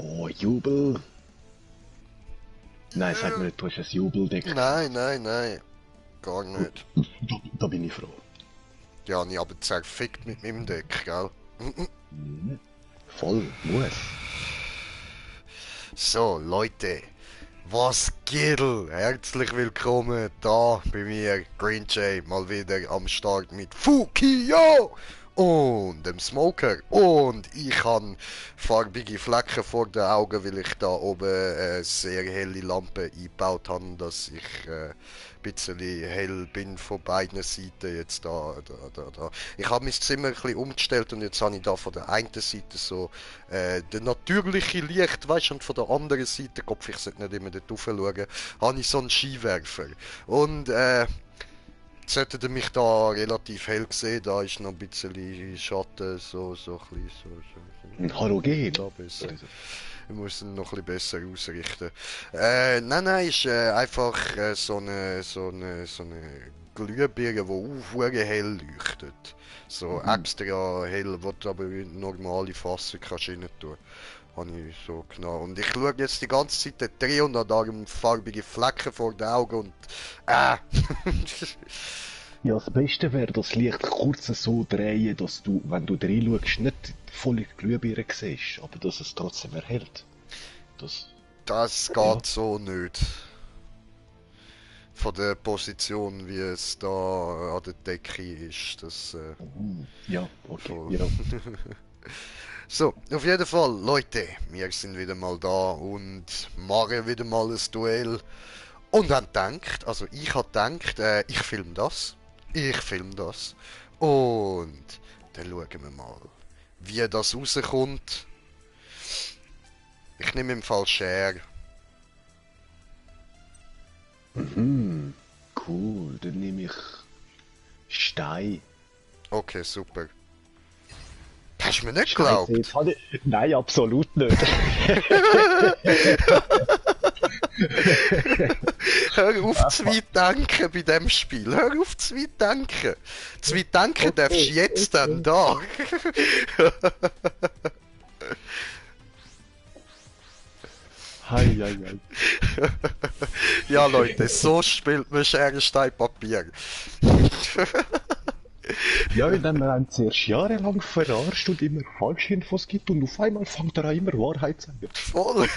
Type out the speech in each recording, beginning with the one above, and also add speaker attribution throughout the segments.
Speaker 1: Oh, Jubel. Nein, sag mir nicht, du hast ein Jubeldeck.
Speaker 2: Nein, nein, nein. Gar nicht.
Speaker 1: Da bin ich froh.
Speaker 2: Ja, ich aber zerfickt mit meinem Deck, gell?
Speaker 1: Voll, muss.
Speaker 2: So, Leute. Was geht? Herzlich willkommen da bei mir, Green Jay, mal wieder am Start mit Fukio und dem Smoker. Und ich habe farbige Flecken vor den Augen, weil ich da oben eine sehr helle Lampe eingebaut habe, dass ich ein bisschen hell bin von beiden Seiten. Jetzt da. Ich habe mein Zimmer ein bisschen umgestellt und jetzt habe ich da von der einen Seite so der natürliche Licht, weißt du, und von der anderen Seite, Kopf, ich sollte nicht immer dort rauf schauen, habe ich so einen Skiwerfer. Und jetzt hättet ihr mich da relativ hell gesehen, da ist noch ein bisschen Schatten, so ein bisschen, so.
Speaker 1: Ein Halogen.
Speaker 2: Da besser. Ich muss ihn noch ein bisschen besser ausrichten. Nein, ist einfach so eine Glühbirne, die auch hell leuchtet. So extra hell, wo du aber in normale Fassung kannst rein tun. Habe ich so genau. Und ich schaue jetzt die ganze Zeit den Dreh und habe darum farbige Flecken vor den Augen und
Speaker 1: Ja, das Beste wäre, das Licht kurz so drehen, dass du, wenn du reinschaust, nicht volle Glühbirne siehst, aber dass es trotzdem erhält.
Speaker 2: Das geht so nicht. Von der Position, wie es da an der Decke ist. Das,
Speaker 1: Ja, okay.
Speaker 2: voll.
Speaker 1: Ja.
Speaker 2: So, auf jeden Fall, Leute, wir sind wieder mal da und machen wieder mal ein Duell. Und haben gedacht, also ich habe gedacht, ich film das. Und dann schauen wir mal, wie das rauskommt. Ich nehme im Fall Share.
Speaker 1: Cool, dann nehme ich Stein.
Speaker 2: Okay, super. Hast du mir nicht geglaubt?
Speaker 1: Jetzt habe ich... Nein, absolut nicht.
Speaker 2: Hör auf zu weit denken bei dem Spiel. Hör auf zu weit denken. Zu weit denken darfst du jetzt dann da.
Speaker 1: Hei.
Speaker 2: Ja, Leute, so spielt man Schere, Stein, Papier.
Speaker 1: Ja, indem man einen zuerst jahrelang verarscht und immer falsche Infos gibt und auf einmal fängt er an, immer Wahrheit zu sagen.
Speaker 2: Voll.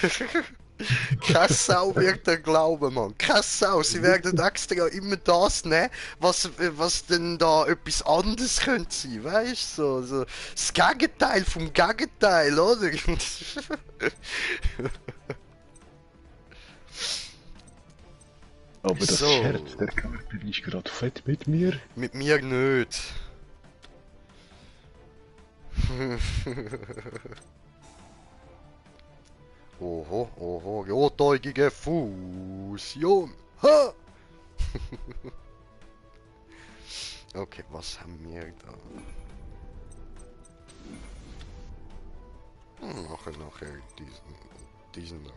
Speaker 2: Keine Sau wird dir glauben, Mann. Keine Sau. Sie werden extra immer das nehmen, was denn da etwas anderes könnte sein. Weißt du? So das Gegenteil vom Gegenteil, oder?
Speaker 1: Aber das
Speaker 2: So.
Speaker 1: Scherz, der Körper ist gerade fett mit mir.
Speaker 2: Mit mir nicht. Oho, rotäugige Fusion. Ha! Okay, was haben wir da? Nachher diesen da.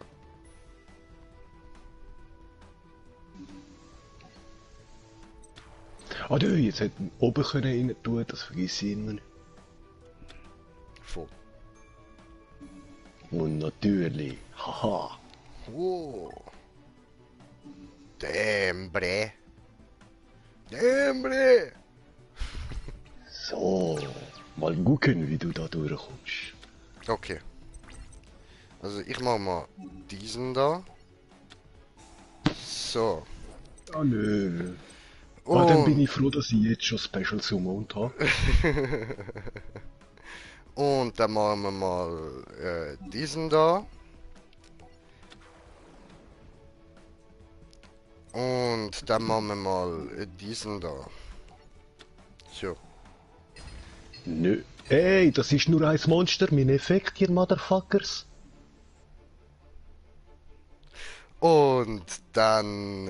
Speaker 1: Ah du, jetzt hätten wir oben können rein tun, das vergiss ich immer.
Speaker 2: Voll.
Speaker 1: Und natürlich, haha.
Speaker 2: Oh. Dembre.
Speaker 1: So, mal gucken, wie du da durchkommst.
Speaker 2: Okay. Also ich mach mal diesen da. So.
Speaker 1: Ah nö. Ah, dann bin ich froh, dass ich jetzt schon Special Summon habe.
Speaker 2: Und dann machen wir mal diesen da. Und dann machen wir mal diesen da. So.
Speaker 1: Nö. Ey, das ist nur ein Monster, mein Effekt, ihr Motherfuckers.
Speaker 2: Und dann,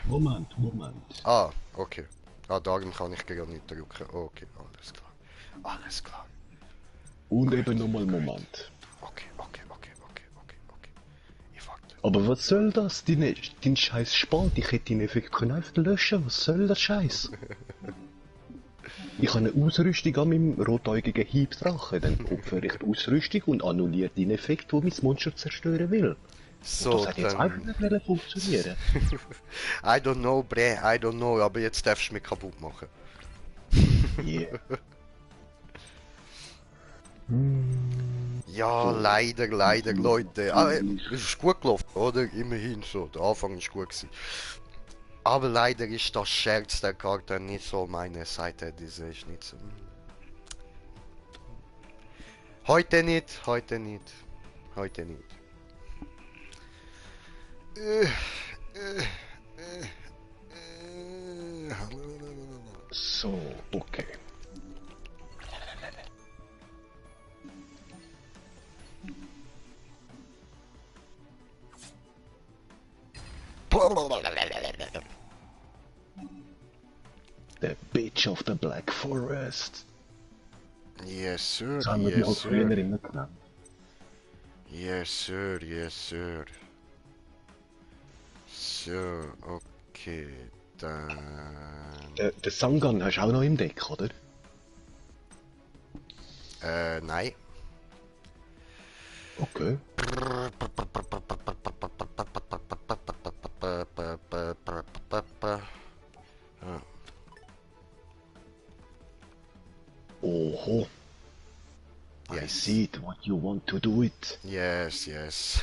Speaker 1: Moment.
Speaker 2: ah, okay. Ah, darum kann ich gar nicht drücken. Okay, alles klar.
Speaker 1: Und eben nochmal Moment.
Speaker 2: Okay. Ich warte.
Speaker 1: Aber was soll das? Dein scheiß Spalt, ich hätte den Effekt können einfach löschen. Was soll das Scheiß? Ich habe eine Ausrüstung an meinem rotäugigen Hiebdrachen. Dann opfere ich die Ausrüstung und annulliere den Effekt, wo mein Monster zerstören will. Und
Speaker 2: So,
Speaker 1: das hat jetzt
Speaker 2: dann...
Speaker 1: einfach nicht mehr funktionieren.
Speaker 2: I don't know, bre, I don't know, aber jetzt darfst du mich kaputt machen.
Speaker 1: Yeah.
Speaker 2: Ja, leider, Leute. Aber es ist gut gelaufen, oder? Immerhin so, der Anfang ist gut gewesen. Aber leider ist das Scherz der Charakter nicht so meine Seite, diese ist nicht so... Heute nicht.
Speaker 1: So, okay. The Bitch of the Black Forest.
Speaker 2: Yes, sir,
Speaker 1: Das haben wir die
Speaker 2: yes,
Speaker 1: auch früher
Speaker 2: sir.
Speaker 1: immer genannt.
Speaker 2: Yes, sir, yes, sir. So, okay, dann...
Speaker 1: Den Sangan hast du auch noch im Deck, oder?
Speaker 2: Nein.
Speaker 1: Okay. Oho. I
Speaker 2: Yes.
Speaker 1: see it, what you want to do it.
Speaker 2: Yes, yes.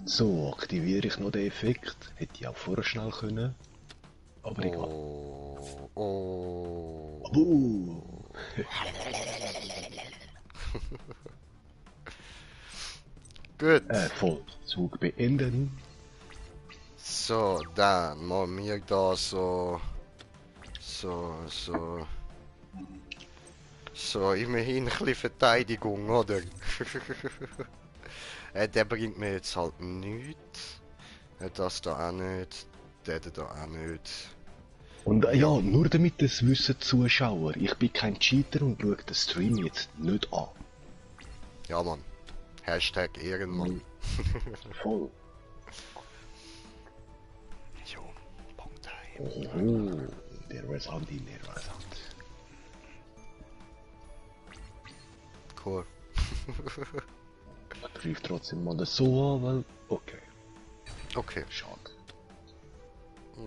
Speaker 1: So, aktiviere ich noch den Effekt. Hätte ich auch vorher schnell können. Aber egal.
Speaker 2: Oh, oh. Gut.
Speaker 1: Vollzug beenden.
Speaker 2: So, dann machen wir da so, immerhin ein bisschen Verteidigung, oder? Der bringt mir jetzt halt nichts. Das da auch nicht, der da auch nicht.
Speaker 1: Und ja, nur damit das wissen Zuschauer, ich bin kein Cheater und schaue den Stream jetzt nicht an.
Speaker 2: Ja, Mann. Hashtag Ehrenmann.
Speaker 1: Voll.
Speaker 2: Jo, Punkt.
Speaker 1: Oh, der rasant.
Speaker 2: Cool.
Speaker 1: Man trifft trotzdem mal das so an, weil... Okay,
Speaker 2: Okay,
Speaker 1: schade.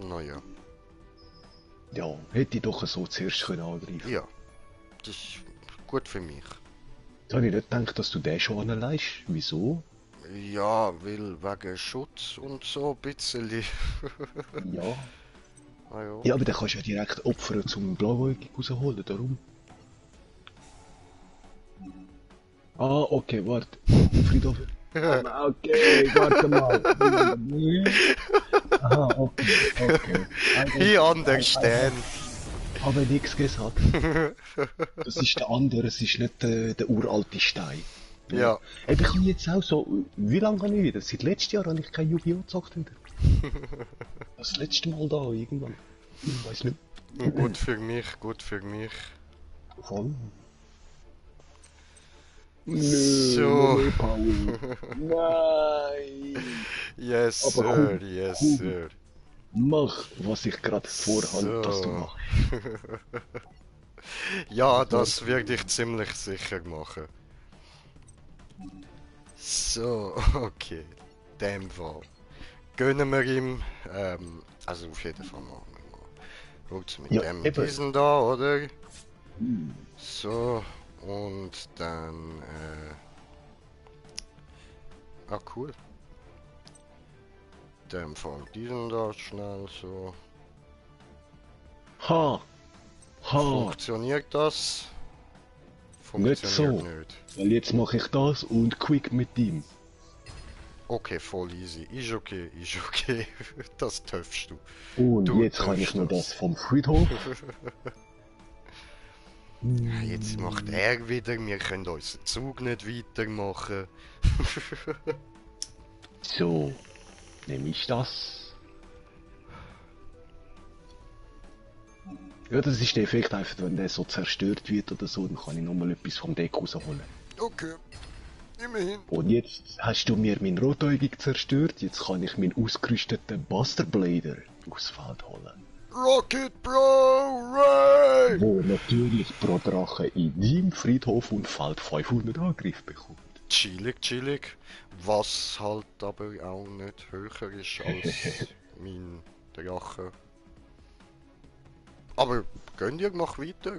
Speaker 2: naja.
Speaker 1: Ja, hätte ich doch so zuerst können angreifen.
Speaker 2: Ja, das ist gut für mich.
Speaker 1: Jetzt habe ich nicht gedacht, dass du den schon anlegst. Wieso?
Speaker 2: Ja, weil wegen Schutz und so ein bisschen.
Speaker 1: Ja.
Speaker 2: Ah, ja.
Speaker 1: Ja, aber dann kannst du ja direkt opfern zum Blauäugig rausholen, darum. Ah, okay, warte. Friedhof. Okay, warte mal. Aha, okay.
Speaker 2: He understand.
Speaker 1: Habe nichts gesagt. Das ist der andere, es ist nicht der uralte Stein.
Speaker 2: Ja.
Speaker 1: Ich kann jetzt auch so, wie lange habe ich wieder? Seit letztem Jahr habe ich kein Yu-Gi-Oh! Gezockt wieder. Das letzte Mal da, irgendwann. Ich weiß nicht.
Speaker 2: Gut für mich, gut für mich.
Speaker 1: Voll.
Speaker 2: So.
Speaker 1: Nö, Paul. Nein.
Speaker 2: Yes,
Speaker 1: Aber
Speaker 2: sir,
Speaker 1: cool,
Speaker 2: yes,
Speaker 1: cool.
Speaker 2: sir.
Speaker 1: Mach, was ich gerade vorhabe, dass du
Speaker 2: So.
Speaker 1: machst.
Speaker 2: Ja, das werde ich ziemlich sicher machen. So, okay. Dem Fall. Gönnen wir ihm, also auf jeden Fall machen wir mal. Schaut's mit
Speaker 1: Ja,
Speaker 2: dem
Speaker 1: eben.
Speaker 2: diesen da, oder? So, und dann, ah cool. Dem Fall diesen da schnell so.
Speaker 1: Ha! Ha!
Speaker 2: Funktioniert das?
Speaker 1: Nicht so.
Speaker 2: Nicht.
Speaker 1: Weil jetzt mache ich das und quick mit ihm.
Speaker 2: Okay, voll easy. Ist okay, ist okay. Das töpfst du.
Speaker 1: Und
Speaker 2: Du
Speaker 1: jetzt kann ich
Speaker 2: darfst
Speaker 1: noch
Speaker 2: das.
Speaker 1: das vom Friedhof.
Speaker 2: Jetzt macht er wieder, wir können unseren Zug nicht weitermachen.
Speaker 1: So, nehme ich das. Ja, das ist der Effekt einfach, wenn der so zerstört wird oder so, dann kann ich nochmal etwas vom Deck rausholen.
Speaker 2: Okay, immerhin.
Speaker 1: Und jetzt hast du mir mein Rotäugig zerstört, jetzt kann ich meinen ausgerüsteten Buster Blader aufs Feld holen.
Speaker 2: Rocket Bro, Ray!
Speaker 1: Wo natürlich pro Drache in deinem Friedhof und Feld 500 Angriff bekommt.
Speaker 2: Chillig, chillig. Was halt aber auch nicht höher ist als mein Drache. Aber gönnt ihr, mach weiter.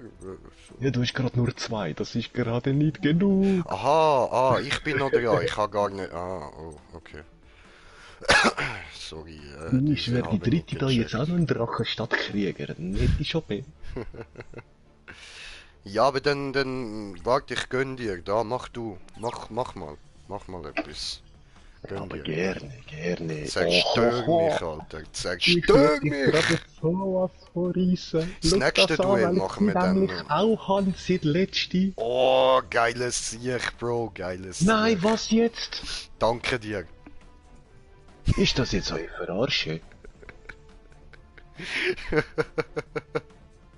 Speaker 1: Ja, du hast gerade nur 2, das ist gerade nicht genug.
Speaker 2: Aha, ich bin noch dran, ich habe gar nicht... oh, okay. Sorry,
Speaker 1: Ich
Speaker 2: diese
Speaker 1: wäre die
Speaker 2: habe ich
Speaker 1: dritte da
Speaker 2: nicht
Speaker 1: jetzt auch noch ein Drachenstadtkrieger. Nicht die schon mehr.
Speaker 2: Ja, aber dann, warte, ich gönn dir, da, mach du, mach mal etwas. Gönn
Speaker 1: Aber
Speaker 2: dir.
Speaker 1: gerne.
Speaker 2: Zerstör
Speaker 1: Ohoho.
Speaker 2: mich, Alter,
Speaker 1: Ich
Speaker 2: zerstör
Speaker 1: würde dich
Speaker 2: mich!
Speaker 1: gerade sowas von reissen.
Speaker 2: Das
Speaker 1: Schau
Speaker 2: nächste
Speaker 1: das an,
Speaker 2: Duell
Speaker 1: weil ich
Speaker 2: machen wir
Speaker 1: die
Speaker 2: dann
Speaker 1: nämlich
Speaker 2: noch.
Speaker 1: auch habe seit letztem.
Speaker 2: Oh, geiles Sieg, Bro, geiles Sieg.
Speaker 1: Nein, was jetzt?
Speaker 2: Danke dir.
Speaker 1: Ist das jetzt euch Verarsche?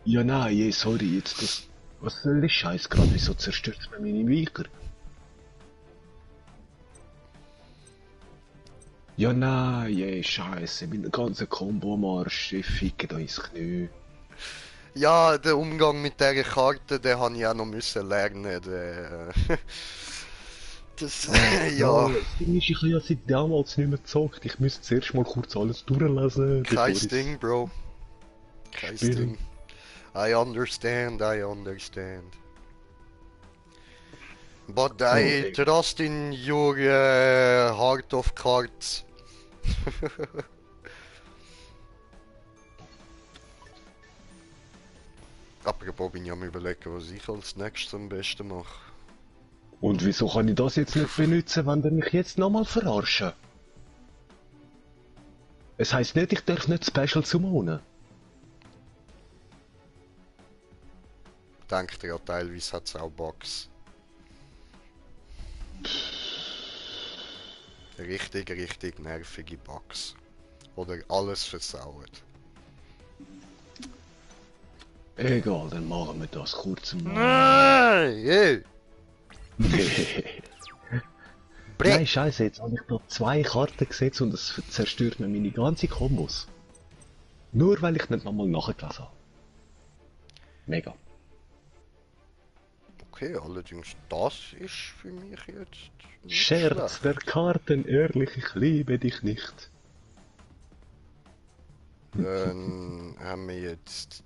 Speaker 1: Ja, nein, sorry, jetzt das... Was soll der Scheiß gerade? Wieso zerstört es mir meine Viecher? Ja, nein, Scheiße, mein ganzer Kombo-Marsch, ich ficke da ins Knie.
Speaker 2: Ja, der Umgang mit dieser Karte, den habe ich auch noch müssen lernen. Das, ja,
Speaker 1: Das Ding ist, ich habe ja seit damals nicht mehr gezockt. Ich müsste zuerst mal kurz alles durchlesen, bevor
Speaker 2: kein
Speaker 1: ich's
Speaker 2: Ding, Bro. Kein
Speaker 1: spiele.
Speaker 2: Ding. I understand. But I trust in your heart of cards. Apropos bin ich am überlegen, was ich als nächstes am besten mache.
Speaker 1: Und wieso kann ich das jetzt nicht benutzen, wenn der mich jetzt nochmal verarschen? Es heisst nicht, ich darf nicht Special summonen.
Speaker 2: Denkt ihr ja, teilweise hat es auch Bugs. Richtig nervige Bugs. Oder alles versaut.
Speaker 1: Egal, dann machen wir das kurz mal.
Speaker 2: Nein! Hey.
Speaker 1: Nein, scheiße, jetzt habe ich da 2 Karten gesetzt und es zerstört mir meine ganze Kombos. Nur weil ich nicht nochmal nachgelesen habe. Mega.
Speaker 2: Okay, allerdings das ist für mich jetzt nicht
Speaker 1: Scherz
Speaker 2: schlecht.
Speaker 1: der Karten, ehrlich, ich liebe dich nicht.
Speaker 2: Dann haben wir jetzt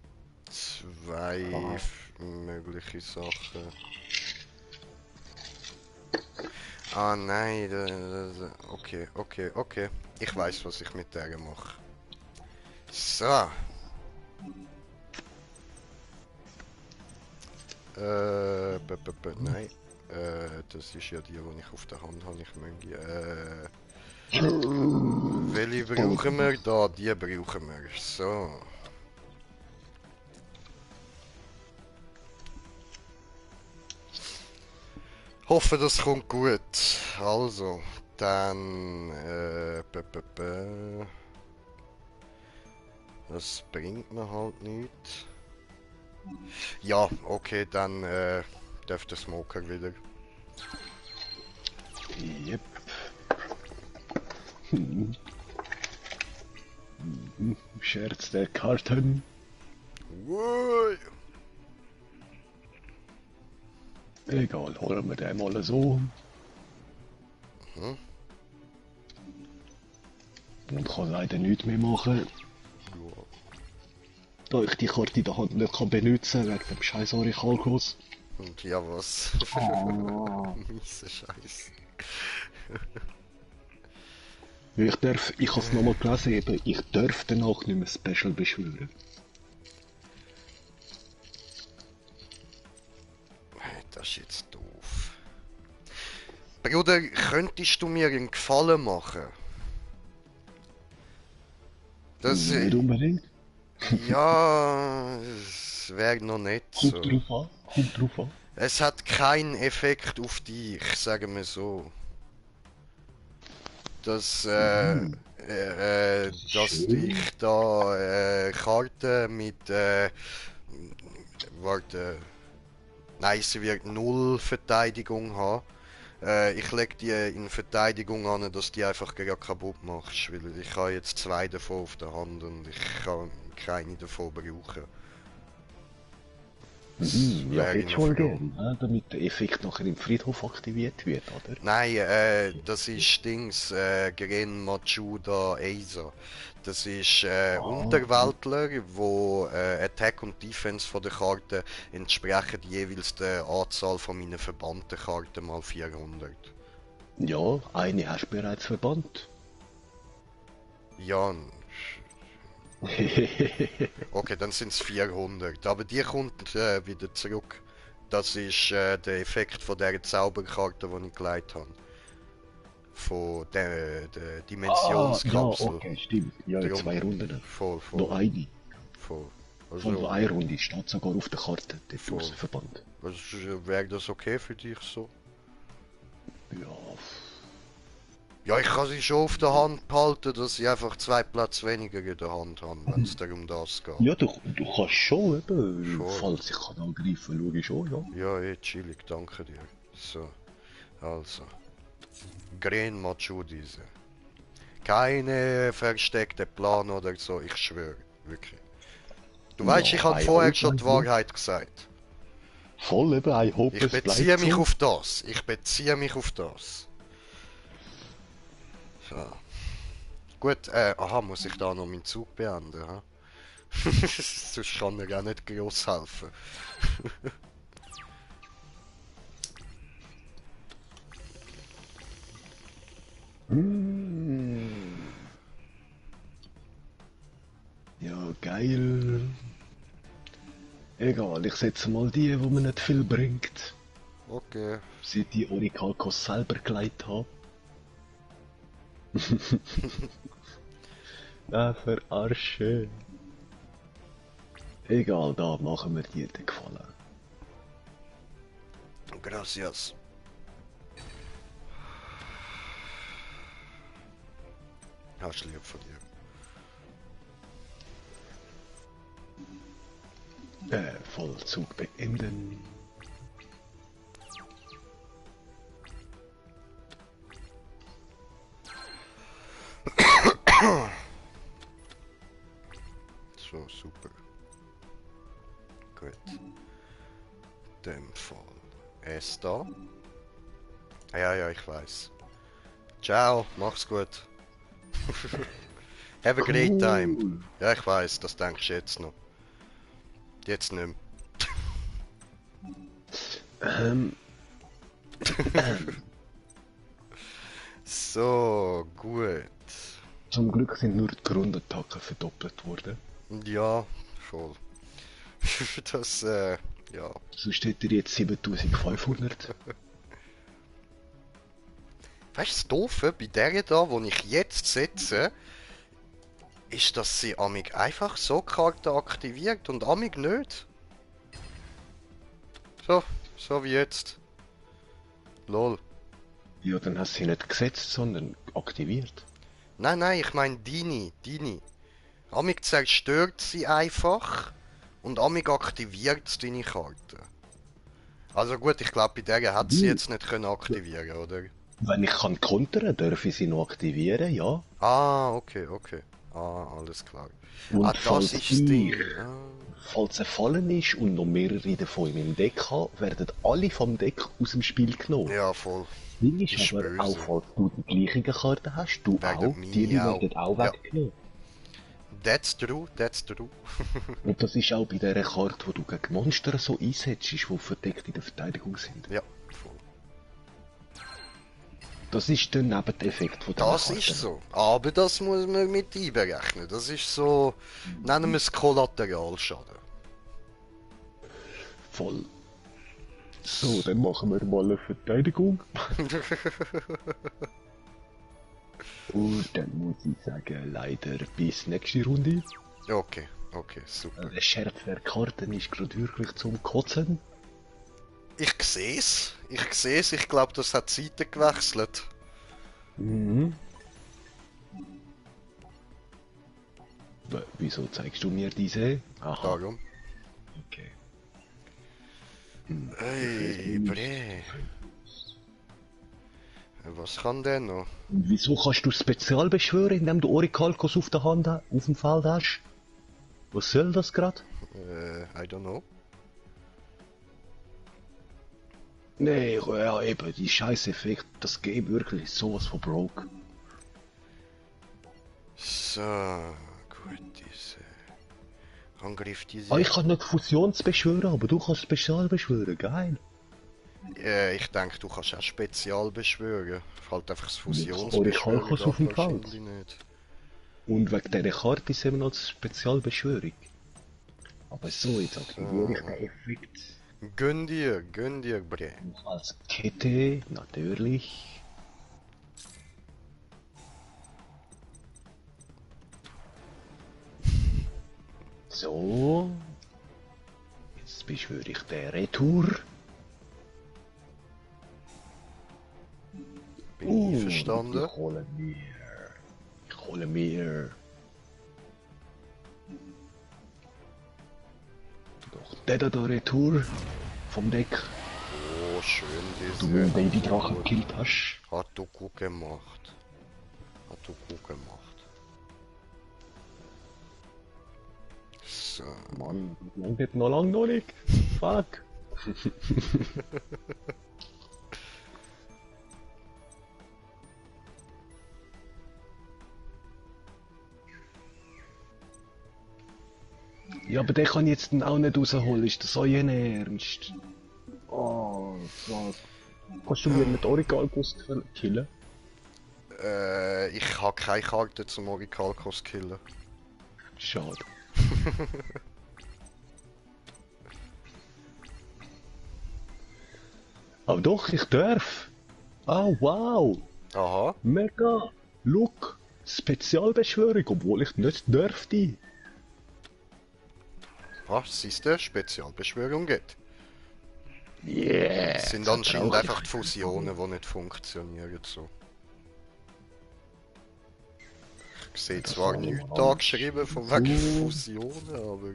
Speaker 2: 2 mögliche Sachen. Ah nein, okay. Ich weiß, was ich mit der mache. So. Nein. Das ist ja die ich auf der Hand habe. Ich möchte. Welche brauchen wir? Da, die brauchen wir. So. Hoffe, das kommt gut. Also, dann. Das bringt mir halt nichts. Ja, okay, dann darf der Smoker wieder.
Speaker 1: Yep. Scherz der Karten.
Speaker 2: Ui.
Speaker 1: Egal, holen wir den mal so.
Speaker 2: Mhm.
Speaker 1: Und kann leider nichts mehr machen,
Speaker 2: Ja.
Speaker 1: da ich die Karte in der Hand nicht kann benutzen wegen dem scheiß Orichalkos.
Speaker 2: Und ja, was? Miese Scheiß.
Speaker 1: Ich habe es nochmal gelesen, eben, ich darf danach nicht mehr Special beschwören.
Speaker 2: Das ist jetzt doof. Bruder, könntest du mir einen Gefallen machen? Das,
Speaker 1: Nicht unbedingt.
Speaker 2: ja, es wäre noch nicht so.
Speaker 1: Kommt drauf an.
Speaker 2: Es hat keinen Effekt auf dich, sagen wir so. Dass ich da Karten mit warte. Nein, sie wird 0 Verteidigung haben. Ich lege die in Verteidigung an, dass die einfach gerade kaputt machst. Weil ich habe jetzt 2 davon auf der Hand und ich kann keine davon brauchen.
Speaker 1: Ja,
Speaker 2: wäre
Speaker 1: hätte
Speaker 2: noch
Speaker 1: schon
Speaker 2: froh.
Speaker 1: gern, ne? Damit der Effekt nachher im Friedhof aktiviert wird, oder?
Speaker 2: Nein, das ist Dings, Gren Machuda Acer. Das ist
Speaker 1: Ah,
Speaker 2: Unterweltler, wo Attack und Defense von der Karte entsprechen jeweils der Anzahl von meinen verbannten Karten mal 400.
Speaker 1: ja, eine hast du bereits verbannt.
Speaker 2: Ja, okay, dann sind es 400. Aber die kommt wieder zurück. Das ist der Effekt von der Zauberkarte, die ich gelegt habe. Von der
Speaker 1: Ja,
Speaker 2: Dimensionskapsel.
Speaker 1: okay, stimmt. Ja,
Speaker 2: Darum,
Speaker 1: 2 Runden.
Speaker 2: voll,
Speaker 1: Noch
Speaker 2: voll,
Speaker 1: eine.
Speaker 2: voll.
Speaker 1: Von
Speaker 2: Also,
Speaker 1: nur eine Runde steht sogar auf der Karte, dort
Speaker 2: voll.
Speaker 1: draussen verbannt.
Speaker 2: Wäre das okay für dich so?
Speaker 1: Ja,
Speaker 2: Ja, ich kann sie schon auf der Hand behalten, dass ich einfach 2 Plätze weniger in der Hand habe, wenn es darum das geht.
Speaker 1: ja du kannst schon, eben,
Speaker 2: Schon.
Speaker 1: falls ich kann angreifen, schau ich schon, ja.
Speaker 2: Ja, chillig, danke dir. So, also. Gren Machu diese. Keine versteckte Plan oder so, ich schwöre, wirklich. Du weißt, ich habe
Speaker 1: I
Speaker 2: vorher
Speaker 1: hope
Speaker 2: schon die
Speaker 1: I do.
Speaker 2: Wahrheit gesagt.
Speaker 1: Voll eben, I hope
Speaker 2: Ich
Speaker 1: es
Speaker 2: beziehe
Speaker 1: bleibt
Speaker 2: mich
Speaker 1: so.
Speaker 2: auf das. Ich beziehe mich auf das. So. Gut, aha, muss ich da noch meinen Zug beenden, ha? Sonst kann er auch nicht groß helfen.
Speaker 1: Mm. Ja, geil. Egal, ich setze mal die, wo mir nicht viel bringt.
Speaker 2: Okay.
Speaker 1: Seit die Orikalkos selber geleitet habe. Ah, verarsche. Egal, da machen wir dir den Gefallen.
Speaker 2: Gracias. Hast lieb von dir.
Speaker 1: Vollzug beenden.
Speaker 2: So, super. Gut. In dem Fall. Es da. Ah, ja, ja, ich weiß. Ciao, mach's gut. Have a great time. Ja, ich weiß, das denkst du jetzt noch. Jetzt nicht mehr.
Speaker 1: Ähm,
Speaker 2: So, gut.
Speaker 1: zum Glück sind nur die Grundattacken verdoppelt worden.
Speaker 2: Ja, voll. Das, ja.
Speaker 1: Sonst hätte er jetzt 7500.
Speaker 2: Weißt du, das Doofe bei der da, wo ich jetzt setze, ist, dass sie amig einfach so Karten aktiviert und amig nicht. So wie jetzt. Lol.
Speaker 1: Ja, dann hast du sie nicht gesetzt, sondern aktiviert.
Speaker 2: Nein, ich meine Dini. Amig zerstört sie einfach und amig aktiviert deine Karte. Also gut, ich glaube, bei der hat sie jetzt nicht können aktivieren, oder?
Speaker 1: Wenn ich kann kontern, darf ich sie noch aktivieren, ja.
Speaker 2: Ah, okay. Ah, alles klar.
Speaker 1: Und
Speaker 2: Ah, das
Speaker 1: falls
Speaker 2: ist das Ding.
Speaker 1: ich-
Speaker 2: Ah.
Speaker 1: Falls er fallen ist und noch mehrere davon in meinem Deck habe, werden alle vom Deck aus dem Spiel genommen.
Speaker 2: Ja, voll.
Speaker 1: Ding
Speaker 2: ist
Speaker 1: ist aber
Speaker 2: böse.
Speaker 1: auch, falls du die gleichen Karten hast, du
Speaker 2: Werden
Speaker 1: auch,
Speaker 2: meine
Speaker 1: die
Speaker 2: auch.
Speaker 1: werden auch
Speaker 2: Ja.
Speaker 1: weggenommen.
Speaker 2: That's true.
Speaker 1: Und das ist auch bei dieser Karte, die du gegen Monster so einsetzt, die verdeckt in der Verteidigung sind.
Speaker 2: Ja, voll.
Speaker 1: Das ist der Nebeneffekt von dieser
Speaker 2: Das
Speaker 1: Karte.
Speaker 2: ist so. Aber das muss man mit einberechnen. Das ist so, nennen wir es Kollateralschaden.
Speaker 1: Voll. So, dann machen wir mal eine Verteidigung. Und dann muss ich sagen, leider bis nächste Runde.
Speaker 2: Okay, super.
Speaker 1: Der Scherz der Karten ist gerade wirklich zum Kotzen.
Speaker 2: Ich seh's. Ich glaube, das hat die Seite gewechselt.
Speaker 1: Mhm. Wieso zeigst du mir diese? Aha,
Speaker 2: Darum.
Speaker 1: okay.
Speaker 2: Ey, Bre. Was kann der noch?
Speaker 1: Und wieso kannst du Spezial beschwören, indem du Orikalkos auf der Hand, auf dem Feld hast? Was soll das grad?
Speaker 2: I don't know.
Speaker 1: Nee, ja eben, die scheiß Effekt, das Game wirklich sowas von broke.
Speaker 2: So, gut, diese... Angriff diese...
Speaker 1: Ah, ich kann nicht Fusionsbeschwören, aber du kannst Spezialbeschwören, geil.
Speaker 2: ich denke, du kannst auch Spezial beschwören. Halt einfach das
Speaker 1: Original
Speaker 2: Fusionsbeschwören
Speaker 1: kannst du auf dem
Speaker 2: geht
Speaker 1: Feld.
Speaker 2: wahrscheinlich nicht.
Speaker 1: Und wegen dieser Karte ist eben als Spezialbeschwörung. Aber so, jetzt aktiviere ich den Effekt.
Speaker 2: Gönn dir, bre.
Speaker 1: Als Kette, natürlich. So. Jetzt beschwöre ich den Retour.
Speaker 2: Bin ich verstanden?
Speaker 1: Ich hole mir. Ich hole mir. Doch der da Retour vom Deck.
Speaker 2: Oh, schön,
Speaker 1: Du
Speaker 2: diese...
Speaker 1: den Babydrachen gekillt hast.
Speaker 2: Hat du gut gemacht. Hat du gut gemacht. So.
Speaker 1: Mann, lang geht noch lang noch nicht. Fuck. Ja, aber den kann ich jetzt auch nicht rausholen, ist das euer Ernst? Oh, fuck. Kannst du mir mit Originalkost killen?
Speaker 2: Ich habe keine Karte zum Originalkost killen.
Speaker 1: Schade. Aber doch, ich darf. Ah, wow.
Speaker 2: Aha.
Speaker 1: Mega. Look. Spezialbeschwörung, obwohl ich nicht dürfte.
Speaker 2: Ah, siehst du, Spezialbeschwörung geht.
Speaker 1: Yeah.
Speaker 2: Es sind anscheinend einfach die Fusionen, die nicht funktionieren so. Ich sehe zwar nichts da geschrieben von wegen Fusionen, aber...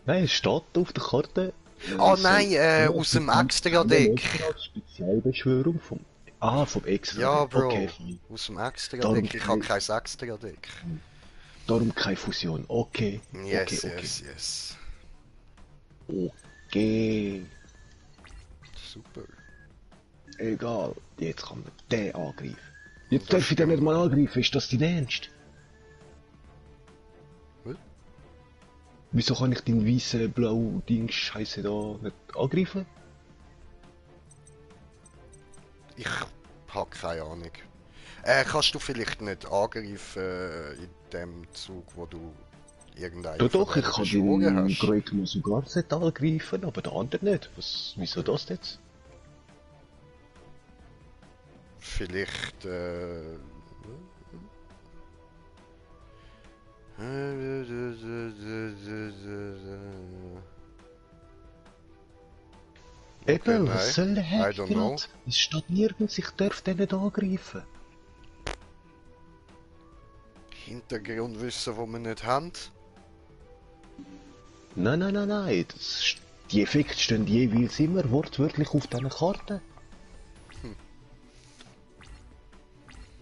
Speaker 1: Nein, es steht auf der Karte.
Speaker 2: Oh nein, aus dem Extra-Deck.
Speaker 1: Spezialbeschwörung vom... Ah, vom Extra.
Speaker 2: Ja, Bro.
Speaker 1: Okay, fine.
Speaker 2: Aus dem Extra-Deck. Ich habe kein Extra-Deck.
Speaker 1: Darum keine Fusion. Okay.
Speaker 2: Yes,
Speaker 1: okay,
Speaker 2: yes, yes.
Speaker 1: Okay.
Speaker 2: Super.
Speaker 1: Egal. Jetzt kann man den angreifen. Jetzt darf ich den nicht mal angreifen. Ist das dein Ernst?
Speaker 2: Was?
Speaker 1: Wieso kann ich den weißen, blauen Ding Scheiße da nicht angreifen?
Speaker 2: Ich habe keine Ahnung. Kannst du vielleicht nicht angreifen in dem Zug, wo du irgendeinen
Speaker 1: Ja, doch,
Speaker 2: von
Speaker 1: ich
Speaker 2: denen
Speaker 1: kann
Speaker 2: beschworen
Speaker 1: den
Speaker 2: hast?
Speaker 1: Great Mosugarset angreifen, aber der andere nicht. Wieso das jetzt?
Speaker 2: Vielleicht,
Speaker 1: Eben,
Speaker 2: nein.
Speaker 1: was soll der
Speaker 2: I
Speaker 1: Heck
Speaker 2: don't know.
Speaker 1: gerade? Es steht nirgends, ich darf den nicht angreifen.
Speaker 2: Hintergrundwissen, wo wir nicht haben.
Speaker 1: Nein, nein, nein, nein. Die Effekte stehen jeweils immer wortwörtlich auf diesen Karten.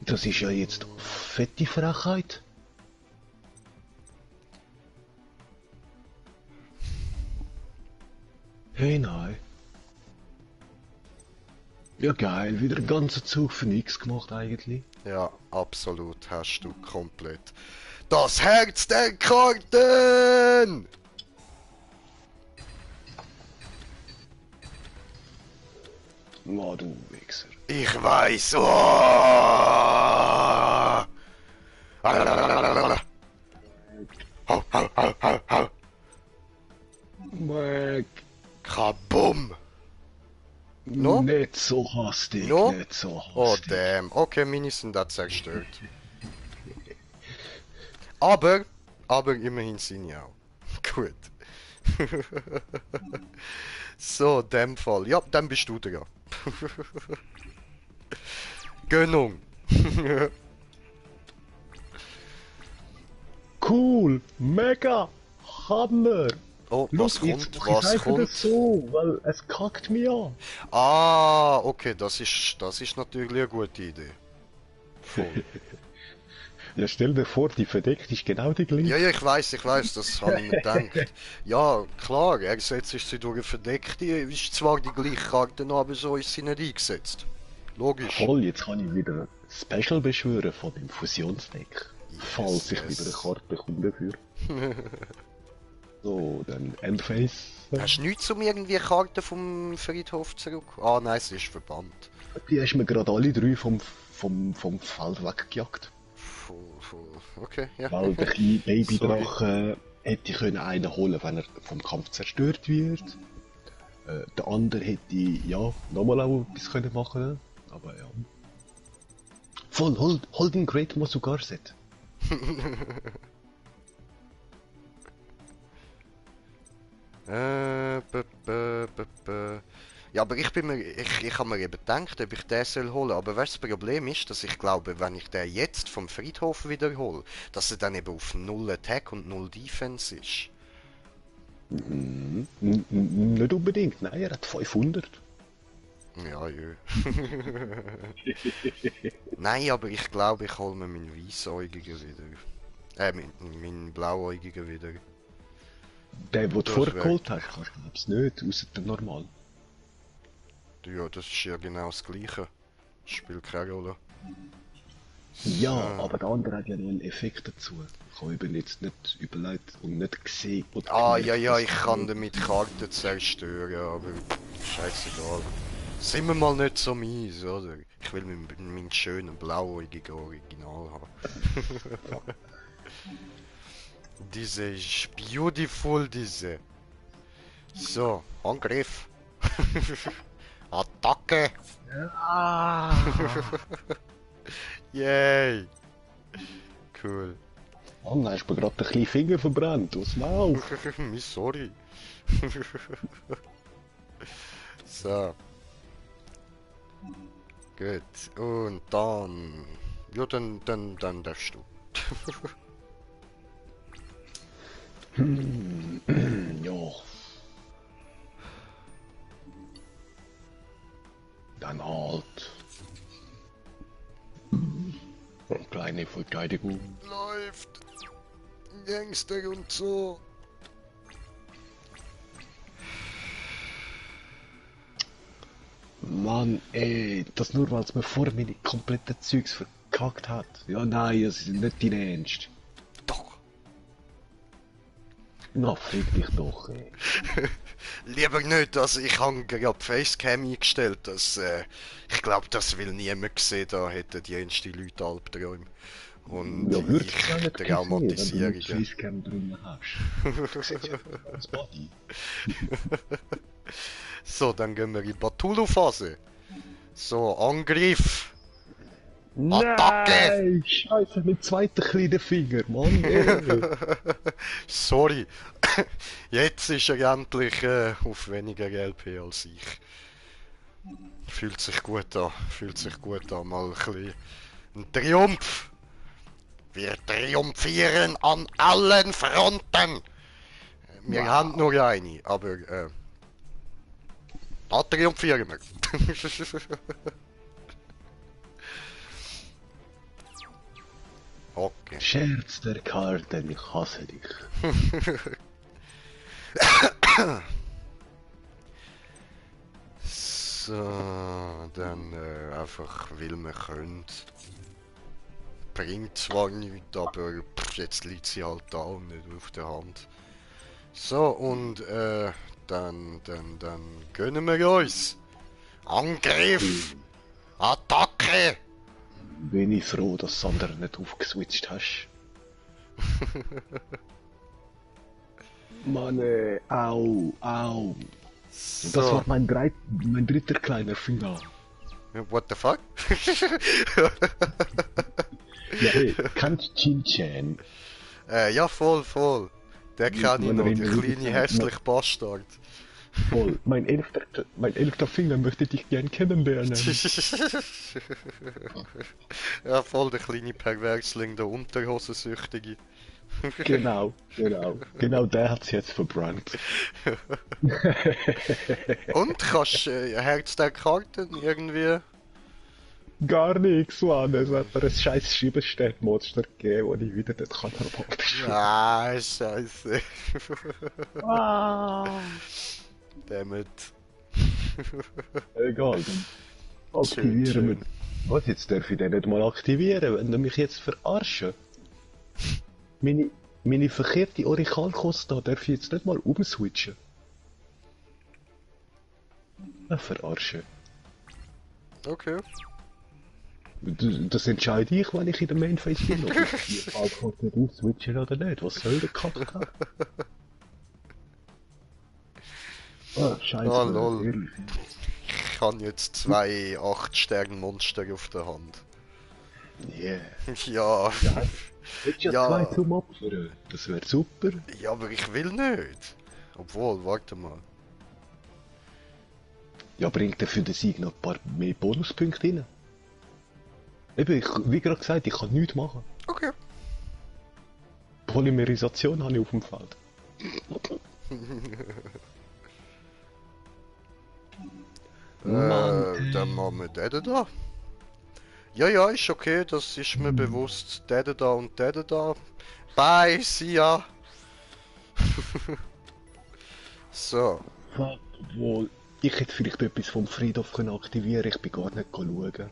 Speaker 1: Das ist ja jetzt fette Frechheit. Hey, nein. Ja, geil, wieder einen ganzen Zug für nichts gemacht eigentlich.
Speaker 2: Ja, absolut, hast du komplett. Das Herz der Karten!
Speaker 1: Oh, du Wichser.
Speaker 2: Ich weiß. Oh! Hau, hau, hau, hau, hau.
Speaker 1: Mac.
Speaker 2: Kabum! No?
Speaker 1: Nicht so hastig,
Speaker 2: No?
Speaker 1: nicht so hastig.
Speaker 2: Oh damn. Okay, meine sind da zerstört. Aber immerhin sind ja auch. Gut. So, in dem Fall. Ja, dann bist du dran. Gönnung.
Speaker 1: Cool, mega, Hammer.
Speaker 2: Oh,
Speaker 1: Schau,
Speaker 2: was
Speaker 1: jetzt
Speaker 2: kommt?
Speaker 1: mach ich
Speaker 2: Was
Speaker 1: einfach
Speaker 2: kommt?
Speaker 1: das so, weil es kackt mich an.
Speaker 2: Ah, okay, das ist natürlich eine gute Idee. Voll.
Speaker 1: Ja, stell dir vor, die verdeckt ist genau die gleiche.
Speaker 2: Ja, ich weiß, das habe ich mir gedacht. Ja, klar, er setzt sie durch eine verdeckte, ist zwar die gleiche Karte, aber so ist sie nicht eingesetzt. Logisch.
Speaker 1: Voll, jetzt kann ich wieder Special beschwören von dem Fusionsdeck. Falls ich wieder eine Karte bekomme dafür. So, dann Endphase.
Speaker 2: Hast du nichts um irgendwie Karten vom Friedhof zurück? Ah nein, es ist verbannt.
Speaker 1: Die hast mir gerade alle drei vom Feld weggejagt.
Speaker 2: Okay, ja.
Speaker 1: Weil der kleine Babydrache hätte ich können einen holen, wenn er vom Kampf zerstört wird. Der andere hätte ja nochmal auch etwas können machen, aber ja. Voll, hol den Great Mosugar Set.
Speaker 2: Ja, aber ich habe mir eben gedacht, ob ich den soll holen. Aber weißt, das Problem ist, dass ich glaube, wenn ich den jetzt vom Friedhof wiederhole, dass er dann eben auf 0 Attack und 0 Defense ist.
Speaker 1: Nicht unbedingt, nein, er hat 500.
Speaker 2: Ja, ja. Nein, aber ich glaube, ich hole mir meinen Weißäugigen wieder. Meinen Blauäugigen wieder.
Speaker 1: Der, den du vorher geholt hast, kannst du glaub's nicht, außer dem normal.
Speaker 2: Ja, das ist ja genau das Gleiche. Das spielt keine Rolle.
Speaker 1: Ja, aber der andere hat ja noch einen Effekt dazu. Ich habe eben jetzt nicht überlegt und nicht gesehen.
Speaker 2: Ah, ja, ich kann damit Karten zerstören, aber scheißegal. Sind wir mal nicht so mies, oder? Ich will meinen schönen blauäugigen Original haben. Diese ist beautiful, diese. So, Angriff. Attacke. Yay. Cool.
Speaker 1: Mann, hast du mir gerade den kleinen Finger verbrannt, aus Maul.
Speaker 2: Sorry. So. Gut. Und dann... Ja, dann darfst du.
Speaker 1: Ja. Dann halt. Eine kleine Verteidigung.
Speaker 2: Läuft. Gangster und so.
Speaker 1: Mann, ey, das nur, weil es mir vor meine komplette Zeugs verkackt hat. Ja, nein, es ist nicht dein Ernst.
Speaker 2: Doch.
Speaker 1: Na, fick dich doch, ey.
Speaker 2: Lieber nicht, also ich habe gerade Facecam eingestellt, dass, ich glaube, das will niemand sehen, da hätten die ersten Leute Albträume. Und
Speaker 1: Ja, würde
Speaker 2: ich
Speaker 1: ich gar nicht
Speaker 2: Traumatisierungen.
Speaker 1: wenn du eine Facecam drin hast. Du siehst ja das Body.
Speaker 2: So, dann gehen wir in Batulu-Phase. So, Angriff! Attacke!
Speaker 1: Nein, Scheiße, mit zweiten kleinen Finger, Mann. Ey.
Speaker 2: Sorry. Jetzt ist er endlich auf weniger LP als ich. Fühlt sich gut an, mal ein bisschen ein Triumph. Wir triumphieren an allen Fronten. Wir haben nur eine, aber da triumphieren wir. Okay.
Speaker 1: Scherz der Karten, ich hasse dich.
Speaker 2: So, dann einfach, weil man könnte. Bringt zwar nichts, aber jetzt liegt sie halt da und nicht auf der Hand. So, und dann gönnen wir uns. Angriff! Attacke!
Speaker 1: Bin ich froh, dass du das andere nicht aufgeswitcht hast. Mann, au.
Speaker 2: So.
Speaker 1: Das war mein dritter kleiner Finger.
Speaker 2: What the fuck?
Speaker 1: Ja, hey, kennst du Chin-Chan?
Speaker 2: Ja, voll. Der kann ich noch, der
Speaker 1: Wenn
Speaker 2: kleine hässliche Bastard.
Speaker 1: Voll. Mein elfter Finger möchte dich gern kennenlernen.
Speaker 2: Ja, voll der kleine Perversling, der Unterhosensüchtige.
Speaker 1: Genau. Genau der hat's jetzt verbrannt.
Speaker 2: Und kannst Herz der Karten irgendwie
Speaker 1: Gar nichts, Mann. Es hat mir ein scheiß Schiebestellmonster gegeben, das ich wieder dort kann erwarten.
Speaker 2: Ah, scheiße.
Speaker 1: Ah!
Speaker 2: Dammit.
Speaker 1: Egal, dann
Speaker 2: Schön,
Speaker 1: aktivieren wir.
Speaker 2: schön.
Speaker 1: Was, jetzt darf ich den nicht mal aktivieren, wenn du mich jetzt verarschen? Meine, meine verkehrte Orikalkosta darf ich jetzt nicht mal umswitchen. Verarschen.
Speaker 2: Okay.
Speaker 1: Das entscheide ich, wenn ich in der Mainphase bin, ob ich die Orikalkosta umswitchen oder nicht. Was soll der Kack haben? Ah, scheiße,
Speaker 2: Ah, lol.
Speaker 1: ehrlich.
Speaker 2: Ich habe jetzt 2 8-Stern-Monster auf der Hand.
Speaker 1: Yeah.
Speaker 2: Ja.
Speaker 1: Hättest ja
Speaker 2: Ja.
Speaker 1: zwei zum Opfern. Das wäre super.
Speaker 2: Ja, aber ich will nicht. Obwohl, warte mal.
Speaker 1: Ja, bringt er für den Sieg noch ein paar mehr Bonuspunkte rein. Eben, wie gerade gesagt, ich kann nichts machen.
Speaker 2: Okay.
Speaker 1: Polymerisation habe ich auf dem Feld. Mann,
Speaker 2: Dann machen wir den da. Ja, ja, ist okay, das ist mir bewusst. Den da und den da. Bye, see ya. So.
Speaker 1: Obwohl, ich hätte vielleicht etwas vom Friedhof können aktivieren, ich bin gar nicht schauen.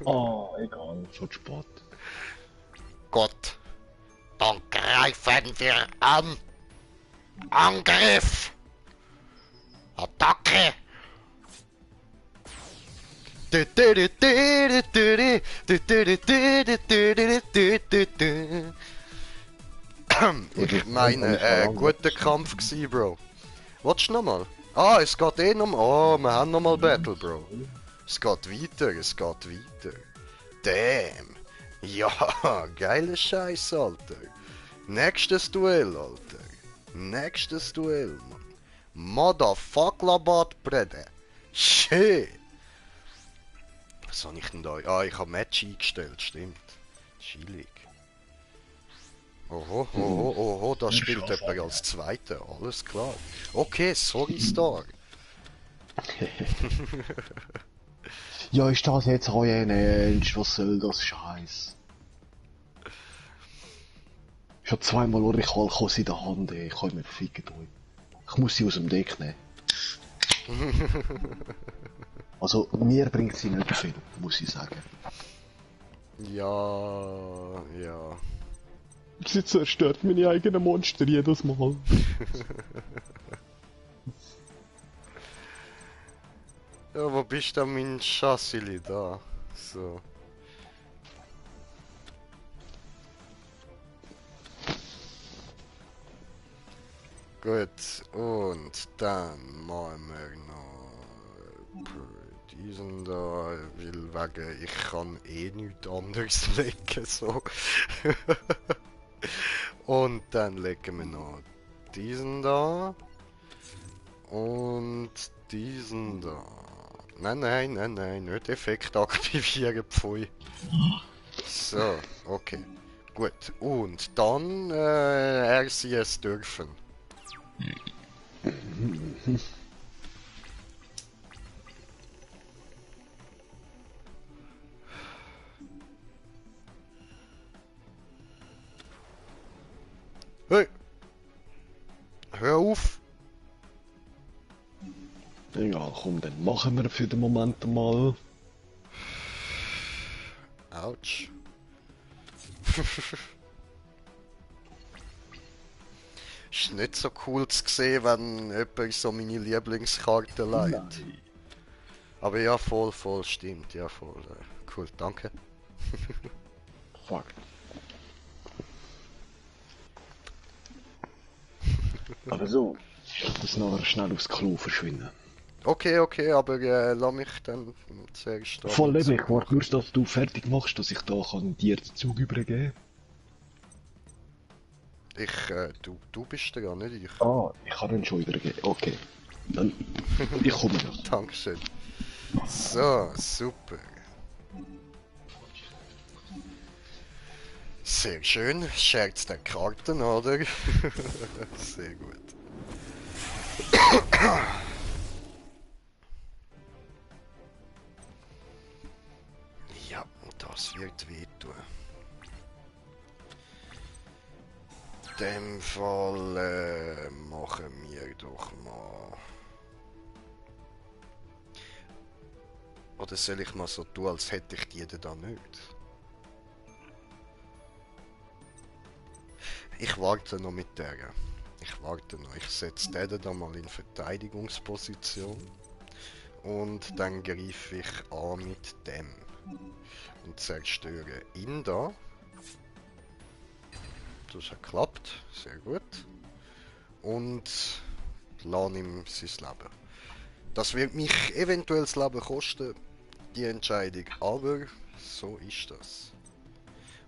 Speaker 1: Ah, egal, schon zu spät.
Speaker 2: Gut. Dann greifen wir an. Angriff. Attacke. Ich meine, guter Kampf gsi, Bro. Willst du nochmal? Ah, es geht eh nochmal. Oh, wir haben nochmal Battle, Bro. Es geht weiter, es geht weiter. Damn. Ja, geile Scheiß, Alter. Nächstes Duell, Alter. Nächstes Duell, Mann. Motherfucklabat, Brede. Shit. Was habe ich denn da? Ah, ich habe Match eingestellt, stimmt. Chillig. Oho, oho, oho, da spielt jemand als Zweiter, alles klar. Okay, sorry, Star.
Speaker 1: Ja, ist das jetzt euer Ernst? Was soll das Scheiß? Schon zweimal Orikalkos in der Hand, ey. Ich kann mir ficken tun. Ich muss sie aus dem Deck nehmen. Also, mir bringt sie nicht viel, muss ich sagen.
Speaker 2: Ja, ja.
Speaker 1: Sie zerstört meine eigenen Monster jedes Mal.
Speaker 2: Ja, wo bist du mein Chassili da? So. Gut, und dann machen wir noch diesen da, weil wegen ich kann eh nichts anderes legen, so. Und dann legen wir noch diesen da und diesen da. Nein, nein, nein, nein, nicht Effekt aktivieren, pfui. So, okay. Gut, und dann er sie es dürfen. Hey! Hör auf!
Speaker 1: Ja, komm, dann machen wir für den Moment mal.
Speaker 2: Autsch. Ist nicht so cool zu sehen, wenn jemand so meine Lieblingskarte leiht. Aber ja, voll, voll, stimmt, ja, voll. Cool, danke.
Speaker 1: Fuck. Aber so, das nachher schnell aufs Klo verschwinden.
Speaker 2: Okay, okay, aber lass mich dann zuerst da.
Speaker 1: Voll eben, ich warte nur, dass du fertig machst, dass ich da kann dir den Zug übergeben
Speaker 2: Du bist da gar nicht ich.
Speaker 1: kann. Ah, ich kann ihn schon übergeben. Okay. Dann, ich komme ja.
Speaker 2: Dankeschön. So, super. Sehr schön. Scherzt der Karten, oder? Sehr gut. das wird wehtun. In dem Fall machen wir doch mal... Oder soll ich mal so tun, als hätte ich die da nicht? Ich warte noch mit der. Ich warte noch. Ich setze den da mal in Verteidigungsposition. Und dann greife ich an mit dem. Und zerstöre ihn da. Das hat geklappt. Sehr gut. Und lasse ihm sein Leben. Das wird mich eventuell das Leben kosten, die Entscheidung. Aber so ist das.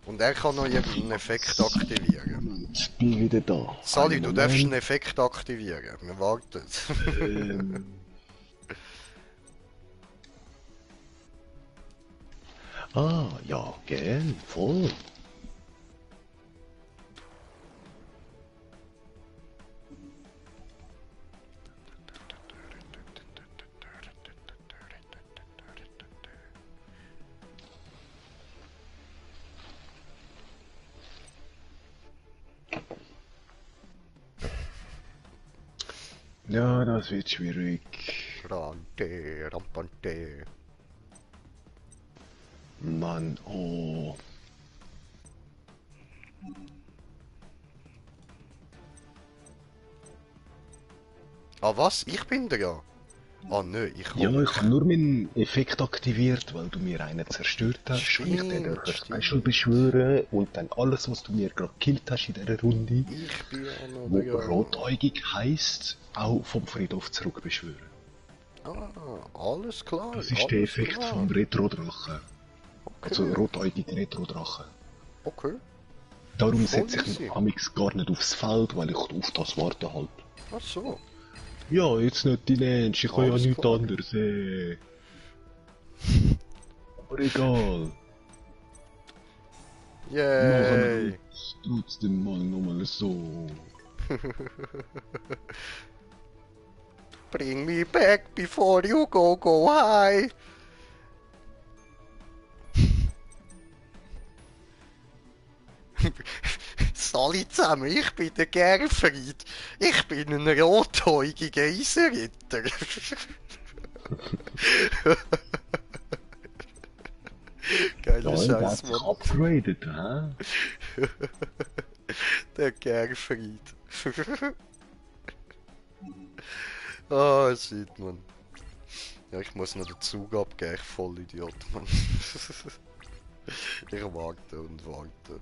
Speaker 2: Und er kann noch irgendeinen Effekt aktivieren.
Speaker 1: Ich bin wieder da.
Speaker 2: Sally,
Speaker 1: Einen
Speaker 2: du darfst einen
Speaker 1: Moment.
Speaker 2: Effekt aktivieren. Wir warten.
Speaker 1: Ähm. Ah, ja, gern, voll. Ja, das wird schwierig.
Speaker 2: Rante, rampante.
Speaker 1: Mann, oh.
Speaker 2: Ah was? Ich bin der ja. Ah nö, ich
Speaker 1: Ja,
Speaker 2: hab...
Speaker 1: ich habe nur meinen Effekt aktiviert, weil du mir einen zerstört hast. Und ich den
Speaker 2: Stimmt,
Speaker 1: durch
Speaker 2: stimmt.
Speaker 1: Special beschwören und dann alles, was du mir gerade gekillt hast in dieser Runde,
Speaker 2: Ich bin ja noch
Speaker 1: wo
Speaker 2: der ja.
Speaker 1: rotäugig heisst, auch vom Friedhof zurück beschwören.
Speaker 2: Ah, alles klar.
Speaker 1: Das ist der
Speaker 2: alles
Speaker 1: Effekt
Speaker 2: klar.
Speaker 1: vom Retro-Drachen. Also
Speaker 2: Okay,
Speaker 1: rotäugiger Retro-Drachen.
Speaker 2: okay.
Speaker 1: Darum
Speaker 2: Voll
Speaker 1: setze ich
Speaker 2: easy.
Speaker 1: mich amix gar nicht aufs Feld, weil ich auf das warte halt.
Speaker 2: Ach so.
Speaker 1: Ja, jetzt nicht die Nennst, ich kann ja
Speaker 2: Alles
Speaker 1: nichts
Speaker 2: klar.
Speaker 1: anderes, Aber egal. Machen wir
Speaker 2: Yay.
Speaker 1: uns trotzdem mal nochmal so.
Speaker 2: Bring me back before you go high. Sali zusammen, ich bin der Gerfried. Ich bin ein rothäugiger Eisenritter. Geiler
Speaker 1: Ja, der hat
Speaker 2: Scheiß,
Speaker 1: sich
Speaker 2: Mann.
Speaker 1: upgraded, hä?
Speaker 2: Der Gerfried. Ah, shit, Mann. Ja, ich muss noch den Zug abgeben, ich voll Idiot, Mann. Ich warte und warte.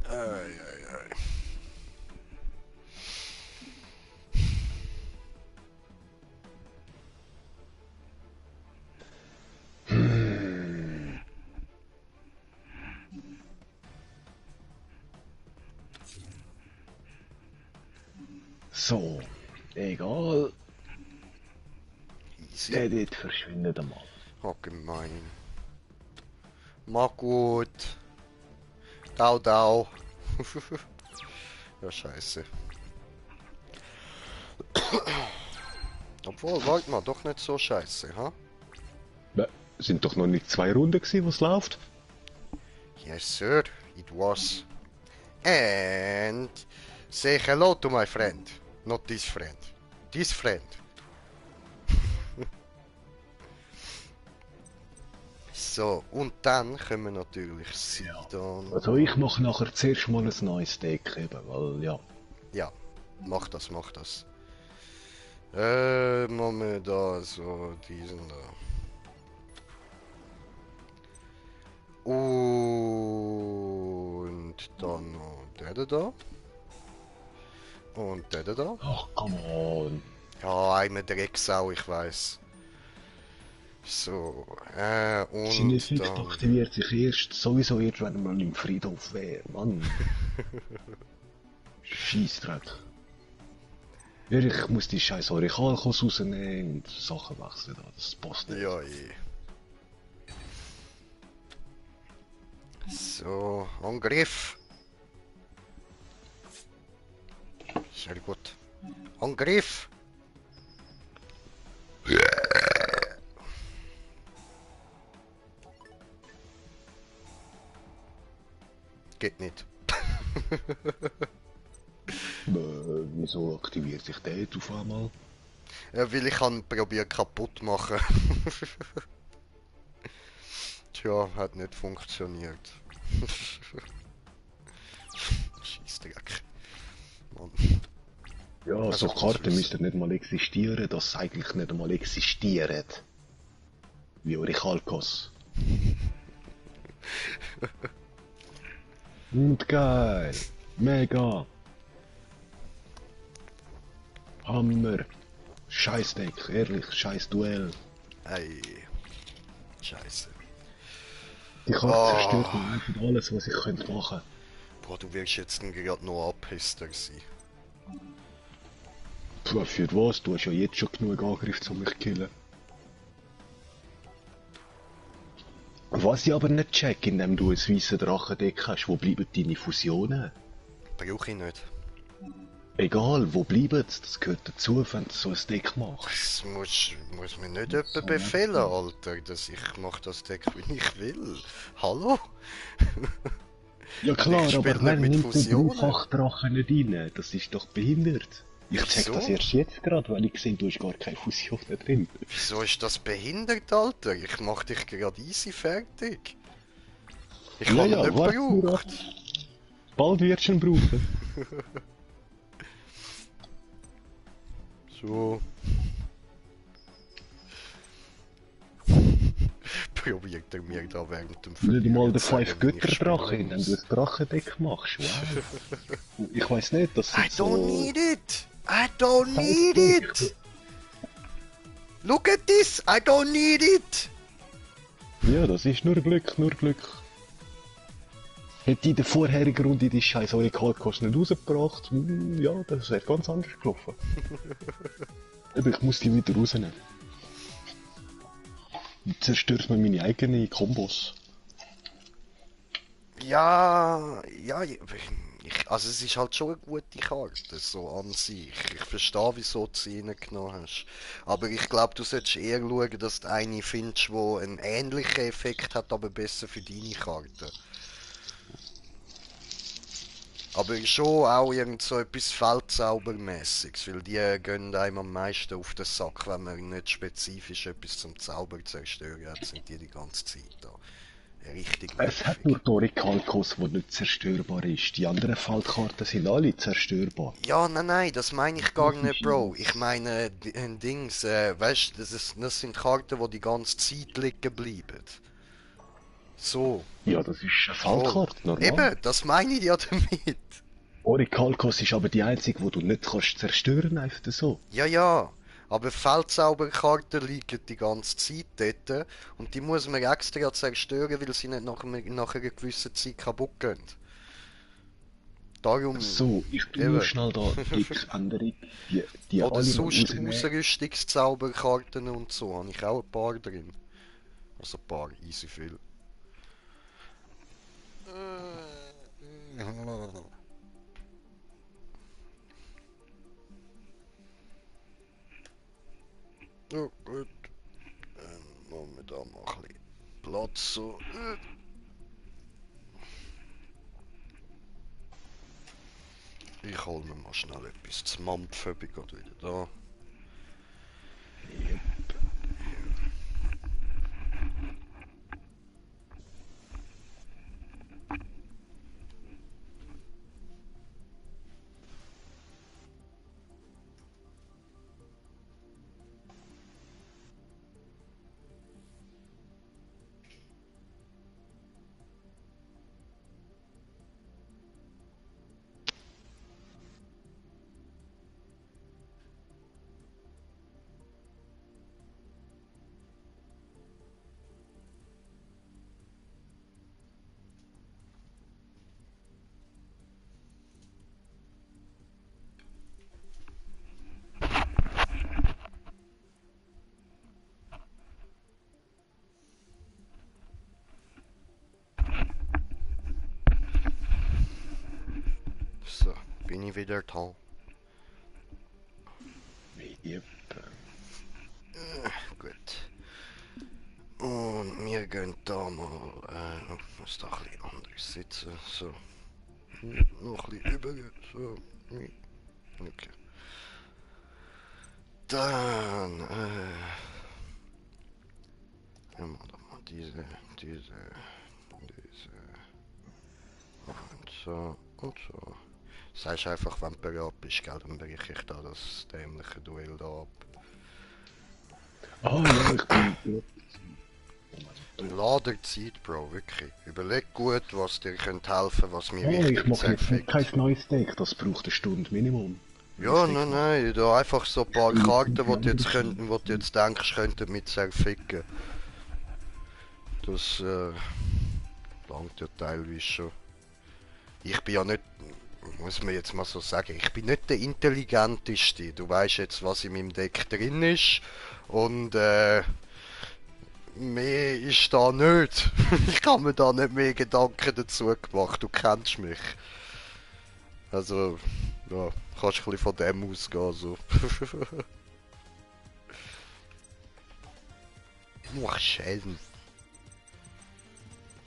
Speaker 2: Ei, ei, ei.
Speaker 1: So, egal.
Speaker 2: Easy.
Speaker 1: Der dort verschwindet einmal.
Speaker 2: Oh, gemein. Mach gut. Dau, dau. Ja, scheiße. Obwohl, warte mal, doch nicht so scheiße, ha?
Speaker 1: Sind doch noch nicht 2 Runden gewesen, was läuft?
Speaker 2: Yes, sir, it was. And say hello to my friend. Not this friend. This friend. So, und dann kommen natürlich Sidon.
Speaker 1: Also ich mache nachher zuerst mal ein neues Deck eben, weil ja.
Speaker 2: Ja, mach das, mach das. Machen wir da so diesen da. Und dann noch der da. Und der da.
Speaker 1: Ach, come on.
Speaker 2: Ja, einmal Drecksau, ich weiß. So,
Speaker 1: Sein
Speaker 2: und
Speaker 1: Effekt
Speaker 2: dann...
Speaker 1: aktiviert sich sowieso erst, wenn man im Friedhof wäre. Mann. Scheissdreck. Ja, ich muss die scheiß Orikalkos rausnehmen und Sachen wechseln. Das passt nicht.
Speaker 2: Ja, eh. So, Angriff. Sehr gut. Angriff. geht nicht.
Speaker 1: Wieso aktiviert sich der jetzt auf einmal?
Speaker 2: Ja, weil ich han probiert kaputt machen. Tja, hat nicht funktioniert. Scheissdreck. Mann.
Speaker 1: Ja,
Speaker 2: Also,
Speaker 1: so
Speaker 2: ich muss
Speaker 1: Karten
Speaker 2: wissen.
Speaker 1: müssten nicht mal existieren, dass sie eigentlich nicht einmal existieren. Wie Orichalcos. Und geil! Mega! Hammer! Scheiß Deck, ehrlich, scheiß Duell.
Speaker 2: Ey. Scheiße.
Speaker 1: Die Karte
Speaker 2: Oh.
Speaker 1: zerstört mir einfach alles, was ich könnte machen.
Speaker 2: Boah, du wirst jetzt gerade noch abhisster sein.
Speaker 1: Puh, für was? Du hast ja jetzt schon genug Angriff, um mich zu killen. Was ich aber nicht check, indem du ein weißes Drachendeck hast, wo bleiben deine Fusionen?
Speaker 2: Brauche ich nicht.
Speaker 1: Egal, wo bleiben sie? Das gehört dazu, wenn du so ein Deck machst.
Speaker 2: Das muss mir nicht jemand befehlen, Alter. Dass ich mach das Deck, wie ich will. Hallo?
Speaker 1: Ja klar,
Speaker 2: ich
Speaker 1: aber
Speaker 2: spiel
Speaker 1: wer
Speaker 2: nicht mit
Speaker 1: nimmt den
Speaker 2: Fusionen.
Speaker 1: Dreifachdrachen nicht rein? Das ist doch behindert. Ich check
Speaker 2: Wieso?
Speaker 1: das erst jetzt gerade, weil ich sehe, du hast gar keine Fusionen drin.
Speaker 2: Wieso ist das behindert, Alter? Ich mach dich gerade easy fertig. Ich
Speaker 1: Ja,
Speaker 2: hab ihn
Speaker 1: ja,
Speaker 2: nicht
Speaker 1: warte nur ab.
Speaker 2: gebraucht.
Speaker 1: Bald wirst du ihn brauchen.
Speaker 2: So. Probiert er mir da während dem
Speaker 1: Nicht mal der
Speaker 2: zu sagen,
Speaker 1: 5
Speaker 2: wie ich
Speaker 1: Götterdrache,
Speaker 2: spielen
Speaker 1: indem du
Speaker 2: muss.
Speaker 1: ein Drachendeck machst. Wow. Ich weiß nicht, das
Speaker 2: I
Speaker 1: sind
Speaker 2: don't
Speaker 1: so...
Speaker 2: need it! I don't need
Speaker 1: Deck.
Speaker 2: it! Look at this! I don't need it!
Speaker 1: Ja, das ist nur Glück, nur Glück. Hätte ich in der vorherigen Runde die scheiß Orichalcos nicht rausgebracht, ja, das wäre ganz anders gelaufen. Aber ich muss die wieder rausnehmen. Du zerstörst mir meine eigenen Kombos.
Speaker 2: Ja, also es ist halt schon eine gute Karte, so an sich. Ich verstehe, wieso du sie reingenommen hast. Aber ich glaube, du solltest eher schauen, dass du eine findest, die einen ähnlichen Effekt hat, aber besser für deine Karte. Aber schon auch irgend so etwas Feldzaubermäßiges, weil die gehen einem am meisten auf den Sack, wenn man nicht spezifisch etwas zum Zauber zerstören hat, sind die ganze Zeit da. Richtig
Speaker 1: Es hat
Speaker 2: nervig.
Speaker 1: nur die Orichalcos, die nicht zerstörbar ist. Die anderen Feldkarten sind alle zerstörbar.
Speaker 2: Ja, nein, das meine ich gar nicht, Bro. Ich meine, Dings, weißt du, das sind Karten, die die ganze Zeit liegen bleiben. So.
Speaker 1: Ja, das ist eine
Speaker 2: Voll.
Speaker 1: Feldkarte, normal.
Speaker 2: Eben, das meine ich ja damit.
Speaker 1: Orichalcos ist aber die einzige, die du nicht kannst zerstören, einfach so.
Speaker 2: Ja, aber Feldzauberkarten liegen die ganze Zeit dort und die muss man extra zerstören, weil sie nicht nach einer gewissen Zeit kaputt gehen. Darum,
Speaker 1: So, ich tue
Speaker 2: eben.
Speaker 1: nur schnell da die Änderung. Die
Speaker 2: Oder
Speaker 1: alle
Speaker 2: sonst
Speaker 1: rausnehmen.
Speaker 2: Ausrüstungszauberkarten und so, habe ich auch ein paar drin. Also ein paar, easy viel. Ja, gut. Machen wir da mal ein bisschen Platz so. Ich hol mir mal schnell etwas zu mampfen, bin gerade wieder da. So, bin ich wieder da.
Speaker 1: Yep.
Speaker 2: Gut. Und wir gehen da mal, muss da ein bisschen anders sitzen. So, Noch ein bisschen über. So. Okay. Dann, ja, mal diese. Und so und so. Sagst einfach, wenn du bereit bist, gell, dann breche ich da das dämliche Duell da ab.
Speaker 1: Ah ja, ich bin...
Speaker 2: Lader Zeit, Bro, wirklich. Überleg gut, was dir könnte helfen, was mir
Speaker 1: Oh, ich
Speaker 2: wichtig
Speaker 1: mache jetzt
Speaker 2: zerfickt.
Speaker 1: kein neues Deck, das braucht eine Stunde Minimum.
Speaker 2: Ja, nein, da einfach so ein paar Karten, die du jetzt, wo du jetzt denkst, könnten mit zerficken. Das langt ja teilweise schon. Ich bin ja nicht, muss man jetzt mal so sagen, ich bin nicht der Intelligenteste. Du weißt jetzt, was in meinem Deck drin ist. Und mehr ist da nicht. Ich habe mir da nicht mehr Gedanken dazu gemacht. Du kennst mich. Also, ja, kannst ein bisschen von dem ausgehen. So. Ach, schön.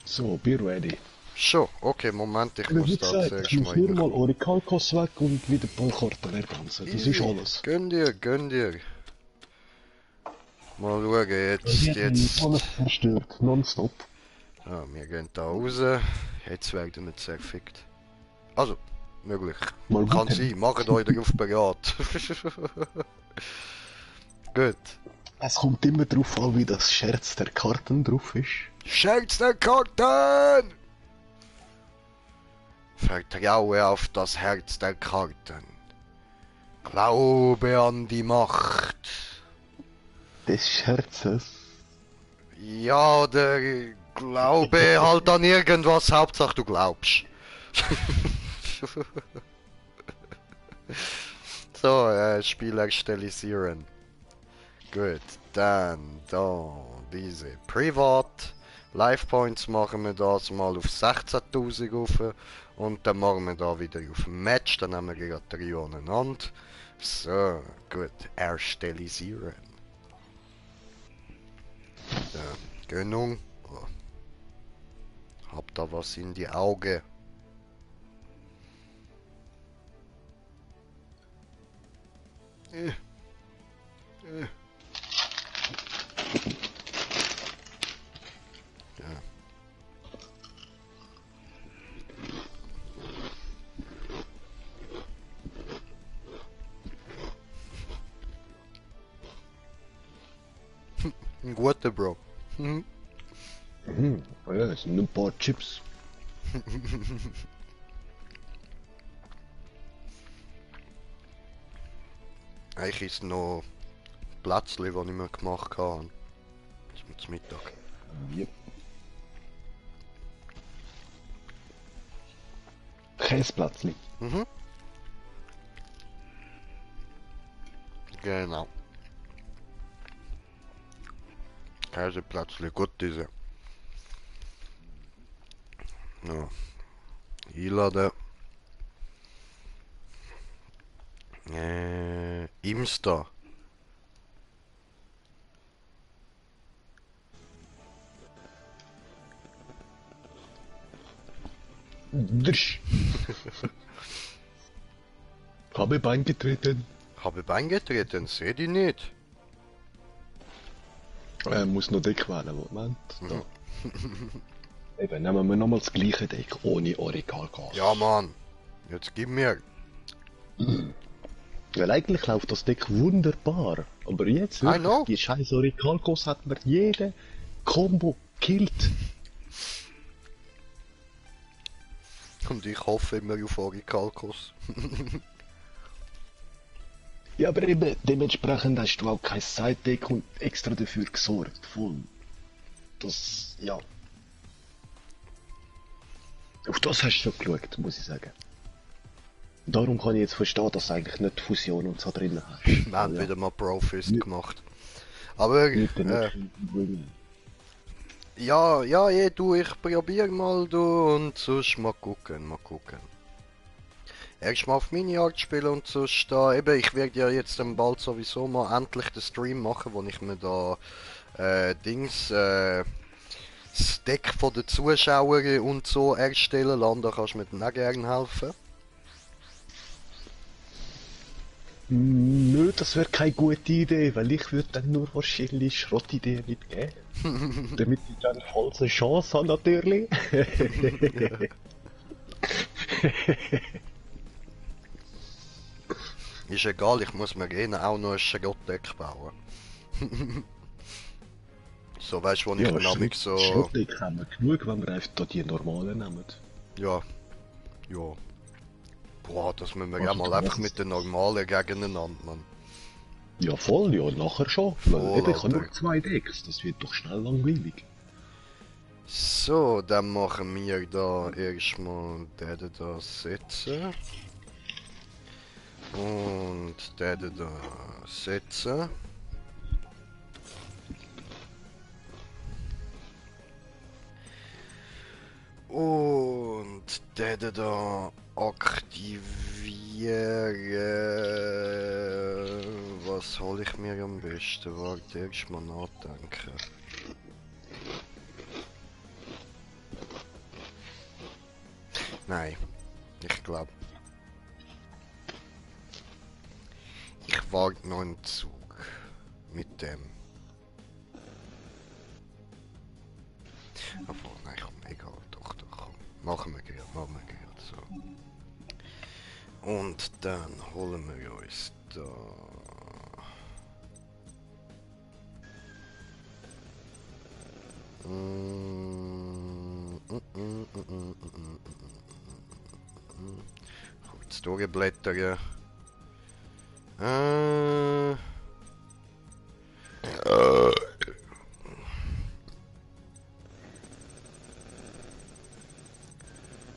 Speaker 1: So, be ready.
Speaker 2: Schon, okay, Moment, ich
Speaker 1: Wie
Speaker 2: muss da
Speaker 1: gesagt,
Speaker 2: zuerst
Speaker 1: ich muss nur
Speaker 2: rein.
Speaker 1: mal eure Kalkos weg und wieder ein paar Karten ergänzen. Das ist alles.
Speaker 2: Gönn dir. Mal schauen, jetzt.
Speaker 1: Alles zerstört, nonstop.
Speaker 2: Ja, wir gehen da raus. Jetzt werden wir zerfickt. Also, möglich.
Speaker 1: Mal
Speaker 2: Kann
Speaker 1: wieder.
Speaker 2: sein, macht euch darauf bereit. Gut.
Speaker 1: Es kommt immer darauf an, wie das Scherz der Karten drauf ist.
Speaker 2: Scherz der Karten! Vertraue auf das Herz der Karten. Glaube an die Macht.
Speaker 1: Des Scherzes.
Speaker 2: Ja, der Glaube halt an irgendwas, Hauptsache du glaubst. So, Spieler stilisieren. Gut, dann da diese Privat. Life Points machen wir das mal auf 16.000 rauf. Und dann machen wir da wieder auf Match, dann haben wir gerade 3 aneinander. So, gut, erstilisieren. Ja, Gönnung. Oh. Hab da was in die Augen. Ja. Ein guter Bro.
Speaker 1: Mhm. Oh ja, das sind nur ein paar Chips.
Speaker 2: Eigentlich ist noch Plätzchen, die ich mir gemacht habe. Zum Mittag.
Speaker 1: Yep. Käseplätzchen.
Speaker 2: Mhm. Genau. Käseplätzchen, gut diese. Ja. Einladen. Imsta.
Speaker 1: Drsch. Habe beigetreten.
Speaker 2: Habe beigetreten, seh die nicht.
Speaker 1: Muss noch Deck wählen, Moment. Da.
Speaker 2: Mhm.
Speaker 1: Eben, nehmen wir nochmal das gleiche Deck, ohne Originalgas.
Speaker 2: Ja, Mann. Jetzt gib mir.
Speaker 1: Weil eigentlich läuft das Deck wunderbar. Aber jetzt
Speaker 2: I know.
Speaker 1: wirklich, die scheiß Originalgas hat mir jede Combo killt.
Speaker 2: Und ich hoffe immer auf Orikalkos.
Speaker 1: Ja, aber eben, dementsprechend hast du auch kein Side-Deck und extra dafür gesorgt. Voll. Das, ja. Auf das hast du schon geschaut, muss ich sagen. Darum kann ich jetzt verstehen, dass du eigentlich nicht Fusion und so drin hast.
Speaker 2: Wir haben
Speaker 1: Ja.
Speaker 2: wieder mal Profist gemacht. Aber,
Speaker 1: Nicht den
Speaker 2: ja, du, ich probier mal, du, und sonst mal gucken. Erst mal auf meine Art spielen und sonst da, eben, ich werde ja jetzt dann bald sowieso mal endlich den Stream machen, wo ich mir da, das Deck von den Zuschauern und so erstellen lassen, da kannst du mir dann auch gerne helfen.
Speaker 1: Nö, das wäre keine gute Idee, weil ich würde dann nur wahrscheinlich Schrottideen mitgeben. Damit ich dann falls eine Chance habe, natürlich.
Speaker 2: Ist egal, ich muss mir gerne auch noch ein Schrottdeck bauen. So, weißt du, wo ich nämlich so...
Speaker 1: Schrottdeck haben wir genug, wenn wir einfach da die normalen nehmen.
Speaker 2: Ja. Ja. Boah, das müssen wir ja
Speaker 1: Also,
Speaker 2: mal
Speaker 1: du
Speaker 2: einfach
Speaker 1: machst-
Speaker 2: mit den normalen gegeneinander, Mann.
Speaker 1: Ja voll, ja, nachher schon.
Speaker 2: Voll,
Speaker 1: Weil eben, ich habe
Speaker 2: Alter.
Speaker 1: nur 2 Decks, das wird doch schnell langweilig.
Speaker 2: So, dann machen wir da erstmal den da setzen. Und den da setzen. Und den da aktivieren. Was hole ich mir am besten? Warte, erst mal nachdenken. Nein, ich glaube. Ich wage noch einen Zug mit dem. Obwohl, nein, komm, egal, doch, komm. Machen wir gern. So. Und dann holen wir uns da. Kurz durchblättern.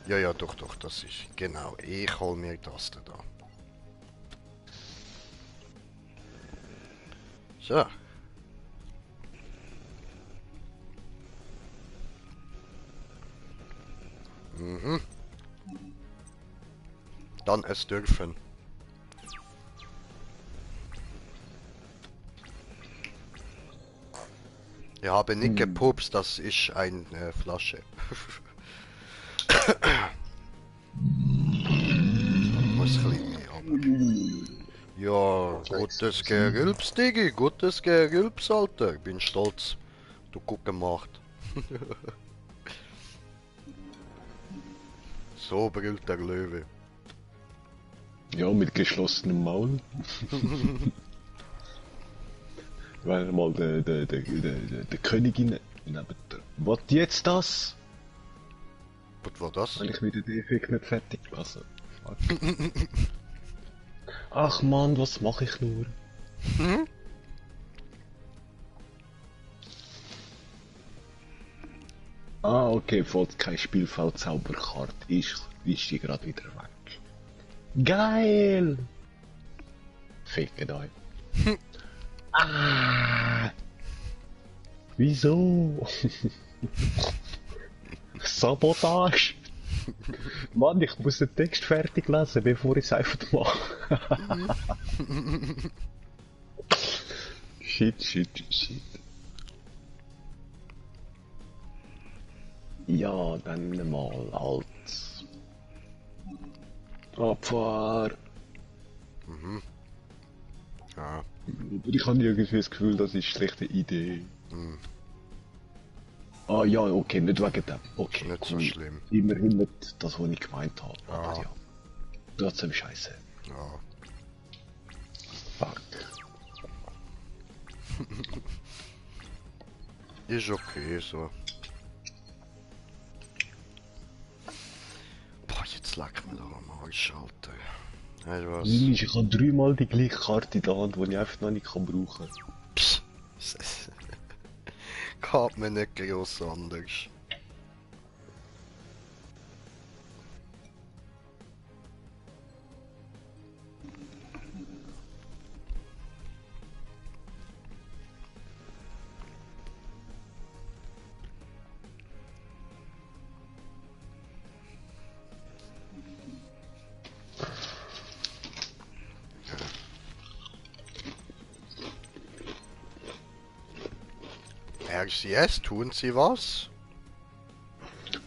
Speaker 2: Ja, doch, das ist genau. Ich hol mir das da. So. Mhm. Dann es dürfen. Ich habe nicht gepupst, das ist eine Flasche. Muss ein bisschen mehr haben. Ja, gutes Gerülps, Digi, gutes Gerülps, Alter. Ich bin stolz. Du gut gemacht. So brüllt der Löwe.
Speaker 1: Ja, mit geschlossenem Maul. Weil mal der Königin neben der... Was jetzt das?
Speaker 2: Was war das?
Speaker 1: Weil ich wieder den Effekt nicht fertig lasse. Ach man, was mache ich nur? Ah, okay, falls kein Spielfeld-Zauberkarte ist die gerade wieder weg. Geil! Fickt euch. Ah! Wieso? Sabotage! Mann, ich muss den Text fertig lesen, bevor ich es einfach mache. Shit. Ja, dann mal halt. Abfahr.
Speaker 2: Mhm. Ja.
Speaker 1: Ich habe irgendwie das Gefühl, das ist eine schlechte Idee. Ah ja, okay, nicht wegen dem. Okay,
Speaker 2: Nicht so
Speaker 1: cool.
Speaker 2: schlimm.
Speaker 1: Immerhin nicht das, was ich gemeint habe.
Speaker 2: Ja.
Speaker 1: Aber ja. Trotzdem scheiße.
Speaker 2: Ja.
Speaker 1: Fuck.
Speaker 2: Ist okay so. Boah, jetzt leck mir doch am Arsch, Alter. Weißt du was?
Speaker 1: Ich habe 3-mal die gleiche Karte in der Hand, die ich einfach noch nicht brauchen kann.
Speaker 2: Psst. Geht mir nicht gross anders. RCS, tun Sie was?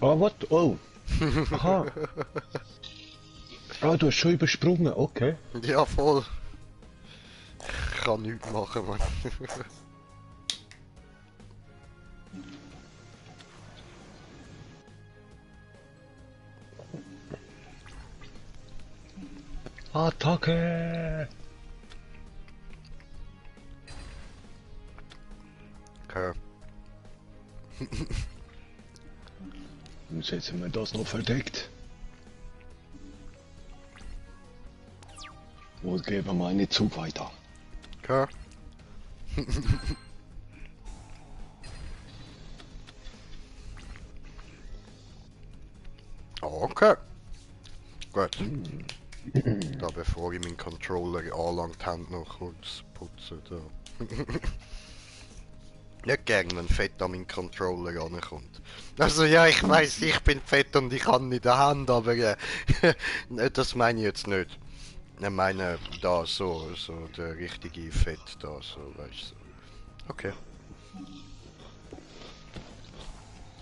Speaker 1: Ah, was? Oh. Aha. Ah, du hast schon übersprungen, okay.
Speaker 2: Ja, voll. Ich kann nichts machen, Mann.
Speaker 1: Attacke!
Speaker 2: Okay.
Speaker 1: Dann setzen wir das noch verdeckt. Und geben wir einen Zug weiter.
Speaker 2: Okay. Okay. Gut. Da bevor ich meinen Controller anlangt, die Hände noch kurz putzen. Da. Nicht gern, wenn Fett an meinen Controller rankommt. Also ja, ich weiß, ich bin fett und ich kann nicht die Hand, aber das meine ich jetzt nicht. Ich meine da so der richtige Fett da, so weißt du. Okay.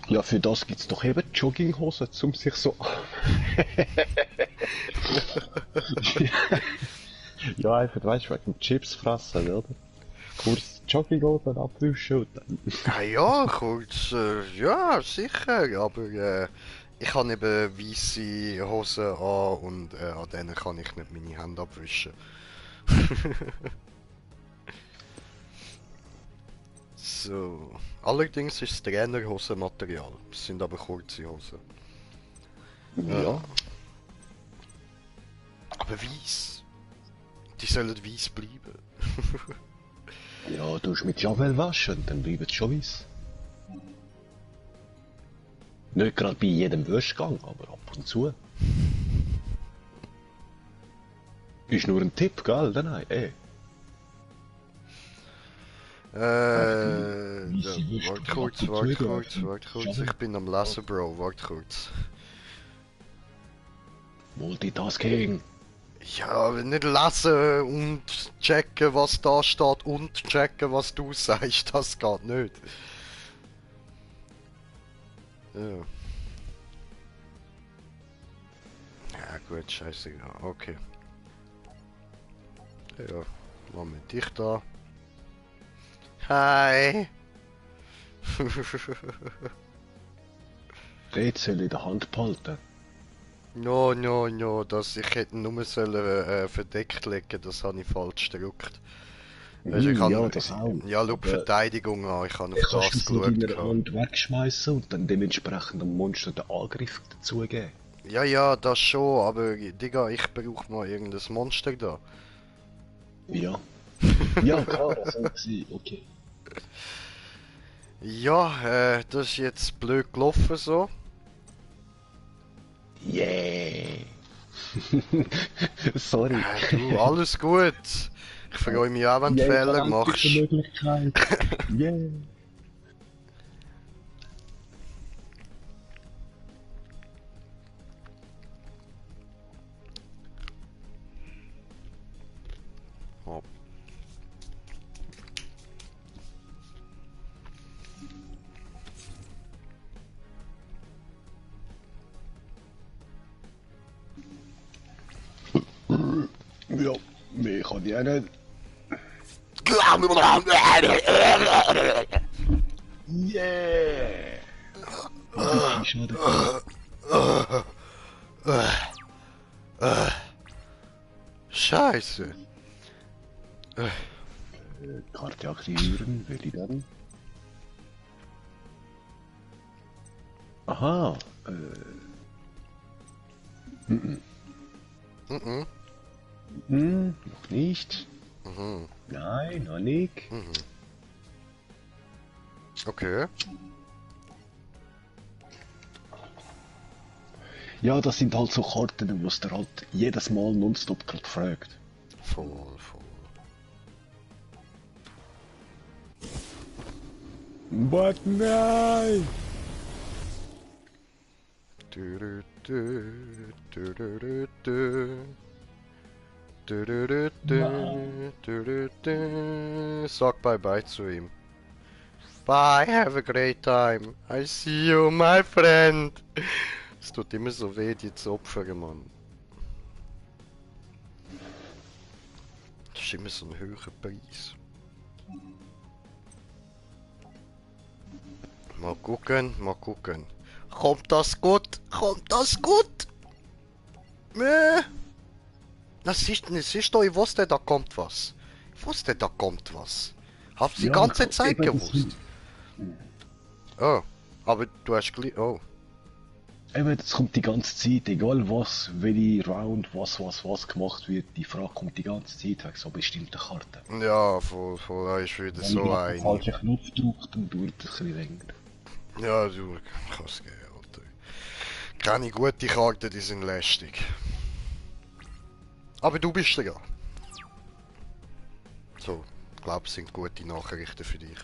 Speaker 1: Ja, für das gibt's doch eben Jogginghosen, um sich so... ja, einfach, weißt du, wegen Chips fressen, oder? Kurz Jogginghosen abwischen und dann...
Speaker 2: Ja, kurz, ja, sicher, aber ich habe eben weisse Hosen an und an denen kann ich nicht meine Hände abwischen. So. Allerdings ist es Trainerhosenmaterial. Es sind aber kurze Hosen.
Speaker 1: Ja.
Speaker 2: Aber weiß. Die sollen weiß bleiben.
Speaker 1: Ja, du musst mit Javel waschen und dann bleibt es schon weiss. Nicht gerade bei jedem Wäschgang, aber ab und zu. Ist nur ein Tipp, gell? Nein, ey.
Speaker 2: Wart kurz, ich bin am Lesen, Bro, wart kurz.
Speaker 1: Multitasking.
Speaker 2: Ja, aber nicht lesen und checken, was da steht und checken, was du sagst, das geht nicht. Ja. Ja gut, scheißegal, okay. Ja, machen wir dich da. Hi!
Speaker 1: Rätsel in der Hand behalten.
Speaker 2: No, das ich hätte nur sollen, verdeckt legen, das habe ich falsch gedrückt. Weißt, ich
Speaker 1: Ja,
Speaker 2: habe,
Speaker 1: das auch.
Speaker 2: ja, schau die Verteidigung an, ich habe auf
Speaker 1: Kannst du
Speaker 2: das
Speaker 1: von
Speaker 2: geschaut.
Speaker 1: deiner Hand wegschmeißen und dann dementsprechend dem Monster den Angriff dazugeben?
Speaker 2: Ja, das schon, aber Digga, ich brauche mal irgendein Monster da.
Speaker 1: Ja. Ja, klar, das soll sein, okay.
Speaker 2: Ja, das ist jetzt blöd gelaufen so.
Speaker 1: Yeah! Sorry.
Speaker 2: Du, alles gut. Ich freue mich auch, wenn du Fehler machst.
Speaker 1: Möglichkeit. Yeah!
Speaker 2: Oh.
Speaker 1: Ja, mehr kann ich auch nicht. Yeah! Schade.
Speaker 2: Scheiße.
Speaker 1: Karte aktivieren, will ich dann? Aha, noch nicht.
Speaker 2: Mhm.
Speaker 1: Nein, noch nicht.
Speaker 2: Mhm. Okay.
Speaker 1: Ja, das sind halt so Karten, wo es dir halt jedes Mal nonstop gerade fragt.
Speaker 2: Voll.
Speaker 1: But nein!
Speaker 2: Sag bye bye zu ihm. Bye, have a great time. I see you, my friend. Es tut immer so weh, die zu opfern, Mann. Das ist immer so ein höherer Preis. Mal gucken, mal gucken. Kommt das gut? Kommt das gut? Das ist doch, ich wusste, da kommt was. Ich wusste, da kommt was. Hab's die
Speaker 1: Ja,
Speaker 2: ganze Zeit
Speaker 1: eben,
Speaker 2: gewusst. Oh, aber du hast gleich. Oh.
Speaker 1: Eben, das kommt die ganze Zeit, egal was, welche Round, was gemacht wird, die Frage kommt die ganze Zeit wegen so bestimmten Karten.
Speaker 2: Ja, voll, da ist wieder
Speaker 1: Wenn
Speaker 2: so
Speaker 1: ich auf den
Speaker 2: ein.
Speaker 1: falschen Knopf drücke, dann dauert es ein bisschen länger.
Speaker 2: Ja, du kannst gehen, Alter. Keine gute Karten, die sind lästig. Aber du bist ja. So, ich glaube, es sind gute Nachrichten für dich.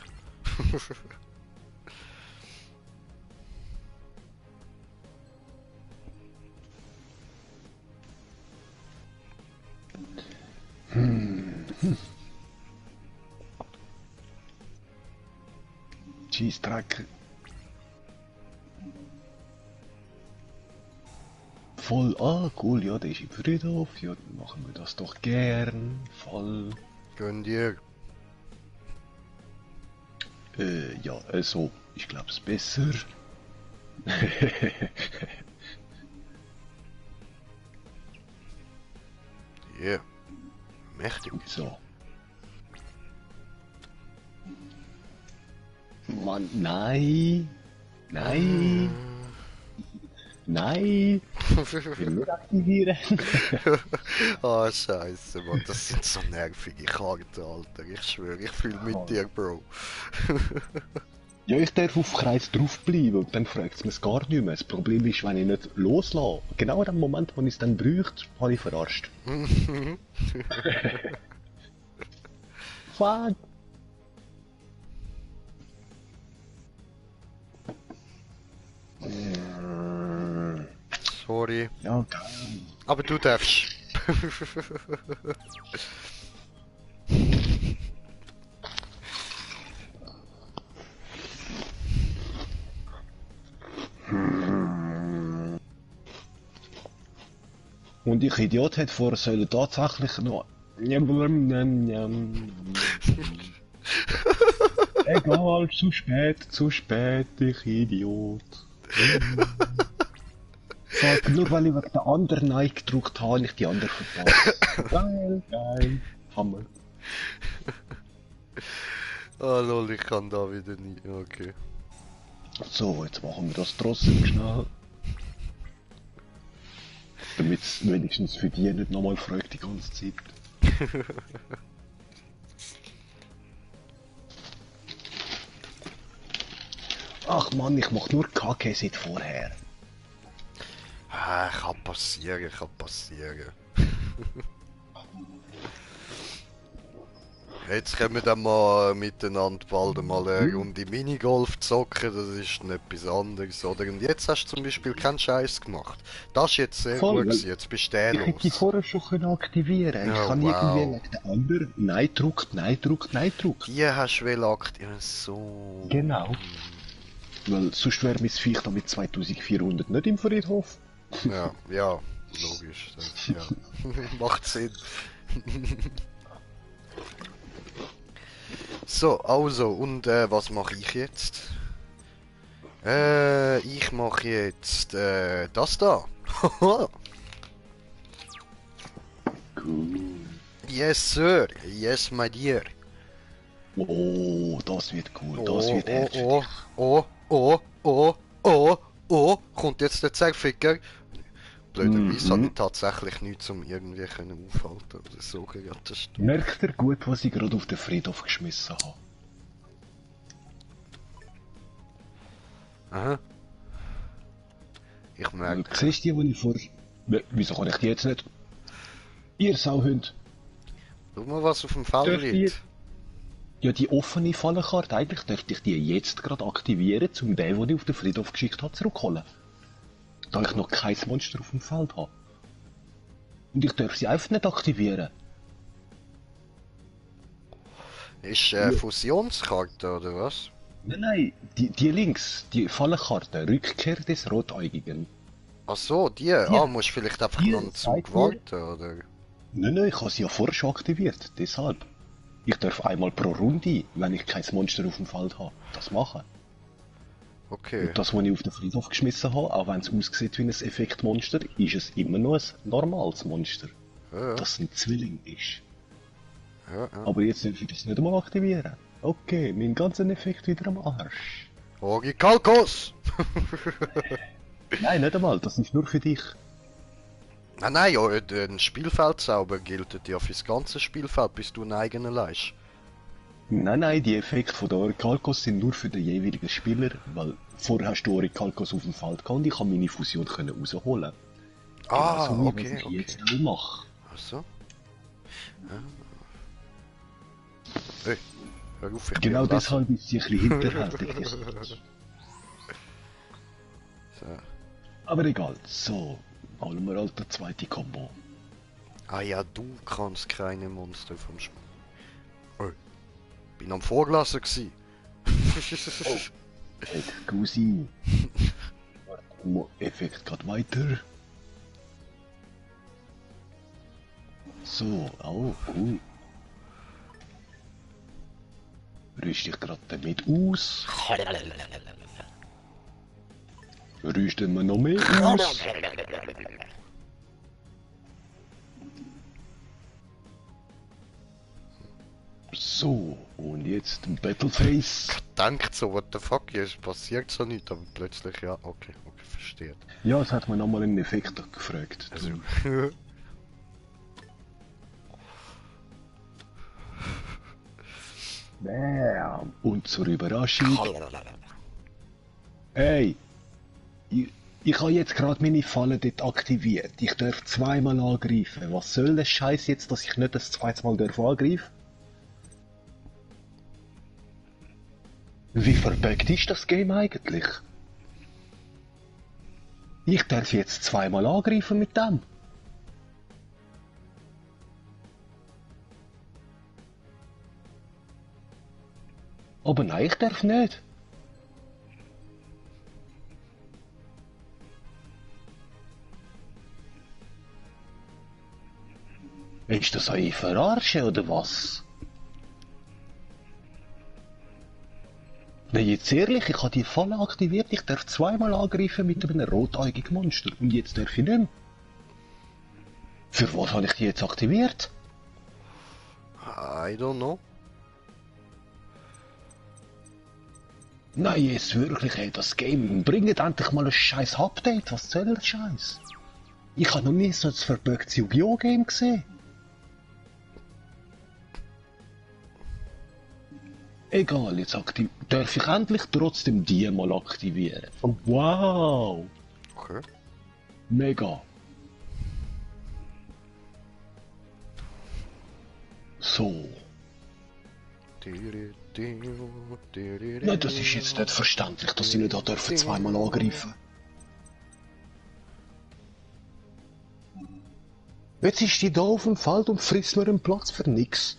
Speaker 1: Cheese-Track. Voll, cool, ja, der ist im Friedhof, ja, dann machen wir das doch gern, voll.
Speaker 2: Gönn dir.
Speaker 1: Ja, also, ich glaub's besser.
Speaker 2: Yeah. Mächtig.
Speaker 1: So. Mann, nein! Nein! Nein! Ich will nicht aktivieren.
Speaker 2: Ah, scheiße, Mann. Das sind so nervige Karten, Alter. Ich schwöre, ich fühle mit dir, Bro.
Speaker 1: Ja, ich darf auf Kreis draufbleiben und dann fragt es mich gar nicht mehr. Das Problem ist, wenn ich nicht loslasse. Genau in dem Moment, wo ich es dann bräuchte, habe ich verarscht. Fuck!
Speaker 2: Sorry.
Speaker 1: Ja, geil.
Speaker 2: Aber du darfst.
Speaker 1: Und ich Idiot hätte vor, sollen tatsächlich noch. Egal, zu spät, ich Idiot. Fuck, nur weil ich wegen der anderen Nein gedruckt habe, ich die andere verpasst. Geil, geil. Hammer.
Speaker 2: Ah, lol, ich kann da wieder nie. Okay.
Speaker 1: So, jetzt machen wir das trotzdem schnell. Damit es wenigstens für die nicht nochmal fragt die ganze Zeit. Ach Mann, ich mach nur Kacke seit vorher.
Speaker 2: Ah, kann passieren, kann passieren. Jetzt können wir dann mal miteinander bald mal eine Runde Minigolf zocken, das ist dann etwas anderes, oder? Und jetzt hast du zum Beispiel keinen Scheiß gemacht. Das ist jetzt sehr
Speaker 1: Voll,
Speaker 2: gut
Speaker 1: weil
Speaker 2: gewesen, jetzt bist du
Speaker 1: Ich hätte die
Speaker 2: los.
Speaker 1: vorher schon können aktivieren.
Speaker 2: Ja,
Speaker 1: Ich kann
Speaker 2: wow.
Speaker 1: irgendwie wegen der anderen Nein druckt, Nein druckt, Nein druckt.
Speaker 2: Die hast du will aktivieren, so.
Speaker 1: Genau. Weil sonst wäre mein Viech da mit 2400 nicht im Friedhof.
Speaker 2: Ja, ja, logisch. Das, ja. Macht Sinn. So, also, und was mache ich jetzt? Ich mache jetzt das da.
Speaker 1: Cool.
Speaker 2: Yes, sir. Yes, my dear.
Speaker 1: Oh, das wird cool. Das
Speaker 2: Oh,
Speaker 1: wird
Speaker 2: oh,
Speaker 1: herzig.
Speaker 2: oh, oh, oh, oh, oh, oh. Kommt jetzt der Zeigficker? Blöderweise habe ich tatsächlich nichts, um irgendwie können aufhalten oder so. Ja, das ist
Speaker 1: Merkt ihr gut, was ich gerade auf den Friedhof geschmissen habe?
Speaker 2: aha. Ich
Speaker 1: Du
Speaker 2: merke.
Speaker 1: siehst die ich vor... Wieso kann ich die jetzt nicht? Ihr Sauhund.
Speaker 2: Schau mal, was auf dem Feld
Speaker 1: Dürft ihr-
Speaker 2: liegt.
Speaker 1: Ja, die offene Fallenkarte, eigentlich dürfte ich die jetzt gerade aktivieren, um den ich auf den Friedhof geschickt habe, zurückholen. Da ich noch kein Monster auf dem Feld habe. Und ich darf sie einfach nicht aktivieren.
Speaker 2: Ist Fusionskarte oder was?
Speaker 1: Nein, die links, die Fallenkarte, Rückkehr des Rotäugigen.
Speaker 2: Ach so, die?
Speaker 1: Die,
Speaker 2: Musst vielleicht einfach
Speaker 1: die
Speaker 2: noch einen Zug
Speaker 1: sagt mir,
Speaker 2: warten, oder?
Speaker 1: nein, ich habe sie ja vorher schon aktiviert, deshalb. Ich darf einmal pro Runde, wenn ich kein Monster auf dem Feld habe, das machen.
Speaker 2: Okay.
Speaker 1: Und das, was ich auf den Friedhof geschmissen habe, auch wenn es aussieht wie ein Effektmonster, ist es immer noch ein normales Monster,
Speaker 2: Ja,
Speaker 1: das ein Zwilling ist.
Speaker 2: ja.
Speaker 1: Aber jetzt darf ich das nicht einmal aktivieren. Okay, mein ganzer Effekt wieder am Arsch.
Speaker 2: Orgikalkos!
Speaker 1: Nein, nicht einmal, das ist nur für dich.
Speaker 2: Nein, ja, ein Spielfeldzauber gilt ja fürs ganze Spielfeld, bis du einen eigenen leist.
Speaker 1: Nein, die Effekte von der Orikalkos sind nur für den jeweiligen Spieler, weil vorher hast du Orikalkos auf dem Feld gehabt und ich kann meine Fusion rausholen.
Speaker 2: Ah,
Speaker 1: Genauso wie
Speaker 2: okay,
Speaker 1: was ich
Speaker 2: okay.
Speaker 1: jetzt auch mache.
Speaker 2: Ach so. Hey, hör auf, ich
Speaker 1: Genau
Speaker 2: bin am Lesen.
Speaker 1: deshalb ist sie ein bisschen hinterhältig. die Katze.
Speaker 2: So.
Speaker 1: Aber egal, so, holen wir halt eine zweite Combo.
Speaker 2: Ah ja, du kannst keine Monster vom Spiel. Oh, bin am Vorlassen gsi.
Speaker 1: Excuse. Effekt geht weiter. So, oh, cool. Rüste ich gerade damit aus. Rüsten wir noch mehr aus. So, und jetzt ein Battleface.
Speaker 2: Denkt so, what the fuck, hier passiert so nicht, aber plötzlich, ja, okay, versteht.
Speaker 1: Ja, es hat mir nochmal einen Effekt gefragt.
Speaker 2: Also,
Speaker 1: Bam. Und zur Überraschung. Hey, ich habe jetzt gerade meine Falle dort aktiviert. Ich darf zweimal angreifen. Was soll das Scheiß jetzt, dass ich nicht das zweite Mal darf angreifen? Wie verbuggt ist das Game eigentlich? Ich darf jetzt zweimal angreifen mit dem. Aber nein, ich darf nicht. Ist das eine Verarsche oder was? Nein, jetzt ehrlich, ich habe die Falle aktiviert, ich darf zweimal angreifen mit einem rotäugigen Monster und jetzt darf ich nicht mehr. Für was habe ich die jetzt aktiviert?
Speaker 2: I don't know.
Speaker 1: Nein, jetzt wirklich, ey, das Game, bringt endlich mal ein scheiß Update, was soll der Scheiß? Ich habe noch nie so ein verbuggtes Yu-Gi-Oh! Game gesehen. Egal, jetzt darf ich endlich trotzdem die mal aktivieren. Oh, wow!
Speaker 2: Okay.
Speaker 1: Mega. So. Nein, das ist jetzt nicht verständlich, dass sie nicht da dürfen zweimal angreifen. Jetzt ist die da auf dem Feld und frisst mir einen Platz für nix.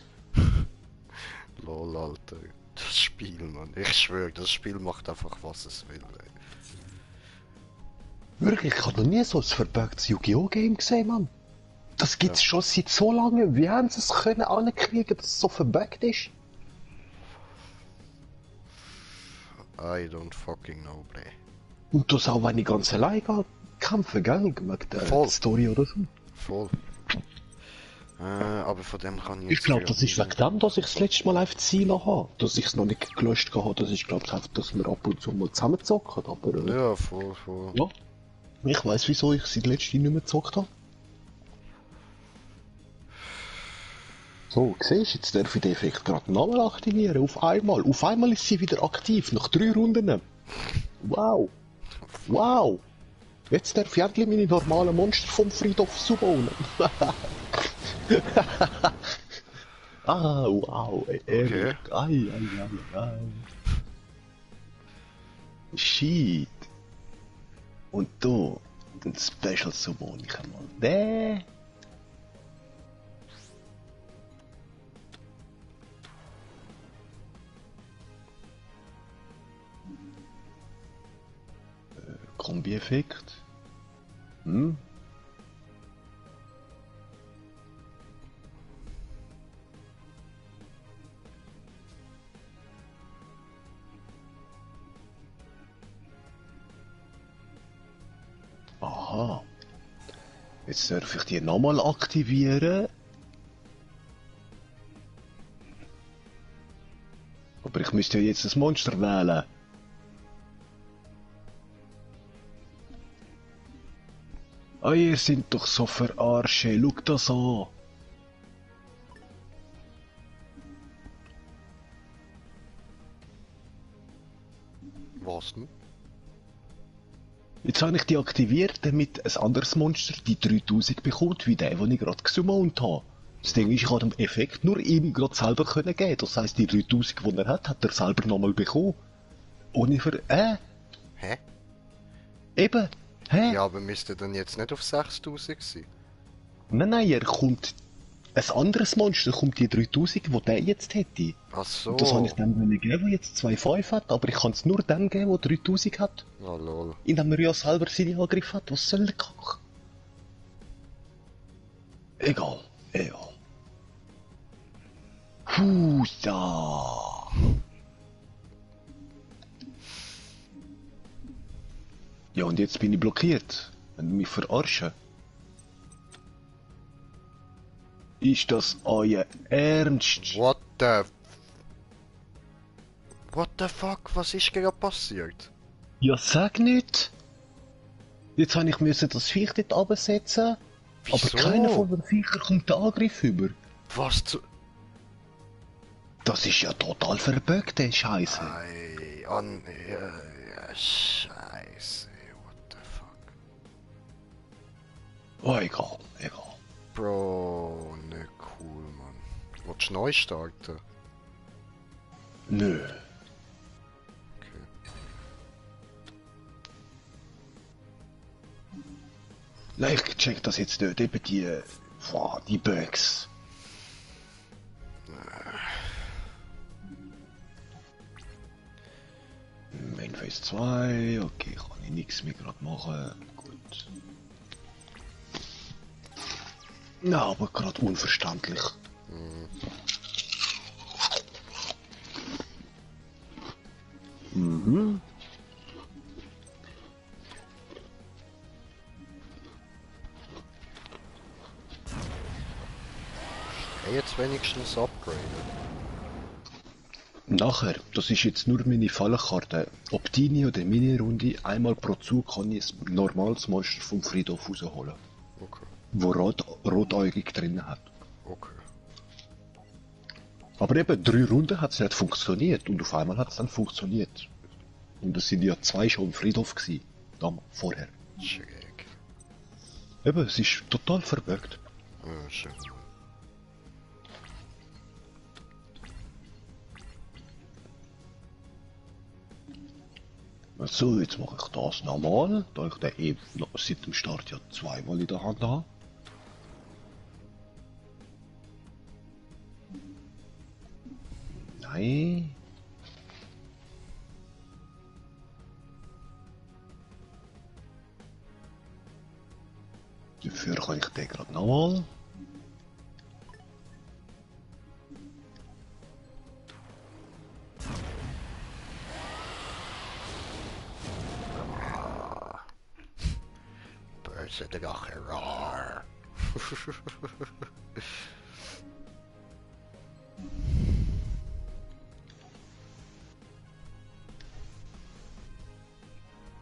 Speaker 2: Lol, Alter. Das Spiel, Mann. Ich schwöre, das Spiel macht einfach, was es will, ey.
Speaker 1: Wirklich, ich habe noch nie so ein verbuggtes Yu-Gi-Oh! Game gesehen, Mann. Das gibt's schon seit so lange. Wie haben sie es können ankriegen, dass es so verbuggt ist?
Speaker 2: I don't fucking know, bro.
Speaker 1: Und das auch, wenn ich ganz allein gehe, kämpfen, gell? Wegen der Story oder so.
Speaker 2: Voll. Aber von dem kann ich
Speaker 1: Ich glaube, das ist wegen dem, dass ich das letzte Mal einfach Ziele habe. Dass ich es noch nicht gelöscht habe. Das ist, glaube ich, einfach, dass wir ab und zu mal zusammenzocken. Aber,
Speaker 2: Ja, voll.
Speaker 1: ja. Ich weiss, wieso ich seit letztem nicht mehr gezockt habe. So, siehst du, jetzt darf ich den Effekt gerade nochmal aktivieren. Auf einmal. Auf einmal ist sie wieder aktiv. Nach 3 Runden. Wow. Wow. Jetzt darf ich endlich meine normalen Monster vom Friedhof zubauen. Ah, wow.
Speaker 2: Okay.
Speaker 1: Ei. Shit. Und da, den Special Summon ich einmal. Der. Zombie-Effekt. Hm? Aha. Jetzt darf ich die nochmal aktivieren. Aber ich müsste ja jetzt das Monster wählen. Ah, ihr seid doch so verarsche. Schau das an.
Speaker 2: Was denn?
Speaker 1: Jetzt habe ich die aktiviert, damit ein anderes Monster die 3000 bekommt, wie der, den ich gerade gesummt habe. Das Ding ist, ich habe dem Effekt nur ihm gerade selber können geben. Das heisst, die 3000, die er hat er selber nochmal bekommen. Ohne
Speaker 2: Hä?
Speaker 1: Eben. Hä?
Speaker 2: Ja, aber müsste dann jetzt nicht auf 6000 sein?
Speaker 1: Nein, er kommt... Ein anderes Monster kommt die 3000, die der jetzt hätte.
Speaker 2: Ach so.
Speaker 1: Und das habe ich dem gegeben, der jetzt 2,5 hat, aber ich kann es nur dem geben, der 3000 hat.
Speaker 2: Oh lol.
Speaker 1: Indem er ja selber seine Angriffe hat. Was soll der Kack? Egal. Husa! Ja, und jetzt bin ich blockiert. Wenn du mich verarschen. Ist das euer Ernst?
Speaker 2: What the fuck? Was ist gerade passiert?
Speaker 1: Ja, sag nicht! Jetzt habe ich müssen das Viech dort absetzen. Aber
Speaker 2: Wieso?
Speaker 1: keiner von den Viechern kommt den Angriff über.
Speaker 2: Was zu...
Speaker 1: Das ist ja total verbuggt, der Scheiße.
Speaker 2: Ei, ja, Scheiße. What the fuck?
Speaker 1: Oh, egal.
Speaker 2: Bro, ne cool, Mann. Willst du neu starten?
Speaker 1: Nö.
Speaker 2: Okay.
Speaker 1: Nein, ich check das jetzt nicht. Eben die Bugs. Main Phase 2. Okay, kann ich nichts mehr gerade machen. Gut. Na, aber gerade unverständlich. Mhm.
Speaker 2: Hey, jetzt wenigstens upgraden.
Speaker 1: Nachher, das ist jetzt nur meine Fallenkarte. Ob deine oder meine Runde, einmal pro Zug kann ich ein normales Monster vom Friedhof rausholen.
Speaker 2: Okay.
Speaker 1: Wo rotäugig drin hat.
Speaker 2: Okay.
Speaker 1: Aber eben, 3 Runden hat es nicht funktioniert und auf einmal hat es dann funktioniert. Und es sind ja 2 schon im Friedhof gewesen. Vorher.
Speaker 2: Schräg.
Speaker 1: Eben, es ist total verbuggt.
Speaker 2: Ja, schön.
Speaker 1: So, jetzt mache ich das nochmal, da ich den eben seit dem Start ja 2-mal in der Hand habe. Nein. Dafür kann ich den gerade nochmal.
Speaker 2: Böse Drache, rar.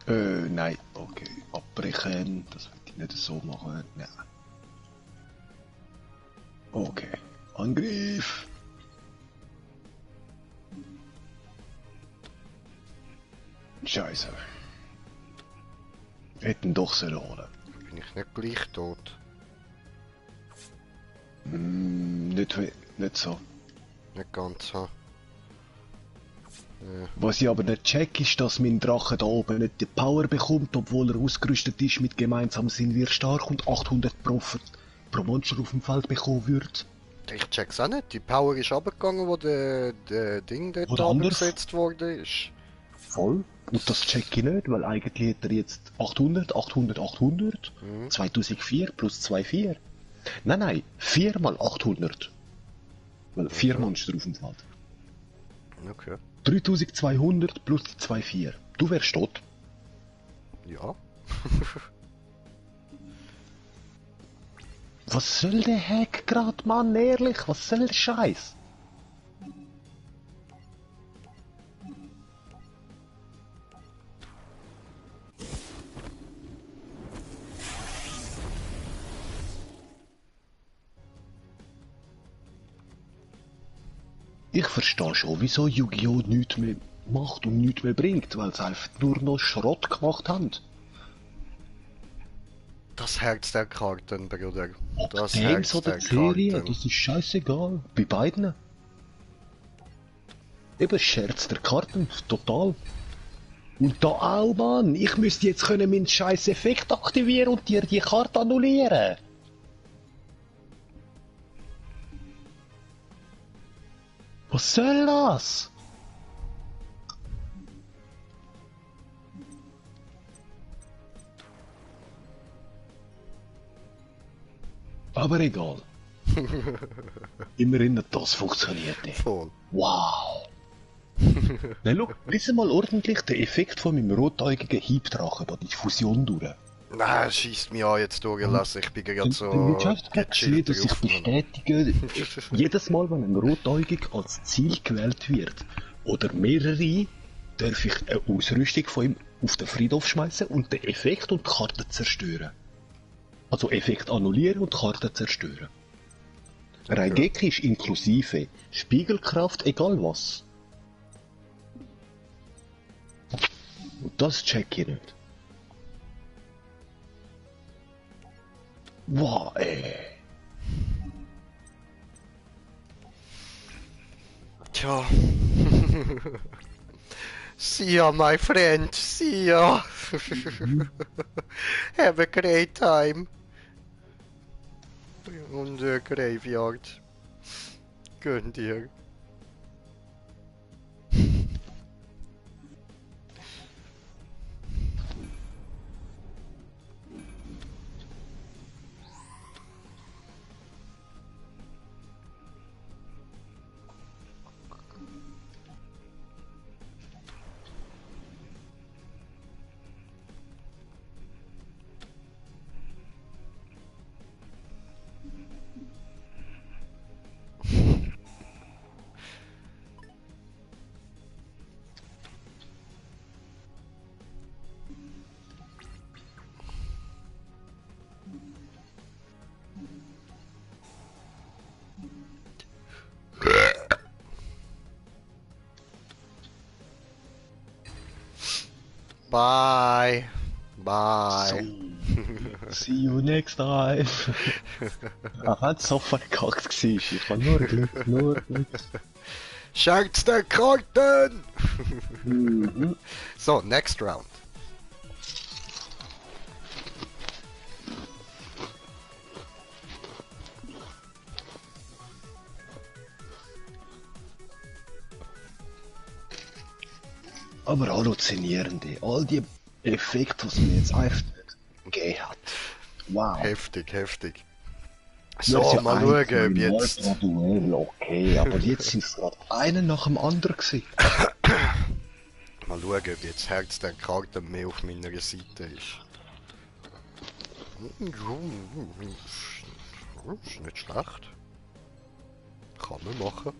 Speaker 1: Nein, okay. Abbrechen, das will ich nicht so machen. Nein. Okay. Angriff! Scheiße. Hätten doch sollen holen.
Speaker 2: Bin ich nicht gleich tot?
Speaker 1: Nicht so.
Speaker 2: Nicht ganz, ha?
Speaker 1: Was ich aber nicht check, ist, dass mein Drache da oben nicht die Power bekommt, obwohl er ausgerüstet ist mit gemeinsam sind wir stark und 800 pro Monster auf dem Feld bekommen wird.
Speaker 2: Ich check's auch nicht. Die Power ist abgegangen, wo der Ding dort
Speaker 1: Wo der anders?
Speaker 2: abgesetzt worden ist.
Speaker 1: Voll. Und das check ich nicht, weil eigentlich hat er jetzt 800, 800, 800, 2004 plus 2,4. Nein, 4 mal 800. Weil 4 Monster auf dem Feld.
Speaker 2: Okay.
Speaker 1: 3200 plus die 2,4. Du wärst tot.
Speaker 2: Ja.
Speaker 1: Was soll der Hack grad, Mann? Ehrlich, was soll der Scheiß? Ich verstehe schon, wieso Yu-Gi-Oh! Nichts mehr macht und nichts mehr bringt, weil sie einfach nur noch Schrott gemacht haben.
Speaker 2: Das Herz der Karten, Bruder.
Speaker 1: Ob
Speaker 2: Das
Speaker 1: Games
Speaker 2: Herz
Speaker 1: oder
Speaker 2: der
Speaker 1: Serie,
Speaker 2: Karten.
Speaker 1: das ist scheißegal. Bei beiden. Eben Scherz der Karten, total. Und da auch, Mann. Ich müsste jetzt können meinen scheiß Effekt aktivieren und dir die Karte annullieren. Was soll das? Aber egal. Immerhin hat das funktioniert.
Speaker 2: Voll.
Speaker 1: Wow. Na schau, lies mal ordentlich den Effekt von meinem rotäugigen Hiebdrachen da, die Fusion durch.
Speaker 2: Nein, schießt mich an jetzt durchgelassen. Ich bin gerade so.
Speaker 1: Dann willst du einfach gerade sehen, dass ich
Speaker 2: drauf, Mann.
Speaker 1: bestätige, jedes Mal, wenn ein rotäugig als Ziel gewählt wird, oder mehrere, darf ich eine Ausrüstung von ihm auf den Friedhof schmeißen und den Effekt und die Karte zerstören. Also Effekt annullieren und die Karte zerstören. Raigeki ist inklusive Spiegelkraft, egal was. Und das check ich nicht. Wow, ey.
Speaker 2: Tja. See ya, my friend. See ya. Have a great time. Und Graveyard. Gönn dir. Bye. Bye.
Speaker 1: See you next time. Auch wenn es so verkackt war, ich habe nur Glück, nur Glück.
Speaker 2: Scherz der Karten!
Speaker 1: Mhm.
Speaker 2: So, next round.
Speaker 1: Aber halluzinierende, all die Effekte, was mir jetzt einfach gegeben hat. Wow.
Speaker 2: Heftig, heftig.
Speaker 1: Ja,
Speaker 2: So,
Speaker 1: ja,
Speaker 2: mal schauen, ob jetzt...
Speaker 1: Duell, okay, aber jetzt sind es gerade einen nach dem anderen gewesen.
Speaker 2: Mal schauen, ob jetzt Herz der Karten mehr auf meiner Seite ist. Ist nicht schlecht. Kann man machen.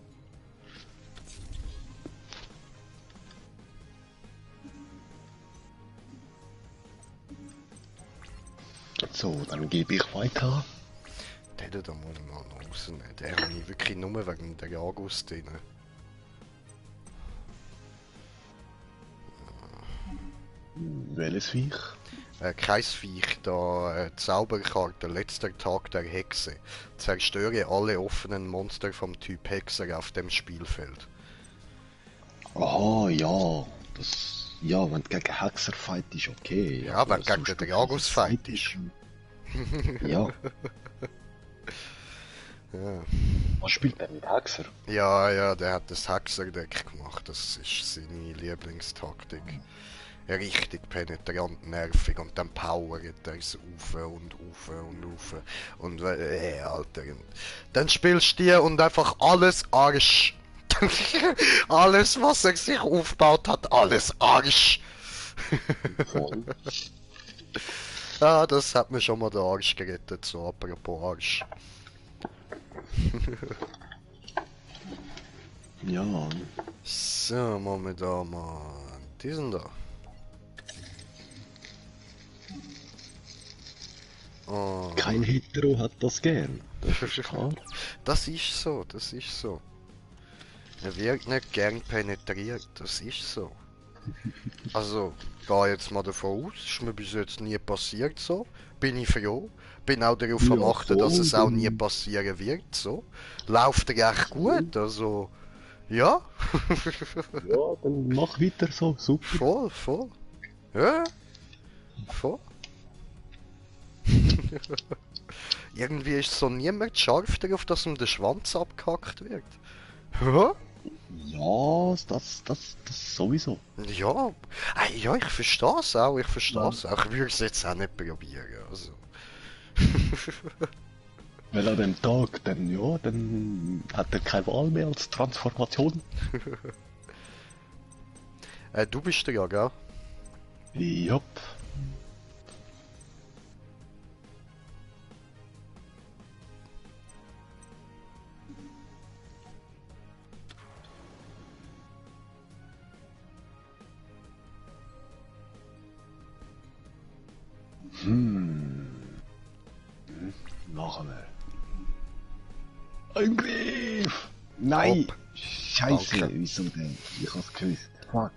Speaker 1: So, dann gebe ich weiter.
Speaker 2: Den da muss ich mal noch rausnehmen. Den habe ich wirklich nur wegen der Jagus drin.
Speaker 1: Welches Viech?
Speaker 2: Kein Viech, da Zauberkarte, letzter Tag der Hexe. Zerstöre alle offenen Monster vom Typ Hexer auf dem Spielfeld.
Speaker 1: Ah, ja. Das. Ja, wenn du gegen Hexer fight ist, okay.
Speaker 2: Ja,
Speaker 1: aber
Speaker 2: wenn du gegen
Speaker 1: sonst
Speaker 2: den Jagus fight ist.
Speaker 1: Ja.
Speaker 2: Ja.
Speaker 1: Was spielt der mit Hexer?
Speaker 2: Ja, der hat das Hexerdeck gemacht. Das ist seine Lieblingstaktik. Richtig penetrant, nervig und dann powert er es auf und auf und auf. Und Alter. Und dann spielst du die und einfach alles Arsch. Alles, was er sich aufgebaut hat, alles Arsch.
Speaker 1: Voll.
Speaker 2: Ja, das hat mir schon mal den Arsch gerettet, so apropos Arsch.
Speaker 1: Ja, Mann.
Speaker 2: So, machen wir da mal diesen da. Oh.
Speaker 1: Kein Hetero hat das gern. Das ist klar.
Speaker 2: Das ist so, das ist so. Er wird nicht gern penetriert, das ist so. Also, gehe jetzt mal davon aus, ist mir bis jetzt nie passiert so. Bin ich froh. Bin auch darauf
Speaker 1: Ja,
Speaker 2: am achten, dass
Speaker 1: voll,
Speaker 2: es auch nie
Speaker 1: dann-
Speaker 2: passieren wird, so. Läuft recht gut, also, ja.
Speaker 1: Ja, dann mach weiter so, super.
Speaker 2: Voll, voll. Ja, voll. Irgendwie ist so niemand scharf darauf, dass ihm der Schwanz abgehackt wird. Hä?
Speaker 1: Ja, das sowieso.
Speaker 2: Ja, ja, ich verstehe es auch, ich verstehe es auch. Ich würde es jetzt auch nicht probieren, also.
Speaker 1: Weil an dem Tag, dann, ja, dann hat er keine Wahl mehr als Transformation.
Speaker 2: Du bist der ja, gell?
Speaker 1: Jupp. Machen wir. Angriff! Nein!
Speaker 2: Top.
Speaker 1: Scheiße,
Speaker 2: Danke.
Speaker 1: wieso denn? Ich hab's gewusst. Fuck.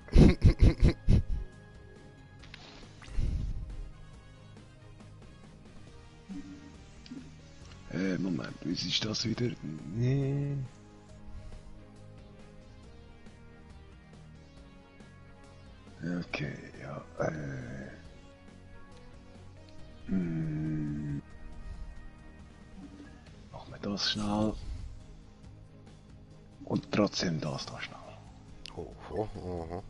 Speaker 1: Moment, wie ist das wieder? Nee. Okay, ja, Machen wir das schnell. Und trotzdem das da schnell.
Speaker 2: Oho, oho.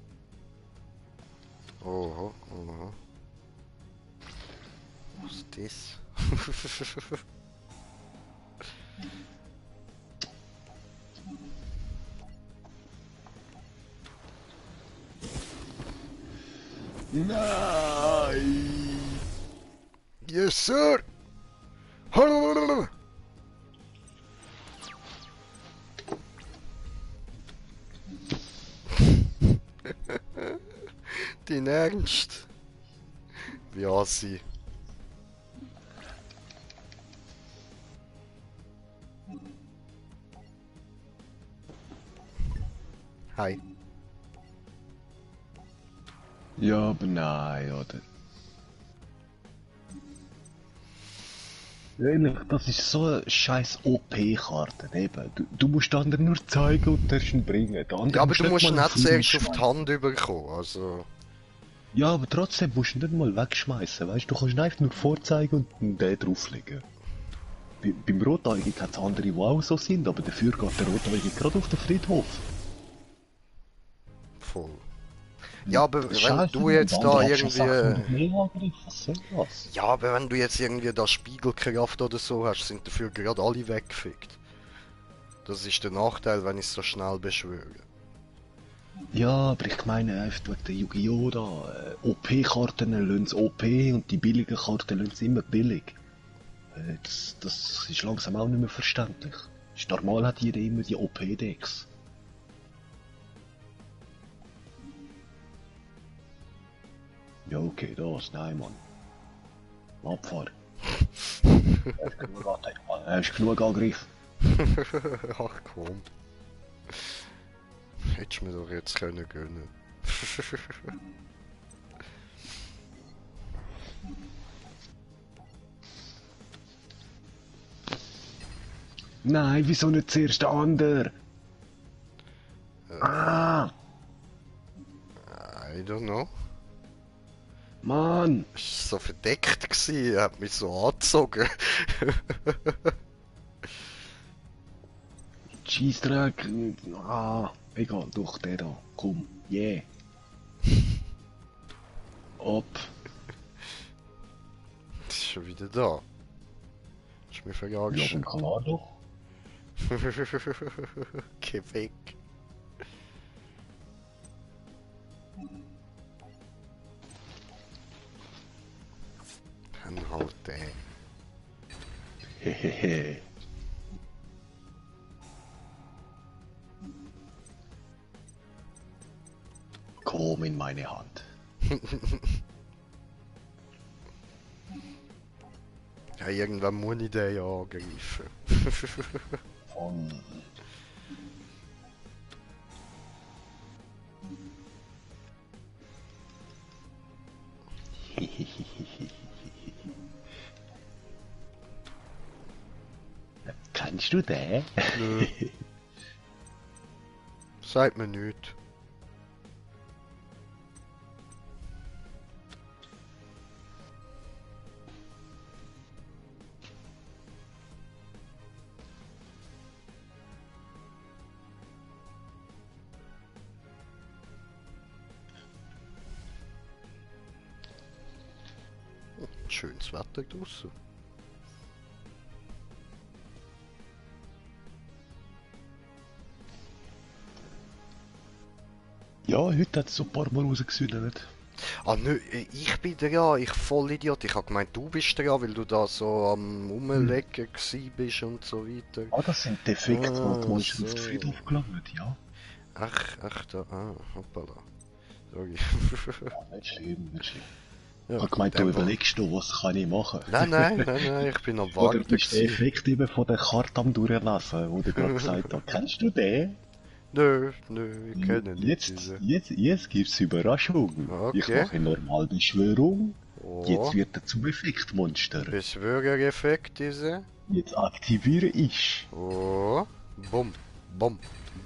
Speaker 2: Oho, oho. Was ist das?
Speaker 1: Nein!
Speaker 2: Yes, sir! Hallo! Dein Ernst? Wie assi. Hi.
Speaker 1: Ja, aber nein, oder? Ehrlich, das ist so eine scheiß OP-Karte, eben. Du musst den anderen nur zeigen und darfst ihn bringen. Der andere
Speaker 2: Ja, aber du musst
Speaker 1: mal
Speaker 2: nicht
Speaker 1: auf den
Speaker 2: zuerst auf die
Speaker 1: schmeißen.
Speaker 2: Hand überkommen, also...
Speaker 1: Ja, aber trotzdem musst du ihn nicht mal wegschmeißen, weißt du? Du kannst ihn einfach nur vorzeigen und den drauflegen. Beim Rotäugig hat es andere, die auch so sind, aber dafür geht der Rotäugig gerade auf den Friedhof.
Speaker 2: Voll. Ja, aber wenn
Speaker 1: Scheiße,
Speaker 2: du jetzt
Speaker 1: der
Speaker 2: da
Speaker 1: andere hat schon
Speaker 2: irgendwie...
Speaker 1: 600 mehr Angriff, was soll das?
Speaker 2: Ja, aber wenn du jetzt irgendwie da Spiegelkraft oder so hast, sind dafür gerade alle weggefickt. Das ist der Nachteil, wenn ich es so schnell beschwöre.
Speaker 1: Ja, aber ich meine einfach wegen der Yu-Gi-Oh! Da. OP-Karten lassen OP und die billigen Karten lassen immer billig. Das ist langsam auch nicht mehr verständlich. Ist normal hat jeder immer die OP-Decks. Ja, okay, das, nein, Mann. Abfahr. Hast du genug Angriff?
Speaker 2: Ach komm. Hättest du mir doch jetzt können gönnen.
Speaker 1: Nein, wieso nicht zuerst der andere? Ah,
Speaker 2: I don't know.
Speaker 1: Mann!
Speaker 2: Es war so verdeckt gsi, er hat mich so angezogen.
Speaker 1: Scheissdreck. Ah, egal, doch, der da. Komm, yeah. Ab.
Speaker 2: Das ist schon wieder da. Ist mir verjagt.
Speaker 1: Ja, und klar doch.
Speaker 2: Geh weg. Dann halt den.
Speaker 1: Hehehe. Komm in meine Hand.
Speaker 2: Ja, irgendwann muss ich den ja angreifen.
Speaker 1: Von. Kannst du den?
Speaker 2: Nö. Sagt mir nichts. Schönes Wetter draussen.
Speaker 1: Ja, heute hat es so ein paar Mal rausgesündert.
Speaker 2: Ah nö, ich bin dran, ich voll Idiot. Ich hab gemeint, du bist dran, weil du da so am Rumlecken gsi bist und so weiter.
Speaker 1: Ah, das sind Defekte,
Speaker 2: Ah,
Speaker 1: die Monster
Speaker 2: so.
Speaker 1: auf den Friedhof gelangt, ja.
Speaker 2: Ach, da, hoppala. Sorry.
Speaker 1: Nicht schlimm, nicht schlimm.
Speaker 2: Ja,
Speaker 1: Ich hab gemeint, du
Speaker 2: in dem Fall.
Speaker 1: überlegst du, was kann ich machen?
Speaker 2: Nein, ich bin am
Speaker 1: Oder
Speaker 2: Warten
Speaker 1: bist du den
Speaker 2: gsi.
Speaker 1: Effekt eben von der Karte am Durchlassen, wo du gerade gesagt hast, kennst du den?
Speaker 2: Nö, ich kenne nicht
Speaker 1: Jetzt,
Speaker 2: diese.
Speaker 1: jetzt gibt's Überraschung.
Speaker 2: Okay.
Speaker 1: Ich mache eine Normalbeschwörung.
Speaker 2: Oh,
Speaker 1: Jetzt wird er zum Effektmonster.
Speaker 2: Beschwörereffekt diese.
Speaker 1: Jetzt aktiviere ich.
Speaker 2: Oh, bumm, bumm,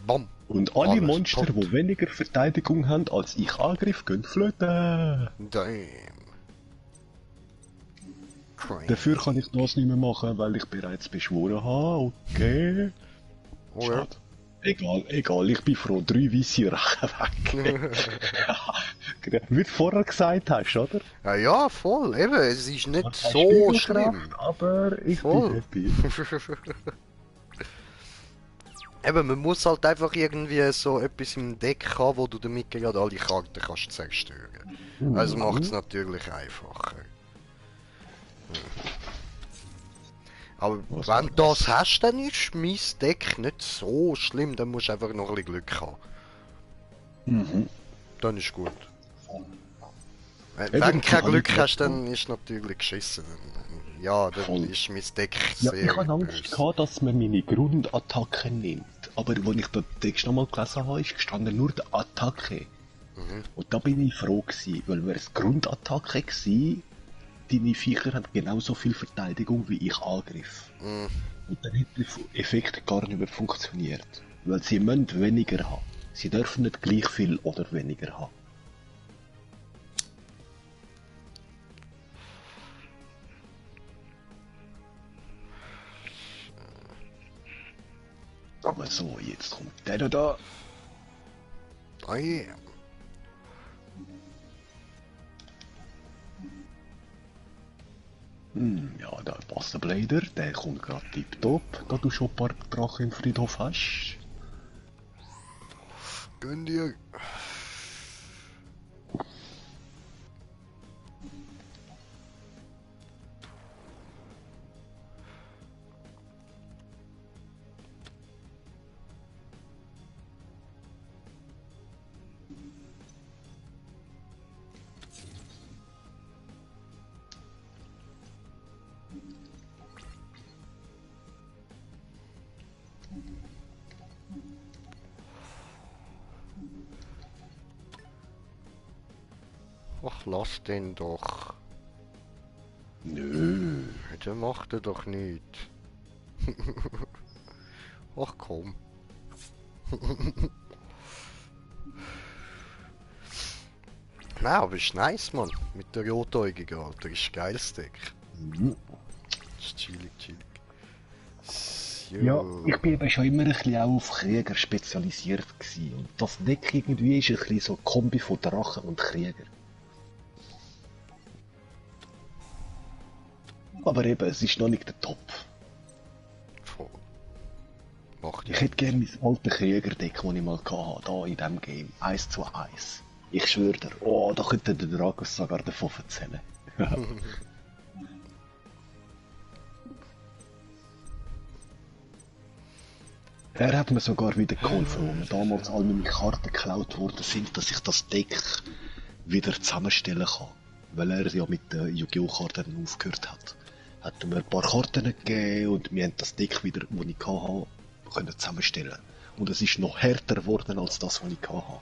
Speaker 2: bumm.
Speaker 1: Und alle
Speaker 2: Alles
Speaker 1: Monster,
Speaker 2: tot.
Speaker 1: die weniger Verteidigung haben als ich Angriff, gehen flöten.
Speaker 2: Damn. Crazy.
Speaker 1: Dafür kann ich das nicht mehr machen, weil ich bereits beschworen habe. Okay.
Speaker 2: Oh, ja.
Speaker 1: Schade. Egal, ich bin froh, 3 weisse Rachen weg. Wie du vorher gesagt hast, oder?
Speaker 2: Ja, voll, eben, es ist nicht
Speaker 1: Keine
Speaker 2: so schlimm.
Speaker 1: Spiegelkraft, aber ich
Speaker 2: Voll.
Speaker 1: bin happy.
Speaker 2: Eben, man muss halt einfach irgendwie so etwas im Deck haben, wo du damit gerade alle Karten kannst zerstören. Also macht es natürlich einfacher. Aber
Speaker 1: Was
Speaker 2: wenn
Speaker 1: war
Speaker 2: du das hast, dann ist mein Deck nicht so schlimm, dann musst du einfach noch ein bisschen Glück haben.
Speaker 1: Mhm.
Speaker 2: Dann ist gut. Wenn
Speaker 1: Eben,
Speaker 2: du kein
Speaker 1: kann
Speaker 2: Glück
Speaker 1: ich
Speaker 2: hast,
Speaker 1: nicht
Speaker 2: dann ist natürlich geschissen. Ja, dann
Speaker 1: Voll.
Speaker 2: ist mein Deck
Speaker 1: Ja,
Speaker 2: sehr
Speaker 1: ich hatte Angst
Speaker 2: böse.
Speaker 1: gehabt, dass man meine Grundattacke nimmt. Aber als ich den Text nochmal gelesen habe, ist gestanden nur die Attacke.
Speaker 2: Mhm.
Speaker 1: Und da bin ich froh gewesen, weil wäre es Grundattacke gewesen, deine Viecher haben genauso viel Verteidigung wie ich Angriff.
Speaker 2: Mhm.
Speaker 1: Und dann hätte der Effekt gar nicht mehr funktioniert. Weil sie müssen weniger haben. Sie dürfen nicht gleich viel oder weniger haben. Aber so, jetzt kommt der da.
Speaker 2: Oh yeah.
Speaker 1: Ja, der Wasserblader, der kommt gerade tipptopp, da du schon ein paar Drachen im Friedhof hast.
Speaker 2: Gönn dir. Ach, lass den doch.
Speaker 1: Nö.
Speaker 2: Der macht er doch nicht. Ach komm. Nein, aber ist nice, Mann. Mit der Rotäugigen, Alter. Ist ein geiles Deck.
Speaker 1: Mhm.
Speaker 2: Ist chillig.
Speaker 1: Ja, ich bin eben schon immer ein bisschen auch auf Krieger spezialisiert gewesen. Und das Deck irgendwie ist ein bisschen so eine Kombi von Drachen und Krieger. Aber eben, es ist noch nicht der Top.
Speaker 2: Voll. Macht
Speaker 1: Ich hätte gerne mein altes Kriegerdeck, das ich mal hatte, da in diesem Game. 1 zu 1. Ich schwöre dir, oh, da könnte der Dragos sogar davon erzählen. Er hat mir sogar wieder geholfen, wo mir damals all meine Karten geklaut worden sind, dass ich das Deck wieder zusammenstellen kann. Weil er ja mit den Yu-Gi-Oh! Karten aufgehört hat. Hat er mir ein paar Karten gegeben und wir haben das Deck wieder, das ich hatte, können zusammenstellen. Und es ist noch härter geworden als das, was ich hatte.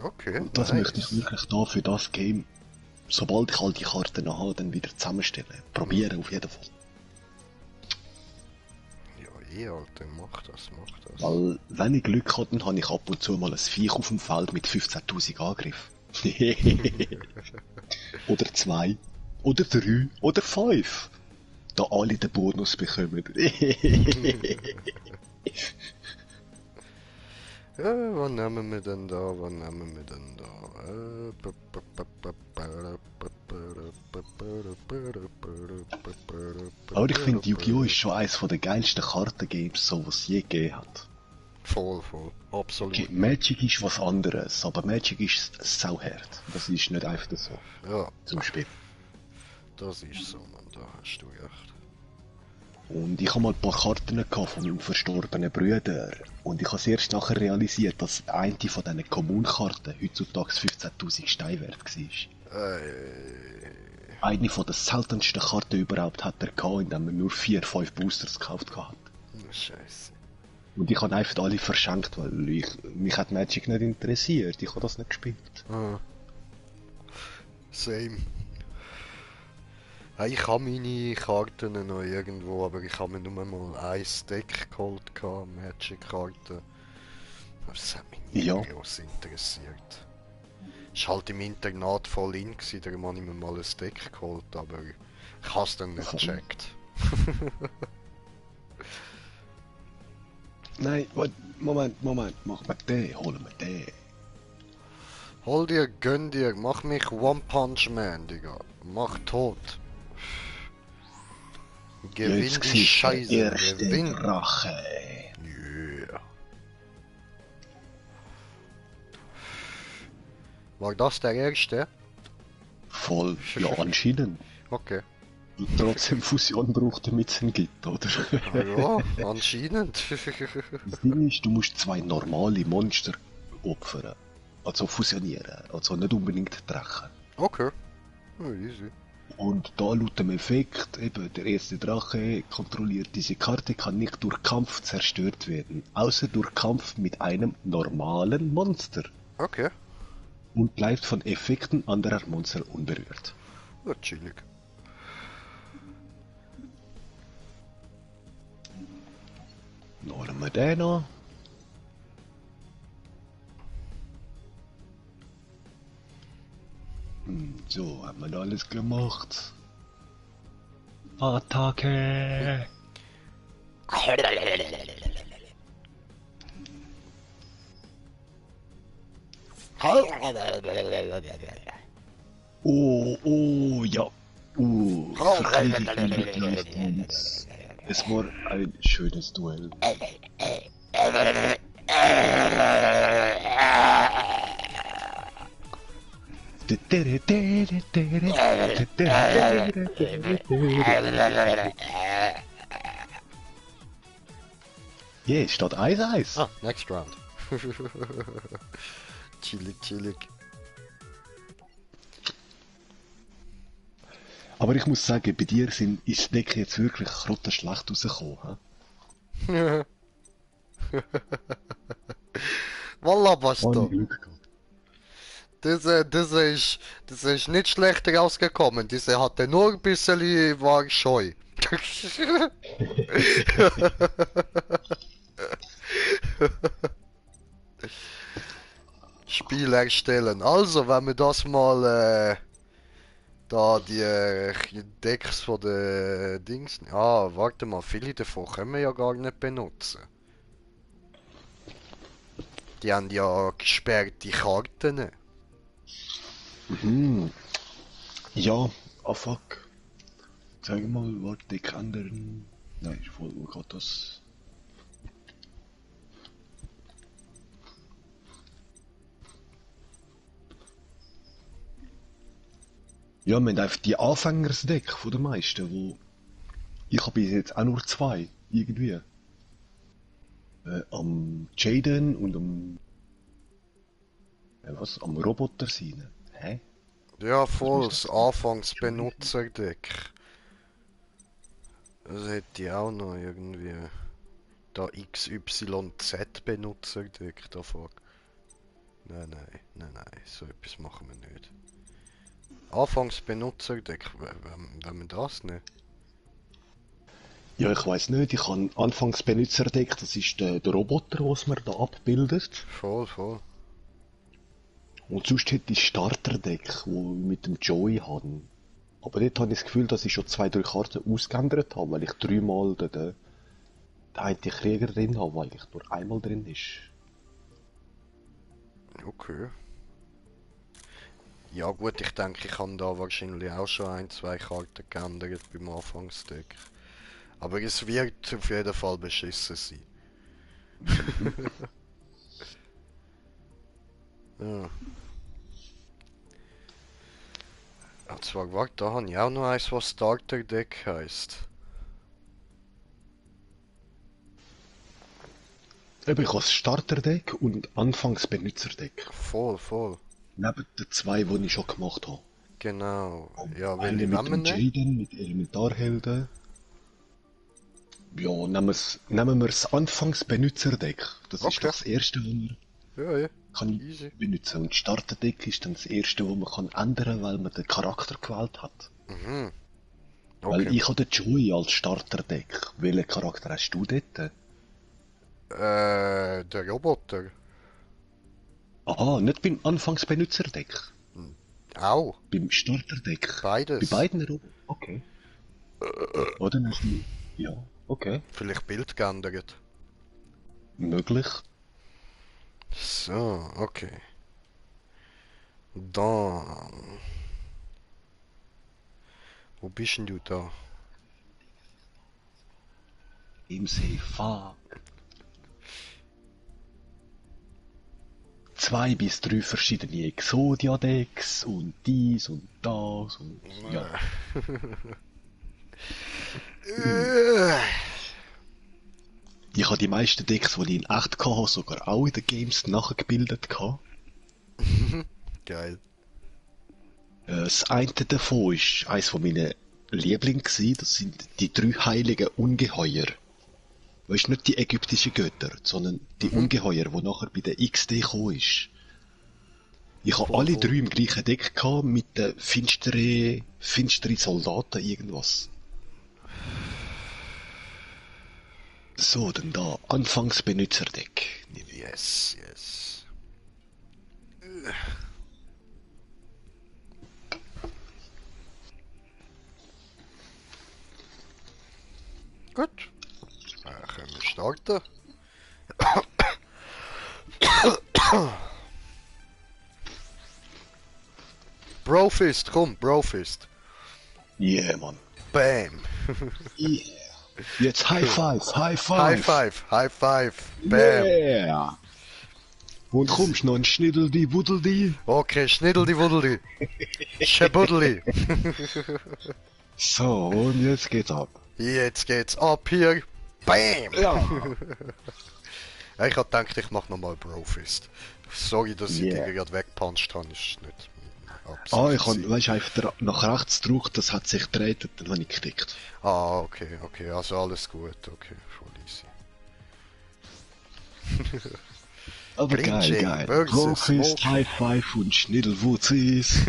Speaker 2: Okay,
Speaker 1: Und das möchte ich wirklich da für das Game, sobald ich all die Karten habe, dann wieder zusammenstellen. Probieren auf jeden Fall.
Speaker 2: Ja, Alter, mach das.
Speaker 1: Weil, wenn ich Glück habe, dann habe ich ab und zu mal ein Viech auf dem Feld mit 15.000 Angriff. Oder 2. Oder 3. Oder 5. Da alle den Bonus bekommen.
Speaker 2: Was nehmen wir denn da?
Speaker 1: Aber ich finde, Yu-Gi-Oh! Ist schon eines der geilsten Kartengames, so was es je gegeben hat.
Speaker 2: Voll, absolut.
Speaker 1: Okay, Magic ist was anderes, aber Magic ist sauhart. Das ist nicht einfach so.
Speaker 2: Ja.
Speaker 1: Zum Spiel.
Speaker 2: Das ist so, Mann, da hast du recht.
Speaker 1: Und ich habe mal ein paar Karten gehabt von meinem verstorbenen Bruder. Und ich habe erst nachher realisiert, dass eine von diesen Kommunkarten heutzutage 15.000 Steine wert war. Eine von den seltensten Karten überhaupt hat er gehabt, indem er nur 4-5 Boosters gekauft hat.
Speaker 2: Scheiße.
Speaker 1: Und ich habe einfach alle verschenkt, weil mich hat Magic nicht interessiert. Ich habe das nicht gespielt.
Speaker 2: Same. Ja, ich habe meine Karten noch irgendwo, aber ich habe mir nur mal ein Deck geholt, Magic-Karten. Aber das hat mich nie groß interessiert. Es war halt im Internat voll in, darum habe ich mir mal ein Deck geholt, aber ich habe es dann nicht gecheckt.
Speaker 1: Nein, Moment, mach mal den, holen wir den.
Speaker 2: Hol dir, gönn dir, mach mich One Punch Man, Digga. Mach tot. Gewinn die Scheiße, gewinn.
Speaker 1: Drache.
Speaker 2: Yeah. War das der erste?
Speaker 1: Voll, ja anscheinend.
Speaker 2: Okay.
Speaker 1: Und trotzdem Fusion braucht, damit es ihn gibt, oder?
Speaker 2: Ja, anscheinend.
Speaker 1: Das Ding ist, du musst 2 normale Monster opfern. Also fusionieren, also nicht unbedingt Drachen.
Speaker 2: Okay. Oh, easy.
Speaker 1: Und da laut dem Effekt, eben der erste Drache kontrolliert diese Karte, kann nicht durch Kampf zerstört werden, außer durch Kampf mit einem normalen Monster.
Speaker 2: Okay.
Speaker 1: Und bleibt von Effekten anderer Monster unberührt.
Speaker 2: Ja, chillig.
Speaker 1: Holen wir den noch. So, haben wir da alles gemacht. Attacke! Oh, ja. Es war ein schönes Duell. Yeah, steht 1-1.
Speaker 2: Ah, next round. Chillig.
Speaker 1: Aber ich muss sagen, bei dir ist das Deck jetzt wirklich schlecht rausgekommen.
Speaker 2: Wallah, Basta.
Speaker 1: Glück gehabt.
Speaker 2: Das ist nicht schlechter rausgekommen. Diese hatte nur ein bisschen war scheu. Spiel erstellen. Also, wenn wir das mal Da die Decks von den Dings. Ah, warte mal, viele davon können wir ja gar nicht benutzen. Die haben ja gesperrte Karten.
Speaker 1: Mhm. Ja, ah fuck. Sag mal, warte, Deck ändern. Nein, voll, wo geht das? Ja, wir haben einfach die Anfängersdeck von den meisten, wo... Ich habe bis jetzt auch nur zwei, irgendwie. Am Jaden und am... was? Am Roboter sein. Hä?
Speaker 2: Ja,
Speaker 1: Was
Speaker 2: voll,
Speaker 1: ist
Speaker 2: das
Speaker 1: das?
Speaker 2: Anfangsbenutzerdeck. Das hätte ich auch noch irgendwie. Da XYZ-Benutzerdeck davon. Nein, so etwas machen wir nicht. Anfangsbenutzerdeck, wenn wir das nicht.
Speaker 1: Ja, ich weiß nicht, ich habe anfangs Benutzerdeck, das ist der Roboter, was man da abbildet.
Speaker 2: Voll.
Speaker 1: Und sonst hätte ich Starterdeck, wo ich mit dem Joey habe. Aber dort habe ich das Gefühl, dass ich schon 2, 3 Karten ausgeändert habe, weil ich 3-mal den einen Krieger drin habe, der eigentlich nur einmal drin ist.
Speaker 2: Okay. Ja gut, ich denke, ich habe da wahrscheinlich auch schon 1, 2 Karten geändert beim Anfangsdeck. Aber es wird auf jeden Fall beschissen sein. Ja. Und zwar, warte, da habe ich auch noch eins, was Starter Deck heisst.
Speaker 1: Eben, ich habe das Starterdeck und anfangs Benutzerdeck.
Speaker 2: Voll.
Speaker 1: Neben den 2, die ich schon gemacht habe.
Speaker 2: Genau. Ja,
Speaker 1: Eine
Speaker 2: welche
Speaker 1: mit
Speaker 2: wollen wir
Speaker 1: dem
Speaker 2: nehmen?
Speaker 1: Jaden, mit Elementarhelden. Ja, nehmen wir das Anfangs-Benutzerdeck. Das ist
Speaker 2: Okay.
Speaker 1: doch das erste, was man
Speaker 2: Ja.
Speaker 1: kann
Speaker 2: Easy.
Speaker 1: benutzen. Und das Starterdeck ist dann das erste, was man kann ändern, weil man den Charakter gewählt hat.
Speaker 2: Mhm.
Speaker 1: Weil
Speaker 2: Okay.
Speaker 1: ich habe den Joey als Starterdeck. Welchen Charakter hast du dort?
Speaker 2: Der Roboter.
Speaker 1: Aha, nicht beim Anfangs-Benutzerdeck.
Speaker 2: Auch.
Speaker 1: Beim Starterdeck. Bei
Speaker 2: Beides.
Speaker 1: beiden Okay. Oder hast du... Ja, okay.
Speaker 2: Vielleicht Bild geändert.
Speaker 1: Möglich.
Speaker 2: So, okay. Dann. Wo bist denn du da?
Speaker 1: Im Seefahr. 2 bis 3 verschiedene Exodia-Decks und dies und das und ja. Ich habe die meisten Decks, die ich in echt hatte, sogar auch in den Games nachgebildet gehabt.
Speaker 2: Geil.
Speaker 1: Das eine davon ist eines von meinen Lieblingen gewesen. Das sind die 3 heiligen Ungeheuer. Weißt du, nicht die ägyptischen Götter, sondern die Ungeheuer, die nachher bei der XD gekommen ist. Ich habe alle 3 im gleichen Deck gehabt, mit den finstere Soldaten irgendwas. So, dann da, Anfangs-Benutzerdeck.
Speaker 2: Yes. Gut. Können wir starten? Brofist, komm, Brofist.
Speaker 1: Yeah, Mann.
Speaker 2: Bam.
Speaker 1: Yeah. Jetzt High Five, High
Speaker 2: High
Speaker 1: Five.
Speaker 2: five. Bam.
Speaker 1: Yeah. Und kommst noch ein Schniddeldi, Wuddeldi?
Speaker 2: Okay, Schniddeldi Wuddeli. Schebuddeli.
Speaker 1: So, und jetzt geht's ab.
Speaker 2: Jetzt geht's ab hier. Bam.
Speaker 1: Ja.
Speaker 2: Ja, ich hab gedacht, ich mach nochmal Brofist. Sorry, dass ich
Speaker 1: Yeah.
Speaker 2: die gerade weggepuncht habe, ist nicht Absicht.
Speaker 1: Ich habe, weißt du, einfach nach rechts gedrückt, das hat sich gedreht und dann habe ich geklickt.
Speaker 2: Okay, also alles gut, okay, voll easy.
Speaker 1: Aber
Speaker 2: Grinching
Speaker 1: geil.
Speaker 2: versus
Speaker 1: Brofist,
Speaker 2: Smoke.
Speaker 1: High Five und Schniddelwutzis.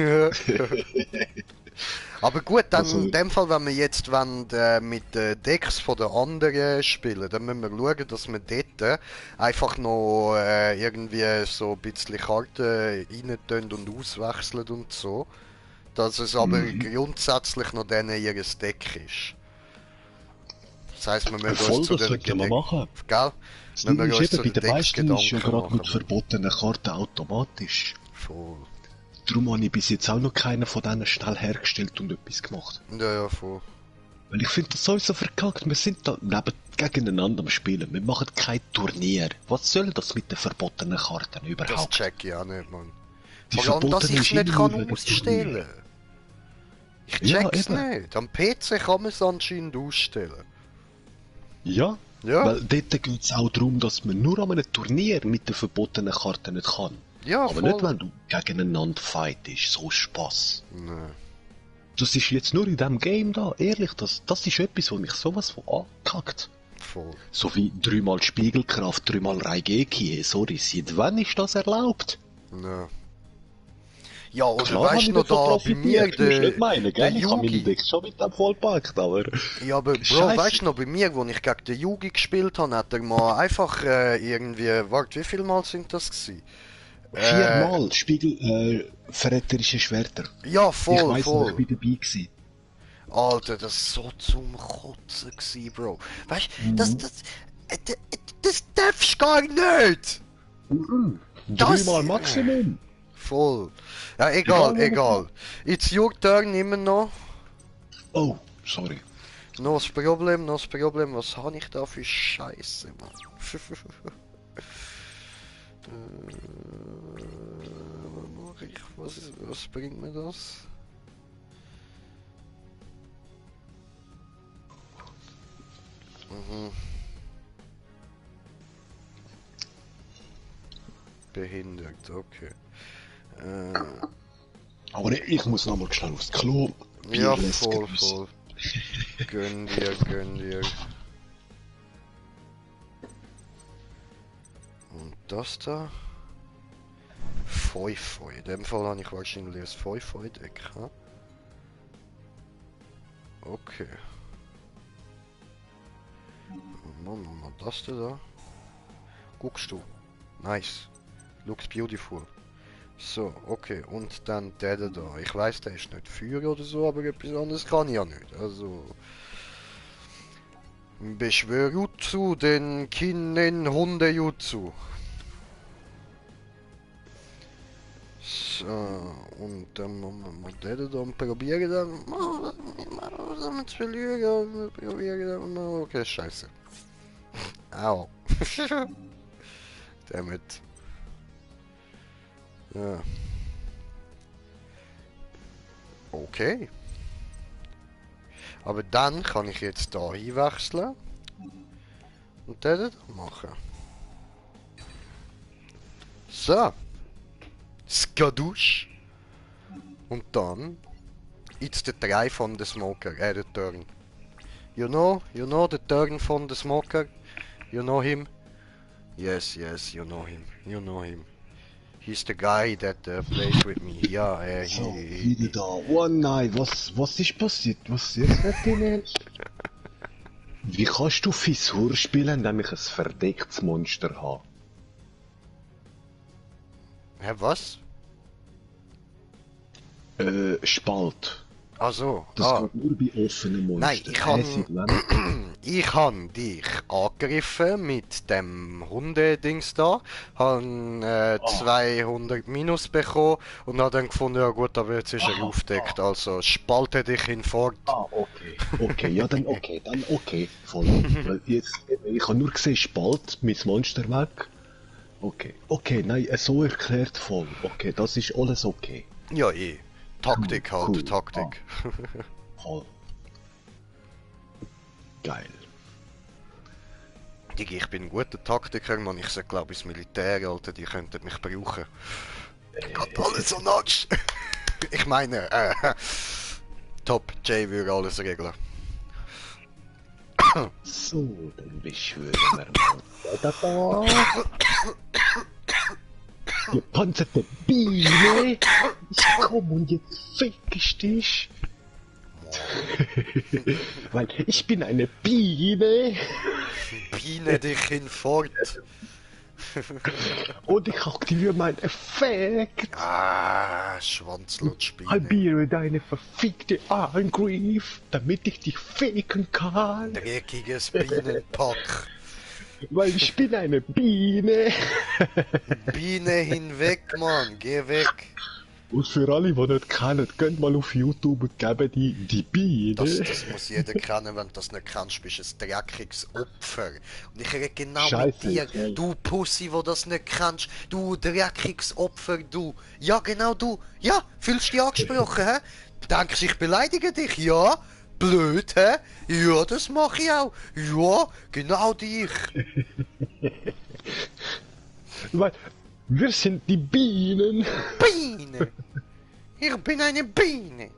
Speaker 2: Aber gut, dann
Speaker 1: Also-
Speaker 2: in dem Fall, wenn wir jetzt mit den Decks von den anderen spielen, dann müssen wir schauen, dass wir dort einfach noch irgendwie so ein bisschen Karten rein tun und auswechseln und so. dass es aber grundsätzlich noch denen ihr Deck ist. Das heisst, wir müssen
Speaker 1: Voll,
Speaker 2: uns zu
Speaker 1: das
Speaker 2: den
Speaker 1: könnten wir machen.
Speaker 2: Gell?
Speaker 1: Das
Speaker 2: Wir
Speaker 1: Ding
Speaker 2: müssen
Speaker 1: ist
Speaker 2: uns zu
Speaker 1: eben, bei
Speaker 2: den
Speaker 1: den
Speaker 2: Decks
Speaker 1: meisten ist ja
Speaker 2: Gedanken
Speaker 1: gerade mit
Speaker 2: machen.
Speaker 1: verbotenen Karten automatisch.
Speaker 2: Voll.
Speaker 1: Darum habe ich bis jetzt auch noch keinen von denen schnell hergestellt und etwas gemacht.
Speaker 2: Ja, voll.
Speaker 1: Weil ich finde das sowieso verkackt. Wir sind da neben gegeneinander am Spielen. Wir machen kein Turnier. Was soll das mit den verbotenen Karten
Speaker 2: Das
Speaker 1: überhaupt?
Speaker 2: check ich auch nicht, Mann.
Speaker 1: Die
Speaker 2: Vor allem, dass
Speaker 1: verbotenen
Speaker 2: ich es
Speaker 1: ist
Speaker 2: nicht
Speaker 1: immer
Speaker 2: kann
Speaker 1: wegen
Speaker 2: ausstellen.
Speaker 1: Turnier.
Speaker 2: Ich
Speaker 1: Ja,
Speaker 2: check's
Speaker 1: eben.
Speaker 2: nicht. Am PC kann man es anscheinend ausstellen.
Speaker 1: Ja,
Speaker 2: Ja,
Speaker 1: weil dort geht es auch darum, dass man nur an einem Turnier mit den verbotenen Karten nicht kann.
Speaker 2: ja,
Speaker 1: Aber
Speaker 2: voll.
Speaker 1: nicht, wenn du gegeneinander fightest. So Spaß.
Speaker 2: Nein.
Speaker 1: Das ist jetzt nur in diesem Game da. Ehrlich, das ist etwas, was mich sowas von angekackt.
Speaker 2: Voll.
Speaker 1: So wie 3-mal Spiegelkraft, 3-mal Raigeki. Hey, sorry, seit wann ist das erlaubt?
Speaker 2: Nein. Ja, oder
Speaker 1: Klar
Speaker 2: weißt
Speaker 1: habe
Speaker 2: du noch
Speaker 1: ich davon
Speaker 2: da bei mir,
Speaker 1: profitiert, musst du nicht meinen,
Speaker 2: der
Speaker 1: gell? Ich habe meine
Speaker 2: Yugi.
Speaker 1: Decks schon mit dem vollpackt, aber...
Speaker 2: Ja, aber Bro,
Speaker 1: Scheisse.
Speaker 2: weißt du noch, bei mir, wo ich gegen den Yugi gespielt habe, hat er mal einfach irgendwie, warte, wie viel Mal sind das gewesen?
Speaker 1: 4-mal verräterische Schwerter.
Speaker 2: Ja,
Speaker 1: Ich
Speaker 2: voll,
Speaker 1: weiss noch,
Speaker 2: voll.
Speaker 1: ich bin dabei gewesen.
Speaker 2: Alter, das war so zum Kotzen gewesen, Bro. Weißt du, das darfst du gar nicht! Das-
Speaker 1: 3-mal Maximum.
Speaker 2: Voll. Ja, egal,
Speaker 1: Egal,
Speaker 2: egal. It's your turn immer noch.
Speaker 1: Oh, sorry.
Speaker 2: Noch das Problem, noch das Problem. Was habe ich da für Scheiße, Mann? Was mache ich? Was bringt mir das? Mhm. Behindert, okay.
Speaker 1: Aber ich muss noch mal schnell aufs Klo.
Speaker 2: Ja,
Speaker 1: Bier lässt
Speaker 2: voll,
Speaker 1: grüßen.
Speaker 2: voll. Gönn dir, gönn dir. Und das da? Feu-Feu. In dem Fall habe ich wahrscheinlich ein Feu-Feu-Deck, ha? Okay. Machen wir das da. Guckst du? Nice. Looks beautiful. So, okay. Und dann der da. Ich weiß, der ist nicht Feuer oder so, aber etwas anderes kann ich ja nicht. Also... Beschwörjutsu, den Kinnen Hundejutsu. So, und dann machen wir den dann probieren dann. Damit zu verlieren, probieren dann. Okay, scheiße. Au. Damit. Ja. Okay. Aber dann kann ich jetzt da hinwechseln. Und den da machen. So. Skadusch. Und dann. It's the try von the smoker. The turn. You know the turn von the smoker? You know him? Yes, yes, you know him. You know him. He's the guy that plays with me. Ja,
Speaker 1: So, wieder da. Oh nein, was ist passiert? Was ist jetzt nicht ernst? Wie kannst du Fissur spielen, indem ich ein verdecktes Monster habe?
Speaker 2: Hä, was?
Speaker 1: Spalt.
Speaker 2: Also,
Speaker 1: Das geht nur bei offenen Monstern.
Speaker 2: Nein, ich kann-
Speaker 1: seit wann?
Speaker 2: Ich habe dich angegriffen mit dem Hundedings da, habe 200 Minus bekommen und habe dann gefunden, ja gut, aber jetzt ist er aufgedeckt, also spalte dich hinfort.
Speaker 1: Ah, okay. Okay, ja, dann okay. Voll. Weil jetzt, ich habe nur gesehen, Spalt, mein Monster weg. Okay, nein, so erklärt voll. Okay, das ist alles okay.
Speaker 2: Ja, eh. Taktik halt,
Speaker 1: Cool.
Speaker 2: Taktik.
Speaker 1: Voll. Geil.
Speaker 2: Digi, ich bin ein guter Taktiker, man. Ich sag, glaube ich, das Militär, Alter, die könnten mich brauchen. Geht alles so natsch. Ich meine, Top, Jay würde alles regeln.
Speaker 1: So, dann beschwören wir mal. Da. Gepanzerte Biene! Ich komm und jetzt fickst dich! Weil ich bin eine Biene!
Speaker 2: Biene dich hinfort.
Speaker 1: Und ich aktiviere meinen Effekt.
Speaker 2: Ah, Schwanzlutschbiene.
Speaker 1: Halbiere deine verfickte Angriff, damit ich dich faken kann.
Speaker 2: Dreckiges Bienenpack.
Speaker 1: Weil ich bin eine Biene.
Speaker 2: Biene hinweg, Mann, geh weg.
Speaker 1: Und für alle, die nicht kennen, geht mal auf YouTube und geben die Biene.
Speaker 2: Das muss jeder kennen, wenn du das nicht kennst, bist du ein dreckiges Opfer. Und ich rede genau
Speaker 1: Scheiße,
Speaker 2: mit dir,
Speaker 1: ja.
Speaker 2: du Pussy, wo das nicht kennst, du dreckiges Opfer, du. Ja, genau du. Ja, fühlst du dich angesprochen, hä? Denkst ich beleidige dich, ja? Blöd, hä? Ja, das mache ich auch. Ja, genau dich.
Speaker 1: Weil wir sind die Bienen.
Speaker 2: Biene. Ich bin eine Biene.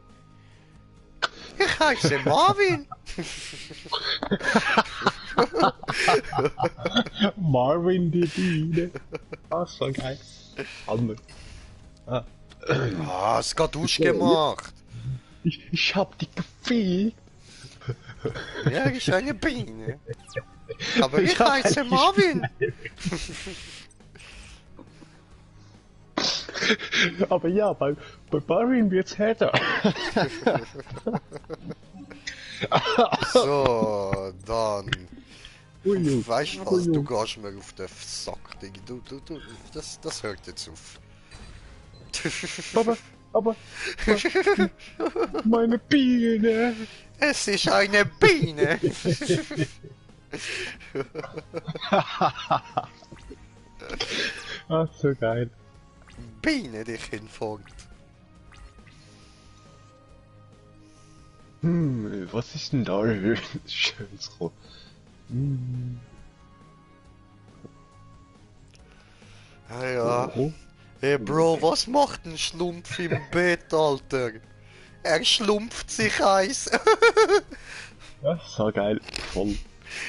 Speaker 2: Ich heiße Marvin.
Speaker 1: Marvin die Biene. Ah, so geil. Hammer. Ah.
Speaker 2: Ah, es geht ausgemacht.
Speaker 1: Ich hab dich gefickt.
Speaker 2: Ja, ich bin eine Biene. Aber ich
Speaker 1: hab
Speaker 2: heiße
Speaker 1: eigentlich
Speaker 2: Marvin.
Speaker 1: Aber ja, bei Marvin wird's härter.
Speaker 2: So, dann.
Speaker 1: Ui,
Speaker 2: Weißt du was? Du gehst mir auf den Sack, Digga. Das hört jetzt auf.
Speaker 1: aber meine Biene.
Speaker 2: Es ist eine Biene.
Speaker 1: Ah, so geil.
Speaker 2: Biene dich hinfolgt.
Speaker 1: Was ist denn da schönes rum?
Speaker 2: Ah ja.
Speaker 1: Oh.
Speaker 2: Hey Bro, was macht ein Schlumpf im Bett, Alter? Er schlumpft sich eins.
Speaker 1: Ja, so geil. Voll.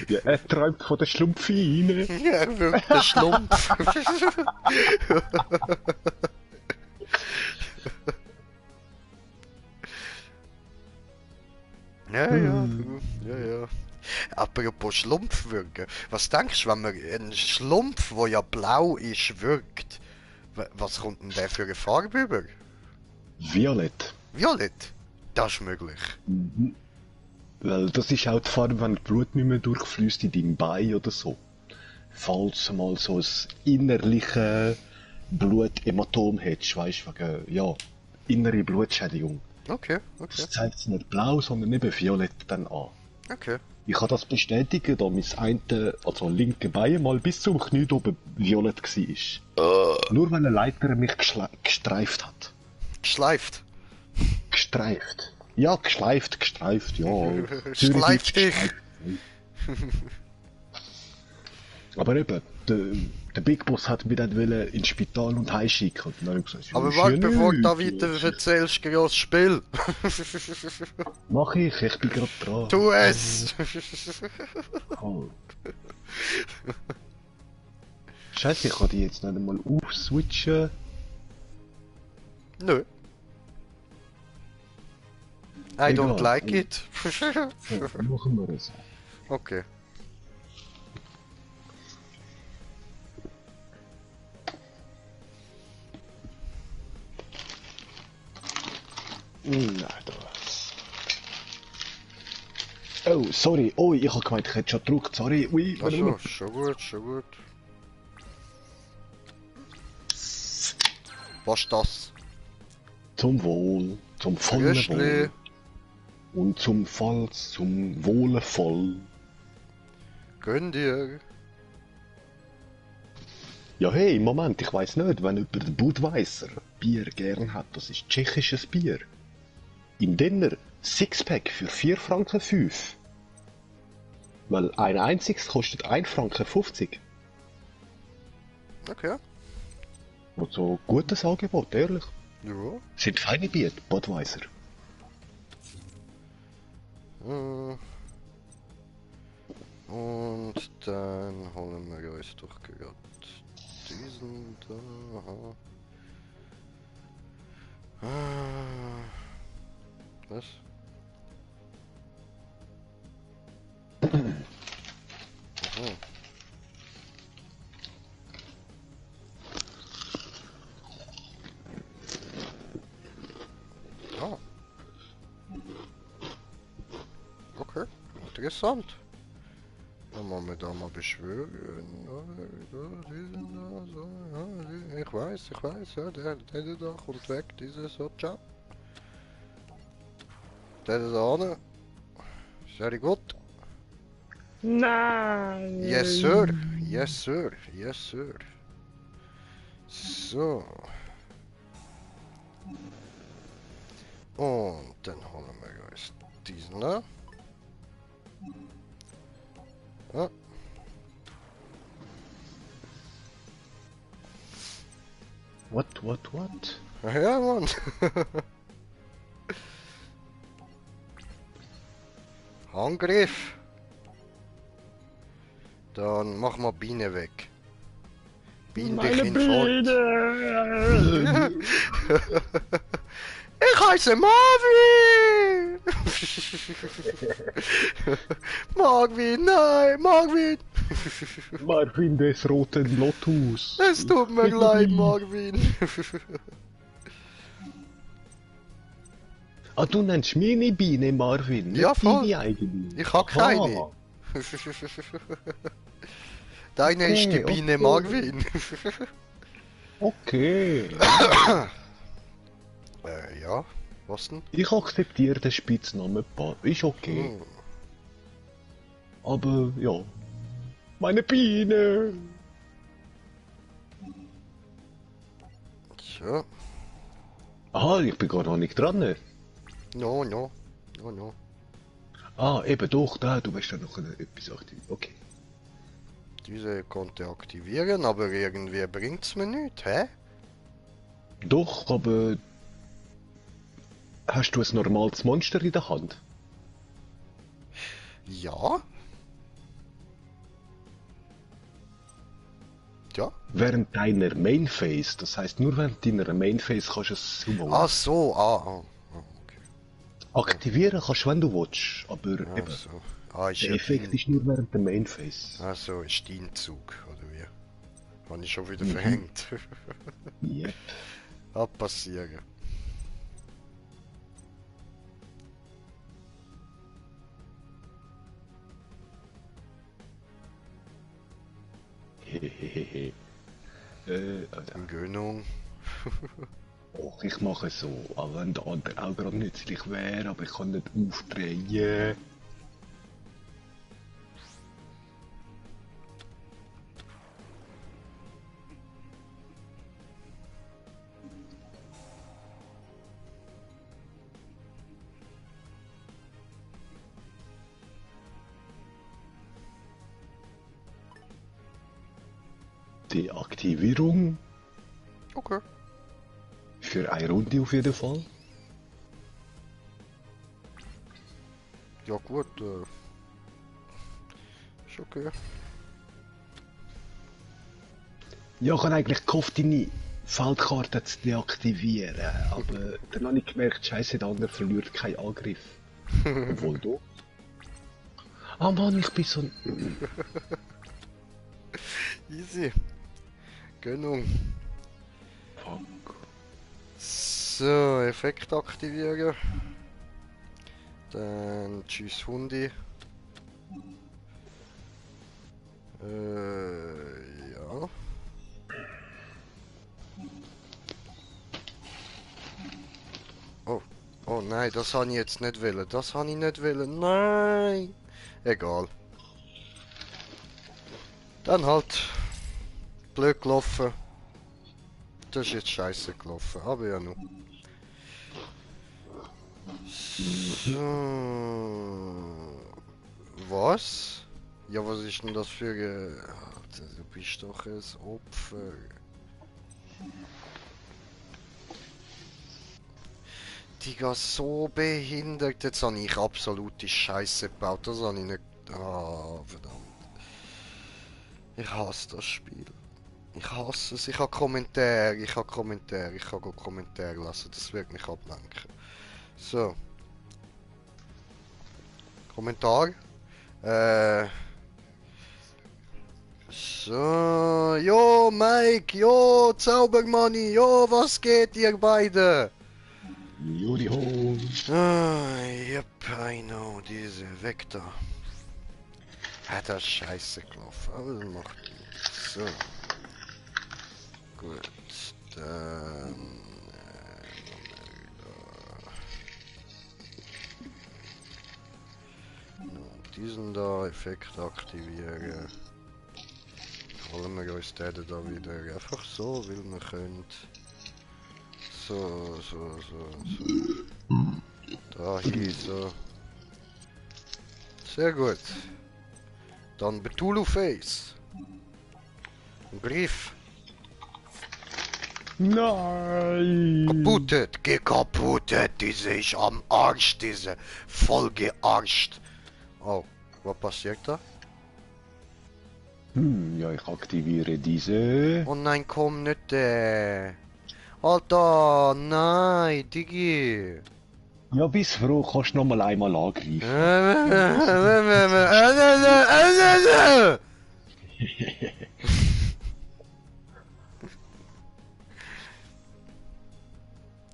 Speaker 1: Ja, er träumt von der Schlumpfine.
Speaker 2: Er wird der Schlumpf. Ja. Apropos Schlumpfwürgen. Was denkst du, wenn man einen Schlumpf, der ja blau ist, wirkt? Was kommt denn der für eine Farbe über?
Speaker 1: Violett.
Speaker 2: Violett? Das ist möglich.
Speaker 1: Weil das ist auch die Farbe, wenn das Blut nicht mehr durchfließt in deinem Bein oder so. Falls du mal so ein innerliches Bluthämatom hättest, weißt du, wegen, ja, innere Blutschädigung.
Speaker 2: Okay.
Speaker 1: Das zeigt es nicht blau, sondern eben violett dann an.
Speaker 2: Okay.
Speaker 1: Ich kann das bestätigen, da mein also linke Bein mal bis zum Knie oben violett war. Nur weil eine Leiter mich gestreift hat.
Speaker 2: Geschleift.
Speaker 1: Gestreift. Ja, gestreift, ja.
Speaker 2: Schleift dich.
Speaker 1: Aber eben, der Big Boss hat mich dann ins Spital und heimschicken. Und dann habe ich gesagt, ja,
Speaker 2: Aber
Speaker 1: ist
Speaker 2: warte,
Speaker 1: ja
Speaker 2: bevor du da
Speaker 1: nichts.
Speaker 2: weiter erzählst, geh ans Spiel.
Speaker 1: Mach ich bin gerade dran.
Speaker 2: Tu es!
Speaker 1: Oh. Scheiße, ich kann die jetzt nicht einmal aufswitchen.
Speaker 2: Nö. I don't
Speaker 1: Egal.
Speaker 2: like it.
Speaker 1: So, machen wir das.
Speaker 2: Okay.
Speaker 1: Na, das. Oh, sorry. Oh, ich hab gemeint, ich hätte schon gedruckt. Sorry. Ui, warte mal.
Speaker 2: Also, schon gut. Was ist das?
Speaker 1: Zum Wohl. Zum vollen
Speaker 2: Röstli.
Speaker 1: Wohl. Und zum Wohle voll.
Speaker 2: Gönn dir.
Speaker 1: Ja, hey, Moment, ich weiss nicht, wenn jemand den Budweiser Bier gern hat, das ist tschechisches Bier. Im Dinner Sixpack für 4,5 Franken. Weil ein einziges kostet 1,50 Franken.
Speaker 2: Okay.
Speaker 1: Also gutes Angebot, ehrlich.
Speaker 2: Ja.
Speaker 1: Sind feine Bier, Budweiser.
Speaker 2: Und dann holen wir uns doch gerade diesen da. Was? Aha. interessant. Dann machen wir da mal beschwören. Ich weiß, ja, der da kommt weg, dieser so, ciao. Der da vorne. Sehr gut.
Speaker 1: Nein!
Speaker 2: Yes, sir. Yes, sir. Yes, sir. So. Und dann holen wir uns diesen da. Ja.
Speaker 1: What?
Speaker 2: Ja, Mann. Angriff. Dann mach mal Biene weg. Biene dich in Fort. Ich heiße Marvin! Marvin, nein, Marvin!
Speaker 1: Marvin des roten Lotus.
Speaker 2: Es tut mir leid, Marvin.
Speaker 1: Ah, du nennst meine Biene Marvin, nicht
Speaker 2: Ja, voll.
Speaker 1: deine eigene.
Speaker 2: Ich hab keine. Deine ist die Biene Marvin.
Speaker 1: Okay.
Speaker 2: Ja, was denn?
Speaker 1: Ich akzeptiere den Spitznamen ist okay.
Speaker 2: Hm.
Speaker 1: Aber ja. Meine Biene!
Speaker 2: So.
Speaker 1: Aha, ich bin gar noch nicht dran.
Speaker 2: No.
Speaker 1: Ah, eben doch, da, du weißt ja noch etwas aktivieren. Okay.
Speaker 2: Diese konnte aktivieren, aber irgendwie bringt's mir nichts, hä?
Speaker 1: Doch, aber hast du ein normales Monster in der Hand?
Speaker 2: Ja? Ja?
Speaker 1: Während deiner Mainphase, das heißt nur während deiner Mainphase kannst du es summonen.
Speaker 2: Ach so, okay.
Speaker 1: Aktivieren kannst du, wenn du willst, aber
Speaker 2: Ach
Speaker 1: eben,
Speaker 2: so. Ah, ist
Speaker 1: der
Speaker 2: ja
Speaker 1: Effekt ist nur während der Mainphase.
Speaker 2: Ach so, ist dein Zug, oder wie? Habe ich schon wieder verhängt.
Speaker 1: Yep.
Speaker 2: Hat passieren.
Speaker 1: Hehehehe. Alter.
Speaker 2: Gönnung.
Speaker 1: Och, ich mache es so, auch wenn der andere auch gerade nützlich wäre, aber ich kann nicht aufdrehen. Die Aktivierung
Speaker 2: Okay.
Speaker 1: für eine Runde auf jeden Fall.
Speaker 2: Ja gut, ist okay.
Speaker 1: Ja, ich habe eigentlich gehofft, deine Feldkarte zu deaktivieren, aber dann habe ich gemerkt, scheiße, der andere verliert keinen Angriff. Obwohl du. Ah Mann, ich bin so ein...
Speaker 2: Easy. Gönnung.
Speaker 1: Fuck.
Speaker 2: So, Effekt aktivieren. Dann tschüss Hundi. Ja. Oh nein, das habe ich jetzt nicht wollen. Das habe ich nicht wollen. Nein. Egal. Dann halt. Blöd gelaufen. Das ist jetzt scheiße gelaufen, aber ja nun. So. Was? Ja, was ist denn das für... Alter, du bist doch ein Opfer. Digga, so behindert. Jetzt habe ich absolute Scheiße gebaut. Das habe ich nicht... Ah, verdammt. Ich hasse das Spiel. Ich hasse es. Ich habe Kommentare. Ich kann Kommentare lassen. Das wird mich ablenken. So. Kommentar. So. Jo, Mike. Jo, Zaubermoney. Jo, was geht, ihr beide?
Speaker 1: Judy ho.
Speaker 2: Ah, yep, I know. Diese weg da. Ja, das ist scheiße gelaufen, aber das macht nichts. So. Gut, dann... diesen da, Effekt aktivieren. Holen wir uns den da wieder einfach so, weil wir können. So. Da hier so. Sehr gut. Dann Betulu Face. Griff.
Speaker 1: Nein!
Speaker 2: Kaputtet, gekaputtet, diese ich am Arsch, diese voll gearscht. Oh, was passiert da?
Speaker 1: Ja, ich aktiviere diese.
Speaker 2: Oh nein, komm nicht, Alter, nein, Digi.
Speaker 1: Ja, bis froh, kannst du noch mal einmal angreifen.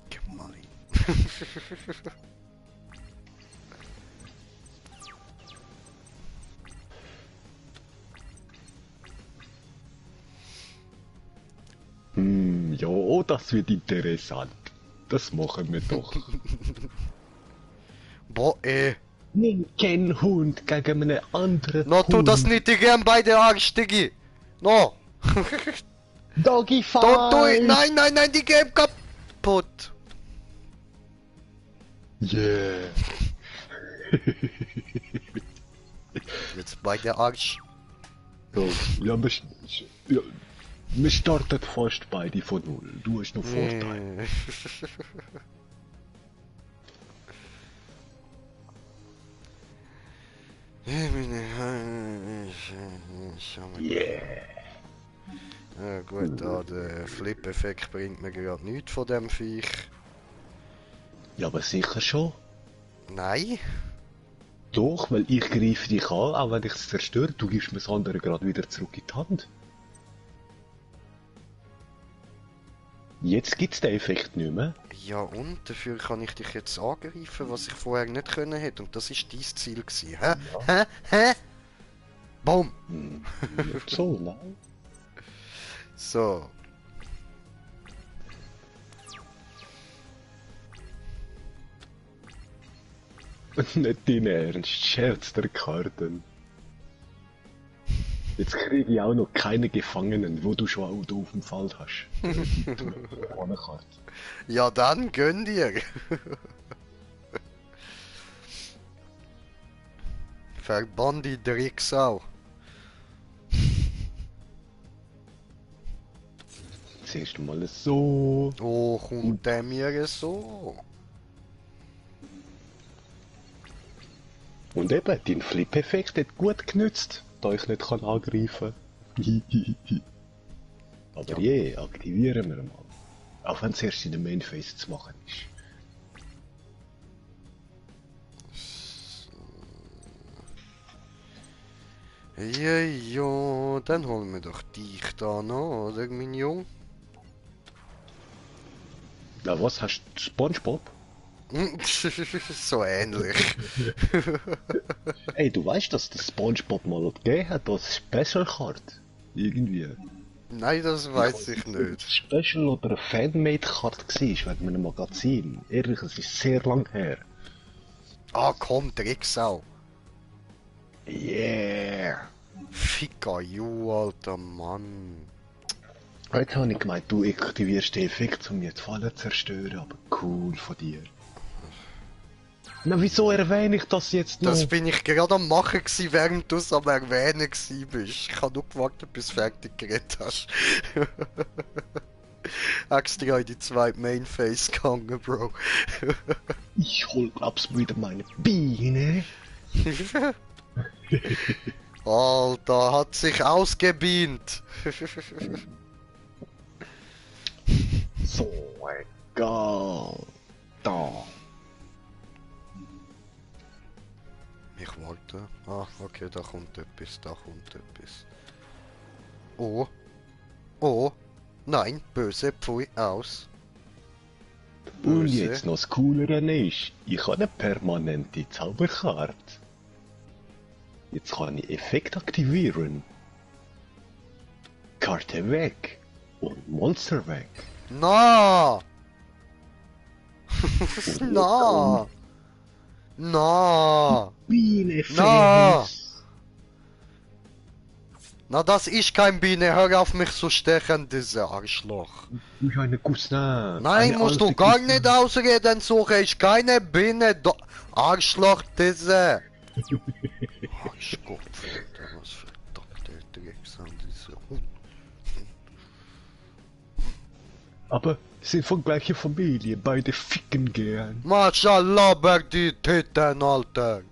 Speaker 2: Gemein.
Speaker 1: Ja, oh, das wird interessant. Das machen wir doch.
Speaker 2: Boah,
Speaker 1: Nimm keinen Hund gegen einen anderen
Speaker 2: No, tu
Speaker 1: Hund.
Speaker 2: das nicht, ich gern beide Arsch, Digi. No.
Speaker 1: Doggy Fight!
Speaker 2: Don't do it. Nein, die Game kaputt.
Speaker 1: Yeah.
Speaker 2: Jetzt beide Arsch.
Speaker 1: So, ja, ja, wir starten fast beide von null. Du hast noch Vorteil. Yeah.
Speaker 2: Ja gut, da der Flip-Effekt bringt mir gerade nichts von dem Viech.
Speaker 1: Ja, aber sicher schon.
Speaker 2: Nein.
Speaker 1: Doch, weil ich greife dich an, auch wenn ich es zerstöre, du gibst mir das andere gerade wieder zurück in die Hand. Jetzt gibt's den Effekt nicht mehr.
Speaker 2: Ja und? Dafür kann ich dich jetzt angreifen, was ich vorher nicht können hätte. Und das ist dein Ziel gewesen. Hä?
Speaker 1: Ja.
Speaker 2: Hä? Boom!
Speaker 1: Nicht so, nein.
Speaker 2: So.
Speaker 1: Nicht dein Ernst, Scherz der Karten. Jetzt kriege ich auch noch keine Gefangenen, wo du schon auch auf dem Fall hast. Ohne Karte.
Speaker 2: Ja dann, gönn dir! Verbann die Drecksau!
Speaker 1: Zuerst mal so.
Speaker 2: Oh, kommt der mir so?
Speaker 1: Und eben, dein Flip-Effekt hat gut genützt, da ich nicht kann angreifen kann. Aber je, aktivieren wir mal. Auch wenn es erst in der Mainphase zu machen ist.
Speaker 2: Ja, dann holen wir doch dich da noch, oder mein Jung?
Speaker 1: Na was, hast du Spongebob?
Speaker 2: So ähnlich.
Speaker 1: Ey, du weißt, dass der Spongebob mal gegeben hat als Special Card? Irgendwie.
Speaker 2: Nein, das weiß ich nicht.
Speaker 1: Special oder eine Fanmade Card war, während einem Magazin. Ehrlich, es ist sehr lang her.
Speaker 2: Ah, komm, Drecksau.
Speaker 1: Yeah!
Speaker 2: Ficker, you, alter Mann.
Speaker 1: Heute habe ich gemeint, du aktivierst den Effekt, um mir die Falle zu zerstören, aber cool von dir. Na, wieso erwähne ich das jetzt noch?
Speaker 2: Das bin ich gerade am machen gewesen, während du es am erwähnen gewesen bist. Ich habe nur gewartet, bis du fertig geredet hast. Extra in die zweite Mainface gegangen, Bro.
Speaker 1: Ich hol glaub's wieder meine Biene.
Speaker 2: Alter, hat sich ausgebeamt.
Speaker 1: So, egal. Da.
Speaker 2: Ich warte. Ah, okay, da kommt etwas, da kommt etwas. Oh. Oh. Nein, böse, pfui, aus.
Speaker 1: Und
Speaker 2: Böse.
Speaker 1: jetzt noch das Coolere ist, ich habe eine permanente Zauberkarte. Jetzt kann ich Effekt aktivieren. Karte weg. Und Monster weg.
Speaker 2: Na! Na! Na!
Speaker 1: Biene
Speaker 2: Na! Na, das ist kein Biene, hör auf mich zu stechen, dieser Arschloch.
Speaker 1: Du bist eine Cousin.
Speaker 2: Nein, musst du gar nicht ausreden, suche ich keine Biene, Arschloch, dieser. Arschgott, was verdammte Drecksau, dieser Hund.
Speaker 1: Aber sind von gleicher Familie, beide ficken gern.
Speaker 2: Mashallah, berg die Titten, Alter.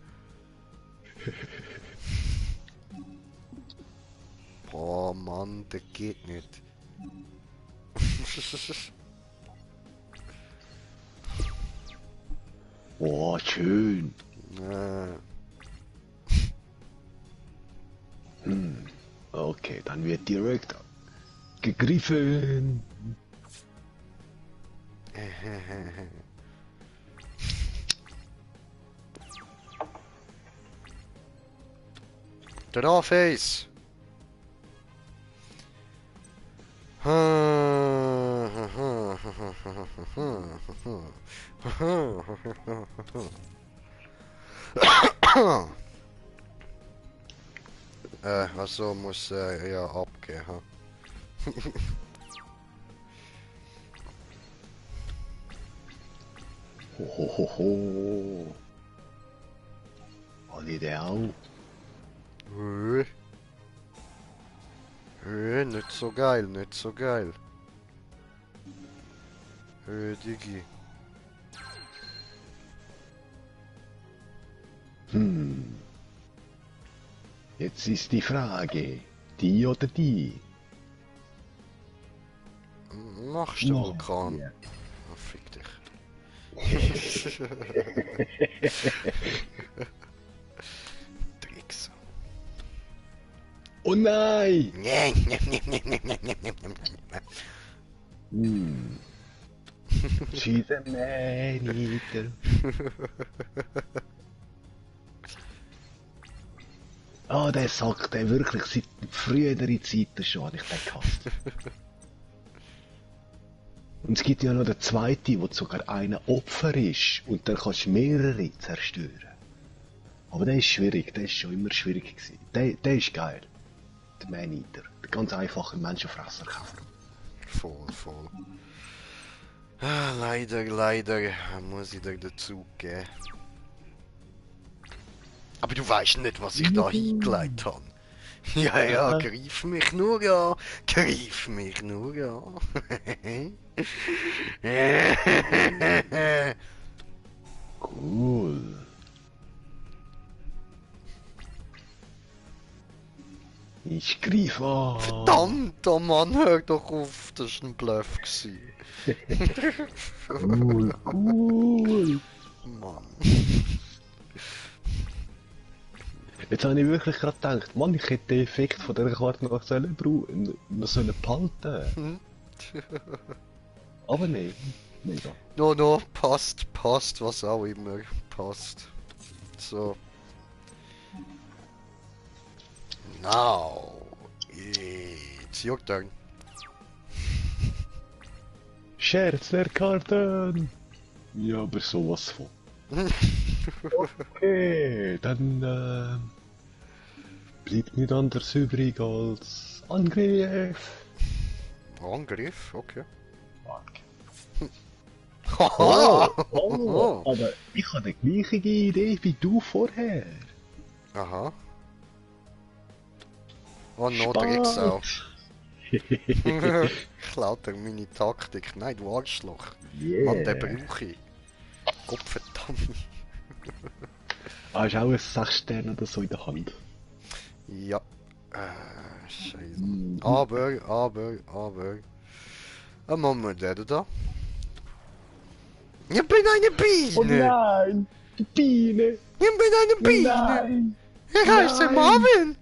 Speaker 2: Boah, Mann, der geht nicht.
Speaker 1: Oh, schön. Okay, dann wird direkt gegriffen.
Speaker 2: Drawface. Also muss ja abgehen. Ha?
Speaker 1: Hohoho. Alle der auch.
Speaker 2: Nicht so geil, nicht so geil. Digi.
Speaker 1: Jetzt ist die Frage, die oder die?
Speaker 2: Machst du Vulkan?
Speaker 1: Ja.
Speaker 2: Oh, fick dich. Tricks.
Speaker 1: Oh nein! She's a man-eater. Ah, der sagt der wirklich seit früheren Zeiten schon, habe ich den gehasst. Und es gibt ja noch den zweiten, wo sogar einer Opfer ist und dann kannst du mehrere zerstören. Aber der ist schwierig, der ist schon immer schwierig gewesen. Der ist geil. Der Man-Eater. Der ganz einfache Menschenfresserkämpfer.
Speaker 2: Voll. Ah, leider muss ich dir dazu geben. Aber du weißt nicht, was ich da hingelegt habe. Ja, greif mich nur an. Greif mich nur an.
Speaker 1: Cool. Ich griff an.
Speaker 2: Verdammter Mann, hör doch auf, das war ein Bluff.
Speaker 1: Cool.
Speaker 2: Mann.
Speaker 1: Jetzt habe ich wirklich gerade gedacht, Mann, ich hätte den Effekt von dieser Karte noch behalten. Aber nein, mega.
Speaker 2: No, passt, was auch immer, passt. So. Now, it's your turn.
Speaker 1: Scherz der Karten! Ja, aber sowas von. Okay, dann bleibt nicht anders übrig als Angriff.
Speaker 2: Angriff, okay.
Speaker 1: Aber ich habe die gleiche Idee wie du vorher.
Speaker 2: Aha. Oh, no, Drecksau. Klaut er meine Taktik. Nein, du Arschloch.
Speaker 1: Yeah.
Speaker 2: Mann, den brauche ich. Gott verdammt.
Speaker 1: Hast du auch ein 6 Sterne oder so in der Hand?
Speaker 2: Ja. Scheiße. Aber. Was machen wir denn da? Ich bin eine Biene!
Speaker 1: Oh nein! Die Biene!
Speaker 2: Ich bin eine Biene!
Speaker 1: Nein!
Speaker 2: Ich heiße
Speaker 1: Nein.
Speaker 2: Marvin!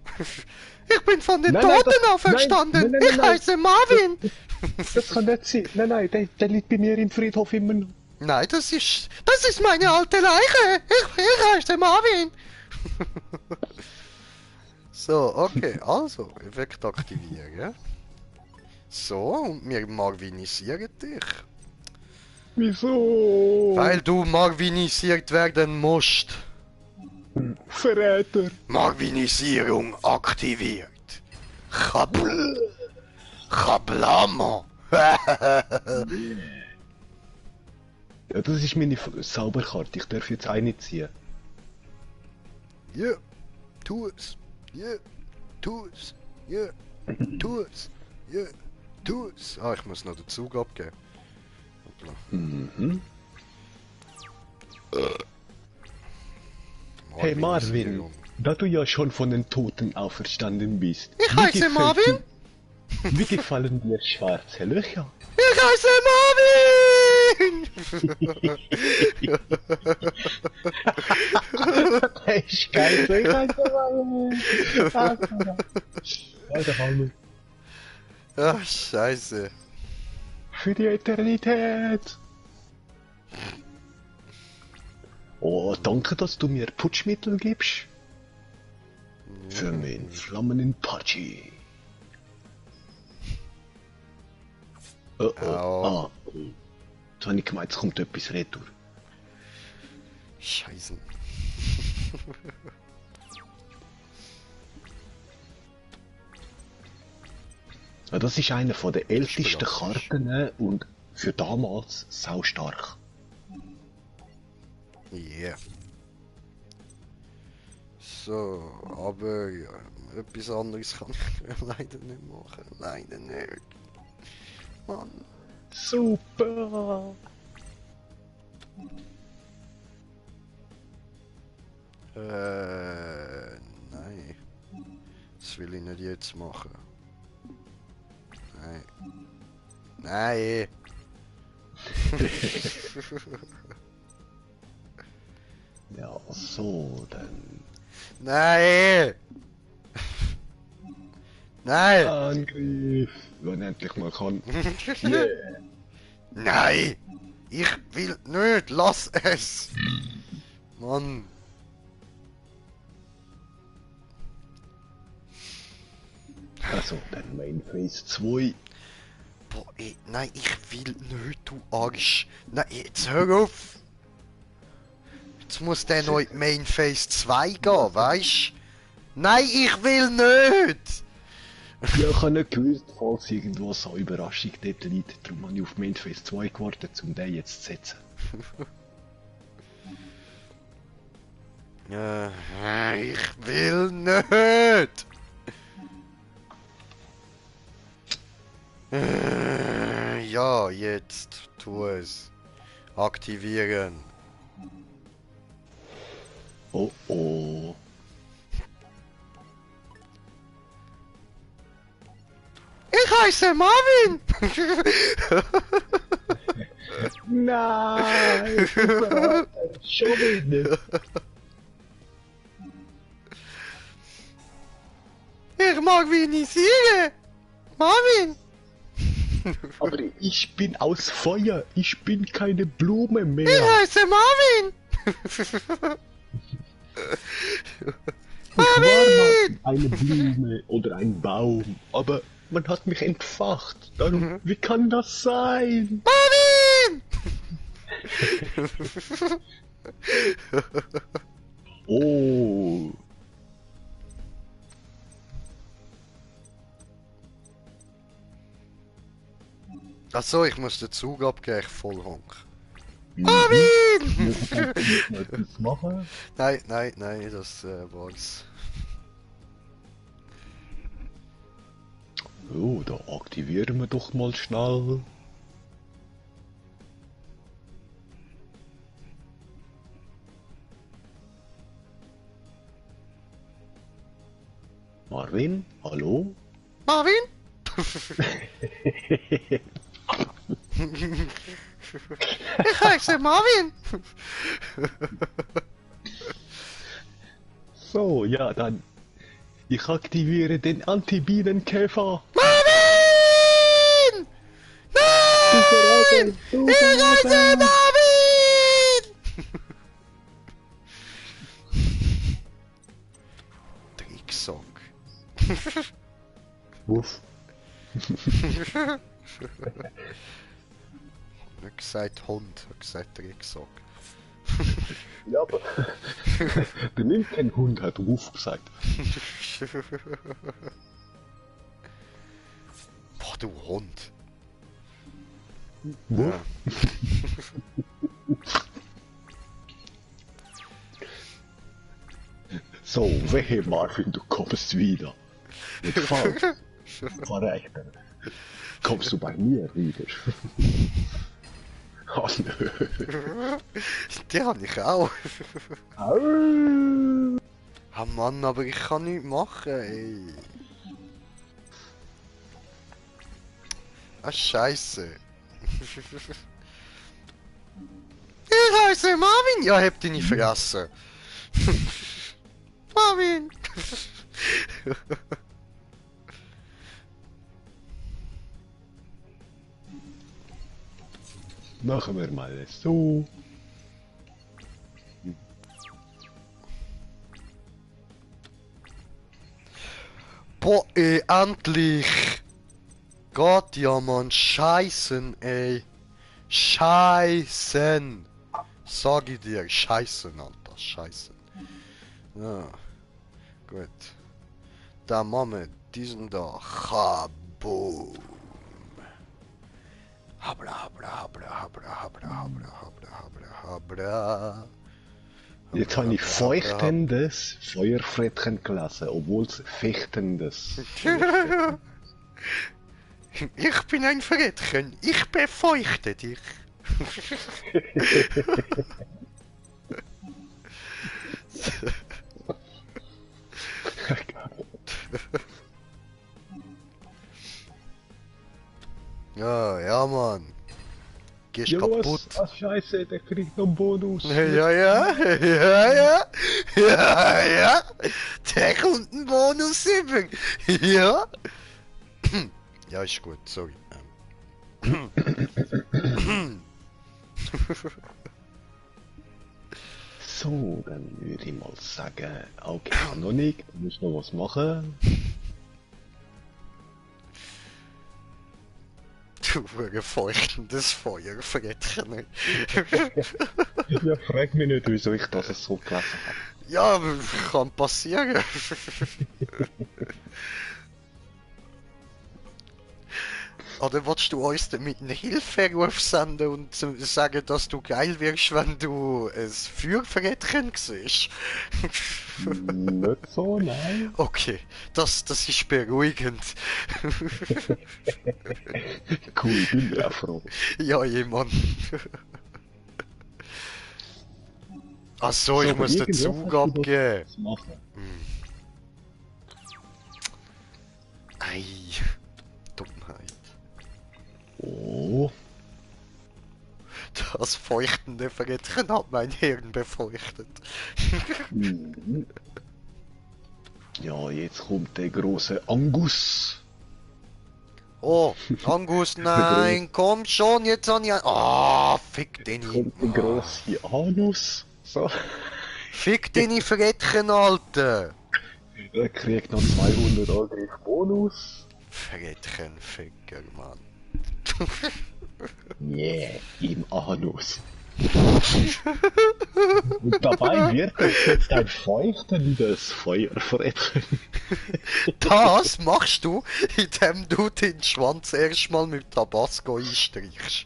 Speaker 2: Ich bin von den
Speaker 1: Nein,
Speaker 2: Toten
Speaker 1: nein,
Speaker 2: auferstanden!
Speaker 1: nein,
Speaker 2: Ich heiße Marvin!
Speaker 1: Das kann nicht sein! Nein, der liegt bei mir im Friedhof immer noch.
Speaker 2: Nein, das ist meine alte Leiche! Ich heiße Marvin! So, okay, also, Effekt aktivieren. So, und wir marvinisieren dich.
Speaker 1: Wieso?
Speaker 2: Weil du marvinisiert werden musst.
Speaker 1: Verräter.
Speaker 2: Marvinisierung aktiviert. Kablamo.
Speaker 1: Ja, das ist meine Sauberkarte. Ich darf jetzt eine ziehen.
Speaker 2: Ja, tu es. Ja, tu es. Ja, tu es. Ja, tu es. Ah, ich muss noch den Zug abgeben. Hoppla.
Speaker 1: Mhm. Hey Marvin, da du ja schon von den Toten auferstanden bist.
Speaker 2: Ich heiße Marvin.
Speaker 1: Wie gefallen dir schwarze Löcher?
Speaker 2: Ich heiße Marvin!
Speaker 1: Hey, Scheiße, ich heiße Marvin. Alter Hallo.
Speaker 2: Ach, scheiße.
Speaker 1: Für die Eternität. Oh, danke, dass du mir Putschmittel gibst. Für den flammenden Patschi. Oh oh.
Speaker 2: Au.
Speaker 1: Ah, oh. Jetzt habe ich gemeint, es kommt etwas retour.
Speaker 2: Scheiße.
Speaker 1: Ja, das ist eine von der ältesten
Speaker 2: Spielerisch.
Speaker 1: Karten und für damals saustark.
Speaker 2: Yeah. So, aber ja, etwas anderes kann ich leider nicht machen. Leider nicht. Mann.
Speaker 1: Super!
Speaker 2: Nein. Das will ich nicht jetzt machen. Nein. Nein!
Speaker 1: Ja, so, dann.
Speaker 2: Nein! Nein!
Speaker 1: Angriff! Wenn endlich mal kann. Yeah.
Speaker 2: Nein! Ich will nicht! Lass es! Mann!
Speaker 1: Also, dann Main Phase 2.
Speaker 2: Boah, ey, nein, ich will nicht, du Arsch! Nein, jetzt hör auf! Jetzt muss der noch in Main Phase 2 gehen, weißt? Nein, ich will nicht!
Speaker 1: Ja, ich habe nicht gewusst, falls irgendwo so eine Überraschung dort liegt. Darum habe ich auf Main Phase 2 gewartet, um den jetzt zu setzen.
Speaker 2: Ich will nicht! Ja, jetzt tu es. Aktivieren.
Speaker 1: Oh oh.
Speaker 2: Ich heiße Marvin!
Speaker 1: Nein! Schon wieder!
Speaker 2: Ich mag vinisieren! Marvin!
Speaker 1: Aber ich bin aus Feuer, ich bin keine Blume
Speaker 2: Ich
Speaker 1: mehr.
Speaker 2: heiße Marvin!
Speaker 1: Ich war mal eine Blume oder ein Baum, aber man hat mich entfacht. Darum, wie kann das sein?
Speaker 2: Marvin!
Speaker 1: Oh.
Speaker 2: Achso, ich muss den Zug abgeben, ich voll honk.
Speaker 1: Marvin!
Speaker 2: Marvin!
Speaker 1: Muss ich noch etwas machen?
Speaker 2: Nein, nein, nein, das war's.
Speaker 1: Oh, da aktivieren wir doch mal schnell. Marvin, hallo?
Speaker 2: Marvin? Ich heiße Marvin!
Speaker 1: So, ja, dann. Ich aktiviere den Antibienenkäfer.
Speaker 2: Marvin! Nein!
Speaker 1: Du
Speaker 2: Ich heiße Marvin! Drecksack. gesagt Hund, hat gesagt Drecksack.
Speaker 1: Ja, aber der nimmt keinen Hund, hat Ruf gesagt.
Speaker 2: Boah, du Hund.
Speaker 1: Wo?
Speaker 2: Ja.
Speaker 1: So, wehe Marvin, du kommst wieder. Mit falsch. Verrechter. Kommst du bei mir wieder? Oh nö.
Speaker 2: Die habe ich auch.
Speaker 1: Au.
Speaker 2: Ah Mann, aber ich kann nichts machen, ey. Ah, Scheiße. Ich heiße Marvin. Ja, habt ihr nicht vergessen. Marvin.
Speaker 1: Machen wir mal so.
Speaker 2: Boah, ey, endlich. Gott, ja, Mann. Scheißen, ey. Scheißen. Sag ich dir, Scheißen, Alter. Scheißen. Ja. Gut. Da machen wir diesen da. Chaboom. Habra, habra, habra, habra, habra, habra, habra, habra, habra.
Speaker 1: Jetzt habe ich feuchtendes Feuerfrettchen gelesen, obwohl es fechtendes.
Speaker 2: Ich bin ein Frettchen, ich befeuchte dich. Ja, ja, Mann. Gehst
Speaker 1: Ja,
Speaker 2: kaputt.
Speaker 1: was Scheiße, der kriegt noch einen Bonus.
Speaker 2: Ja, ja, ja, ja, ja, ja. Der kommt ein Bonus über. Ja. Ja, ist gut, sorry.
Speaker 1: So, dann würde ich mal sagen, okay, noch nicht, du musst noch was machen.
Speaker 2: Du feuchtendes Feuerfrettchen.
Speaker 1: Ja, frag mich nicht, wieso ich das so gelesen habe.
Speaker 2: Ja, kann passieren. Oder willst du uns damit einen Hilferuf senden und sagen, dass du geil wirst, wenn du ein Feuerfrettchen siehst?
Speaker 1: Nicht so, nein.
Speaker 2: Okay, das ist beruhigend.
Speaker 1: Cool, bin ja froh.
Speaker 2: Ja, jemand. Ach so, ich
Speaker 1: aber
Speaker 2: muss den
Speaker 1: irgendwas
Speaker 2: Zug
Speaker 1: hast du doch
Speaker 2: abgeben.
Speaker 1: zu machen.
Speaker 2: Ei, Dummheit.
Speaker 1: Oh,
Speaker 2: Das feuchtende Frettchen hat mein Hirn befeuchtet.
Speaker 1: mhm. Ja, jetzt kommt der große Angus.
Speaker 2: Oh, Angus, nein, komm schon, jetzt an ja. Ah, fick den.
Speaker 1: Kommt der große Anus. So,
Speaker 2: Fick den Frettchen, Alter.
Speaker 1: er kriegt noch 200 Angriff Bonus.
Speaker 2: Frettchenficker, Mann.
Speaker 1: Yeah, im Anus. Und dabei wird jetzt ein feuchtendes Feuerfrettchen.
Speaker 2: Das machst du, indem du den Schwanz erstmal mit Tabasco einstrichst.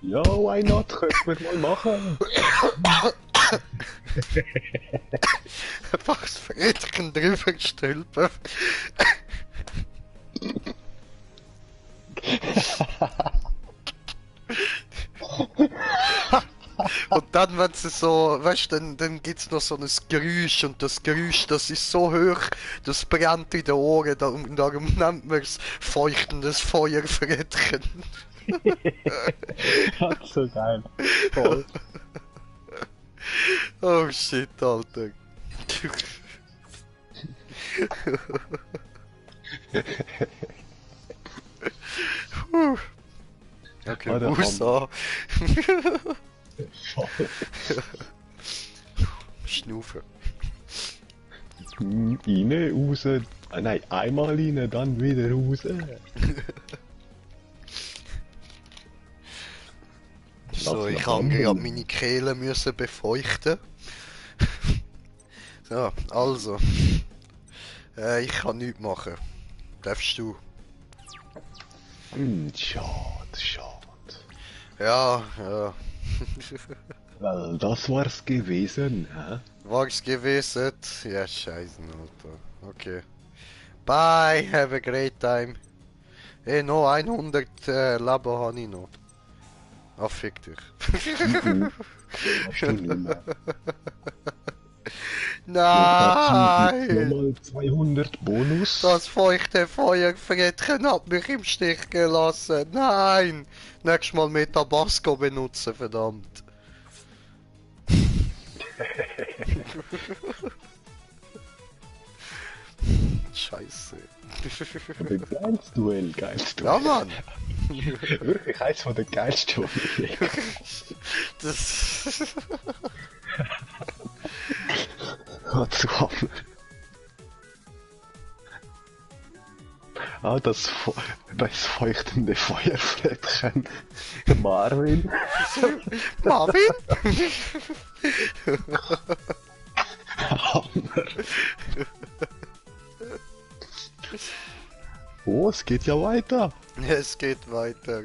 Speaker 1: Ja, why not? Könnten wir mal machen.
Speaker 2: Einfach das Frettchen drüber stülpen. Und dann, wenn sie so, weißt du, dann gibt's noch so ein Geräusch und das Geräusch, das ist so hoch, das brennt in den Ohren, darum nennt man es feuchtendes Feuerfrettchen.
Speaker 1: Das ist so geil. Voll.
Speaker 2: Oh shit, Alter. Okay,
Speaker 1: Ah, der
Speaker 2: USA.
Speaker 1: Voll.
Speaker 2: Schnaufen.
Speaker 1: Rein, raus. Ah, nein, einmal rein, dann wieder raus.
Speaker 2: So,
Speaker 1: Lass
Speaker 2: ich
Speaker 1: noch
Speaker 2: habe gerade
Speaker 1: handeln.
Speaker 2: meine Kehle müssen befeuchten. So, also. Ich kann nichts machen. Darfst du?
Speaker 1: Schade, schade.
Speaker 2: Ja, ja.
Speaker 1: Weil das war's gewesen, hä?
Speaker 2: War's gewesen? Ja, scheiße, Alter. Okay. Bye, have a great time. Hey, noch 100 Leben habe ich noch. Ah, fick dich.
Speaker 1: Hast du nicht mehr.
Speaker 2: Nein!
Speaker 1: Nochmal 200 Bonus.
Speaker 2: Das feuchte Feuerfrädchen hat mich im Stich gelassen. Nein! Nächstes Mal mit Tabasco benutzen, verdammt. Scheiße.
Speaker 1: Aber geiles Duell, geiles Duell.
Speaker 2: Ja, Mann!
Speaker 1: Wirklich eins von den geilsten, die ich
Speaker 2: Das...
Speaker 1: zu haben. Ah, das feuchtende Feuerflättchen. Der Marvin.
Speaker 2: Marvin?
Speaker 1: Hammer. Oh, es geht ja weiter.
Speaker 2: Es geht weiter.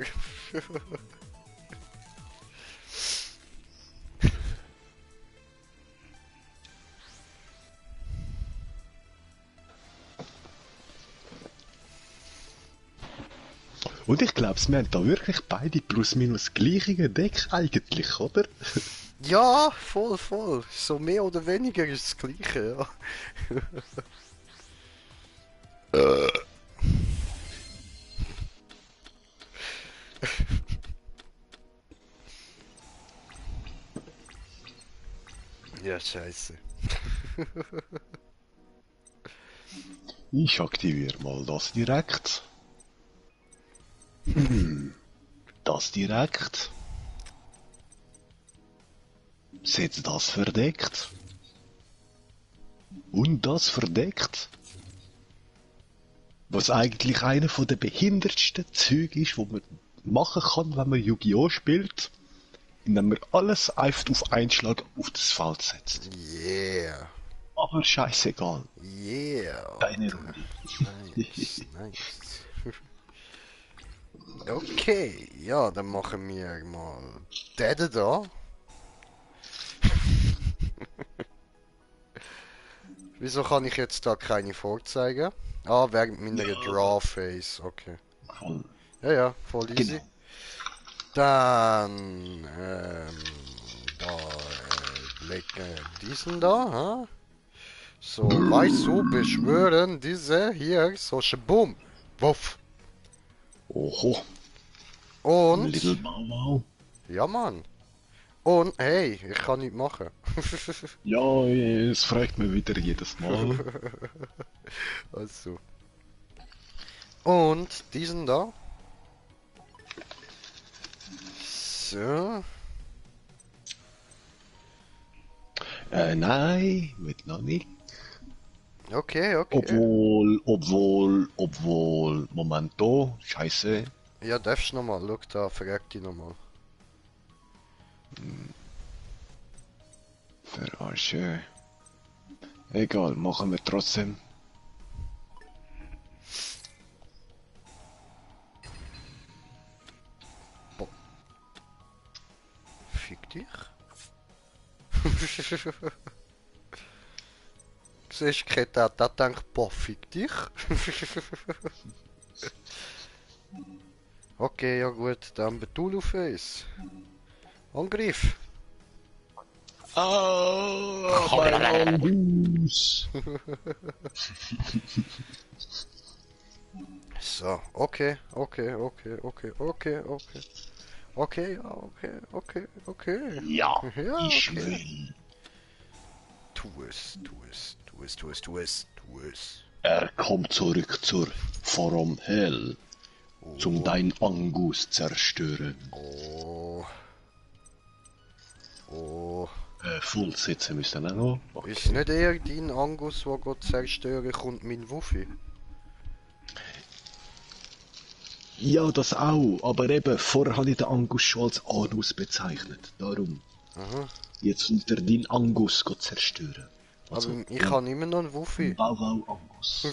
Speaker 1: Und ich glaube, wir haben da wirklich beide plus minus gleiche Deck eigentlich, oder?
Speaker 2: Ja, voll, voll. So mehr oder weniger ist das Gleiche, ja. Ja, scheiße.
Speaker 1: Ich aktiviere mal das direkt. Das direkt. Setz das verdeckt. Und das verdeckt. Was eigentlich einer von den behindertsten Züge ist, wo man machen kann, wenn man Yu-Gi-Oh! Spielt. Indem man alles einfach auf einen Schlag auf das Feld setzt.
Speaker 2: Yeah.
Speaker 1: Aber scheißegal.
Speaker 2: Yeah.
Speaker 1: Deine Runde.
Speaker 2: Nice, nice. Okay, ja, dann machen wir mal den da. Wieso kann ich jetzt da keine vorzeigen? Ah, während meiner Draw-Phase, okay.
Speaker 1: Voll.
Speaker 2: Ja, ja, voll easy.
Speaker 1: Genau.
Speaker 2: Dann, da, diesen da, ha? So, weißt du, beschwören diese hier, so, boom, wuff.
Speaker 1: Oho.
Speaker 2: Und,
Speaker 1: Little Bow Wow.
Speaker 2: ja, Mann. Und, hey, ich kann nichts machen.
Speaker 1: Ja, es fragt mich wieder jedes Mal.
Speaker 2: Also. Und, diesen da. So.
Speaker 1: Nein, mit noch nicht.
Speaker 2: Okay, okay.
Speaker 1: Obwohl, Momento, scheiße.
Speaker 2: Ja, darfst du nochmal, schau da, frag die nochmal.
Speaker 1: Verarsche. Egal, machen wir trotzdem.
Speaker 2: Fick dich. Siehst du, Kette, der denkt, boah, fick dich. Okay, ja gut, dann Betulu Face. Angriff.
Speaker 1: Ah, mein Angus.
Speaker 2: So, okay. Okay, ja, okay.
Speaker 1: Ja,
Speaker 2: Ja,
Speaker 1: ich
Speaker 2: okay.
Speaker 1: will.
Speaker 2: Tu es.
Speaker 1: Er kommt zurück zur Forum Hell, zum dein Angus zerstören.
Speaker 2: Oh.
Speaker 1: Full sitzen müssen auch noch. Okay.
Speaker 2: Ist nicht eher dein Angus, der Gott zerstören kommt, mein Wuffi?
Speaker 1: Ja, das auch, aber eben, vorher habe ich den Angus schon als Anus bezeichnet. Darum.
Speaker 2: Aha.
Speaker 1: Jetzt kommt er deinen Angus zerstören. Also,
Speaker 2: Aber ich
Speaker 1: ja,
Speaker 2: habe immer noch einen Wuffi.
Speaker 1: Bau Angus.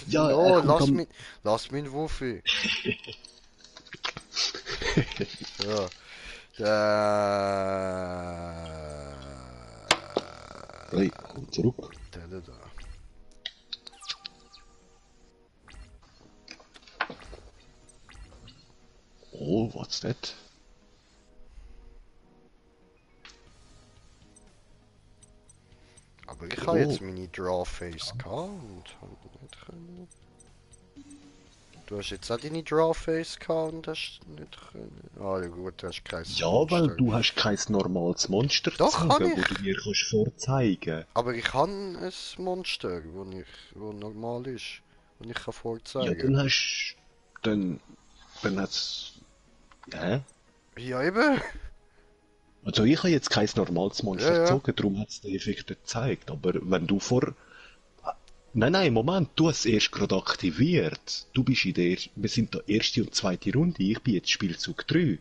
Speaker 1: Ja, er
Speaker 2: No,
Speaker 1: kommt am...
Speaker 2: lass mich Wuffi. Ja.
Speaker 1: Hey, komm zurück.
Speaker 2: Da.
Speaker 1: Oh, what's that?
Speaker 2: Aber ich habe jetzt meine Drawface gehabt und habe nicht können. Du hast jetzt auch deine Drawface gehabt und hast nicht können. Ah, ja gut, du hast kein
Speaker 1: Ja, weil
Speaker 2: Monster.
Speaker 1: du hast kein normales Monster
Speaker 2: Doch, kann
Speaker 1: gezogen, wo
Speaker 2: ich.
Speaker 1: du mir kannst vorzeigen.
Speaker 2: Aber ich habe ein Monster, wo normal ist. Und ich kann
Speaker 1: Ja,
Speaker 2: vorzeigen.
Speaker 1: dann hast... Dann hat's... Hä?
Speaker 2: Ja, eben.
Speaker 1: Also ich habe jetzt kein normales Monster
Speaker 2: Ja, ja.
Speaker 1: gezogen, darum hat es den Effekt nicht gezeigt. Aber wenn du vor... Nein, Moment, du hast es erst gerade aktiviert. Du bist in der... Wir sind da erste und zweite Runde, ich bin jetzt Spielzug 3.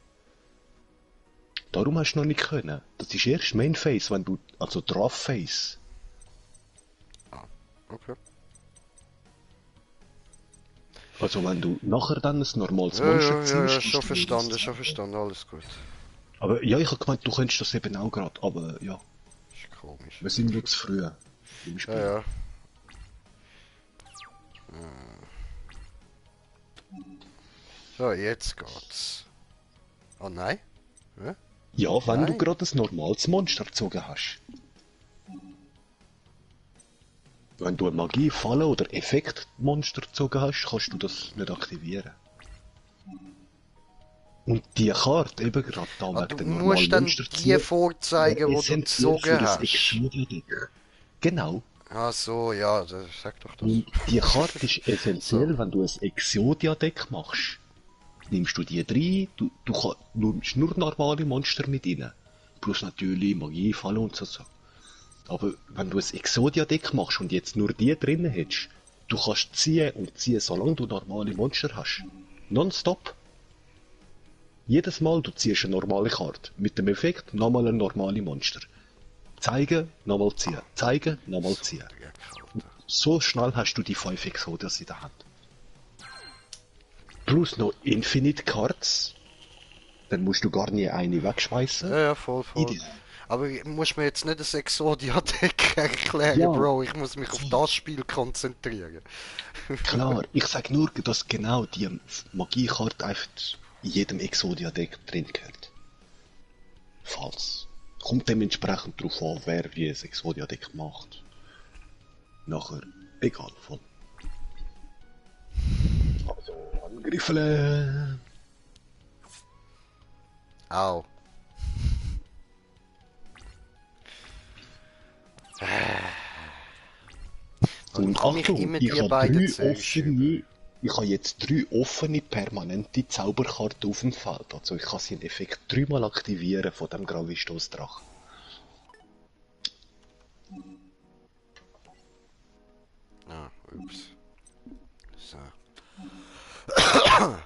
Speaker 1: Darum hast du noch nicht können. Das ist erst Main Phase, wenn du... Also Draft Phase.
Speaker 2: Ah, okay.
Speaker 1: Also wenn du nachher dann ein normales
Speaker 2: Ja,
Speaker 1: Monster
Speaker 2: ja, ja, ja,
Speaker 1: ziehst,
Speaker 2: schon
Speaker 1: musst du mir das
Speaker 2: verstanden,
Speaker 1: zeigen.
Speaker 2: alles gut.
Speaker 1: Aber ja, ich habe gemeint, du könntest das eben auch gerade, aber ja,
Speaker 2: Ist komisch.
Speaker 1: wir sind noch zu früh im Spiel.
Speaker 2: Ja, ja. So, jetzt geht's. Oh nein? Hä?
Speaker 1: Ja, wenn du
Speaker 2: Nein.
Speaker 1: gerade ein normales Monster gezogen hast. Wenn du eine Magie, Falle oder Effektmonster gezogen hast, kannst du das nicht aktivieren. Und die Karte, eben gerade da
Speaker 2: Ah,
Speaker 1: wegen
Speaker 2: du
Speaker 1: dem
Speaker 2: musst
Speaker 1: normalen
Speaker 2: dann
Speaker 1: Monster
Speaker 2: die
Speaker 1: ziehen,
Speaker 2: vorzeigen,
Speaker 1: wäre
Speaker 2: wo du
Speaker 1: essentiell für
Speaker 2: gezogen
Speaker 1: das
Speaker 2: hast.
Speaker 1: Exodia-Deck. Genau.
Speaker 2: Ach so, ja, sag doch das.
Speaker 1: Und die Karte ist
Speaker 2: So.
Speaker 1: essentiell, wenn du ein Exodia-Deck machst. Nimmst du die rein, du nimmst nur normale Monster mit rein. Plus natürlich Magie, Falle und so. Aber wenn du ein Exodia-Deck machst und jetzt nur die drinnen hättest, du kannst ziehen und ziehen, solange du normale Monster hast. Nonstop. Jedes Mal du ziehst eine normale Karte. Mit dem Effekt nochmal ein normale Monster. Zeigen, nochmal ziehen. Zeigen, nochmal ziehen. So schnell hast du die 5 Exodias in der Hand. Plus noch Infinite Cards. Dann musst du gar nie eine wegschmeißen.
Speaker 2: Ja, ja, voll,
Speaker 1: In
Speaker 2: voll.
Speaker 1: die
Speaker 2: Aber ich muss mir jetzt nicht das Exodia-Deck erklären,
Speaker 1: Ja.
Speaker 2: Bro. Ich muss mich auf das Spiel konzentrieren.
Speaker 1: Klar, ich sag nur, dass genau die Magiekarte einfach in jedem Exodia-Deck drin gehört. Falls. Kommt dementsprechend drauf an, wer wie ein Exodia-Deck macht. Nachher, egal, voll. Also, Angriffle.
Speaker 2: Au.
Speaker 1: Und
Speaker 2: Kann ich
Speaker 1: Achtung,
Speaker 2: immer
Speaker 1: ich
Speaker 2: die
Speaker 1: habe
Speaker 2: beiden zuschieben?
Speaker 1: ich habe jetzt 3 offene permanente Zauberkarten auf dem Feld. Also ich kann seinen Effekt 3-mal aktivieren von dem Gravistoßdrachen.
Speaker 2: Ah, ups. So. So.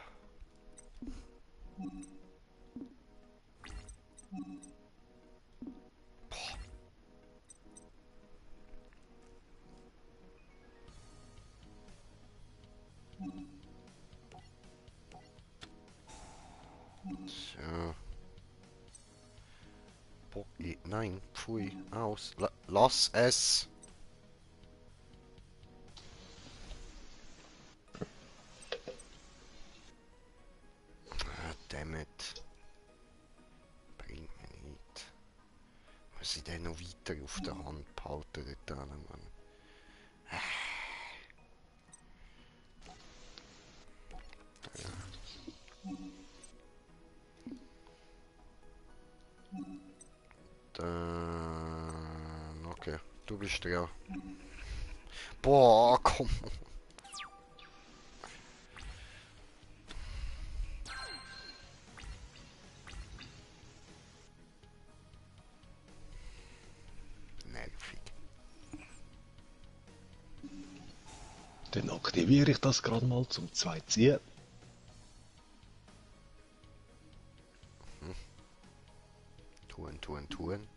Speaker 2: Nein, pfui, aus. Lass es. Ah, damn it. Bringt mir nicht. Muss ich den noch weiter auf der Hand behalten, dort hinten, Mann. Dann... Okay, du bist dran. Boah, komm. Nervig.
Speaker 1: Dann aktiviere ich das gerade mal zum 2 ziehen.
Speaker 2: Tun.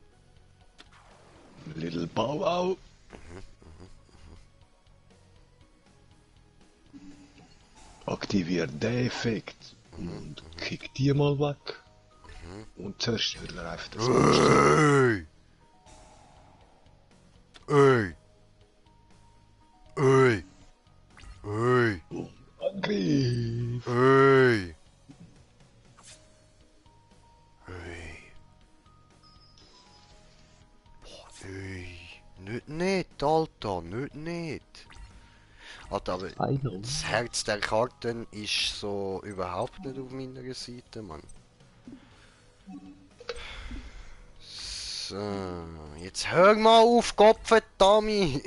Speaker 1: Little Bow Wow. Aktivier den Effekt und kick die mal weg. Und zerstöre einfach das Monster.
Speaker 2: Ey! Ey! Ey! Ey!
Speaker 1: Und Angriff.
Speaker 2: Ey! Ey! Boah, ey! Nicht, Alter, nicht! Alter, aber das Herz der Karten ist so überhaupt nicht auf meiner Seite, Mann. So, jetzt hör mal auf, Gottverdammt!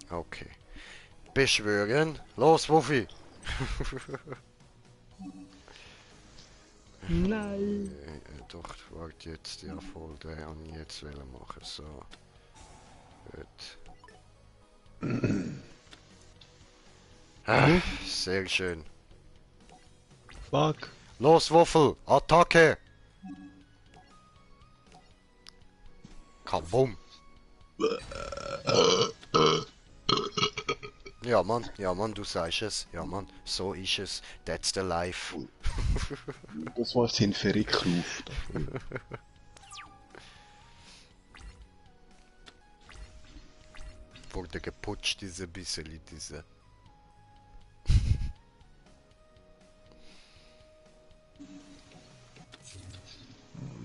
Speaker 2: Okay. Beschwören. Los, Wuffi!
Speaker 1: Nein.
Speaker 2: Doch, warte jetzt, ja voll, der und jetzt will machen, so. Gut. Sehr schön.
Speaker 1: Fuck.
Speaker 2: Los, Wuffel! Attacke! Kabum! Ja Mann, du sagst es. Ja Mann, so ist es. That's the life.
Speaker 1: Das war sein Verrückruf.
Speaker 2: Wurde geputscht, diese bisschen, diese.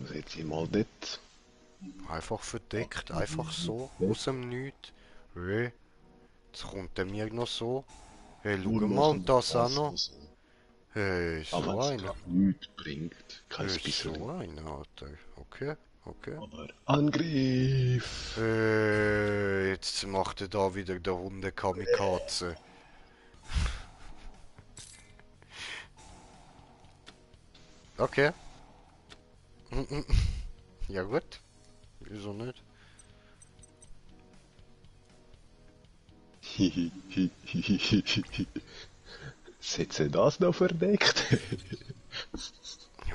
Speaker 1: Setz ich mal dort.
Speaker 2: Einfach verdeckt, einfach so, aus dem Nichts. Hey, jetzt kommt er mir noch so. Hey, schau mal, und das auch noch. Hey, so
Speaker 1: Aber es
Speaker 2: einer.
Speaker 1: gerade nichts bringt. Kein
Speaker 2: Hey,
Speaker 1: bisschen.
Speaker 2: so einer, Alter. Okay.
Speaker 1: Aber Angriff.
Speaker 2: Jetzt macht er da wieder der Hunde Kamikaze. Okay. Ja gut. Wieso nicht?
Speaker 1: Setze das noch verdeckt.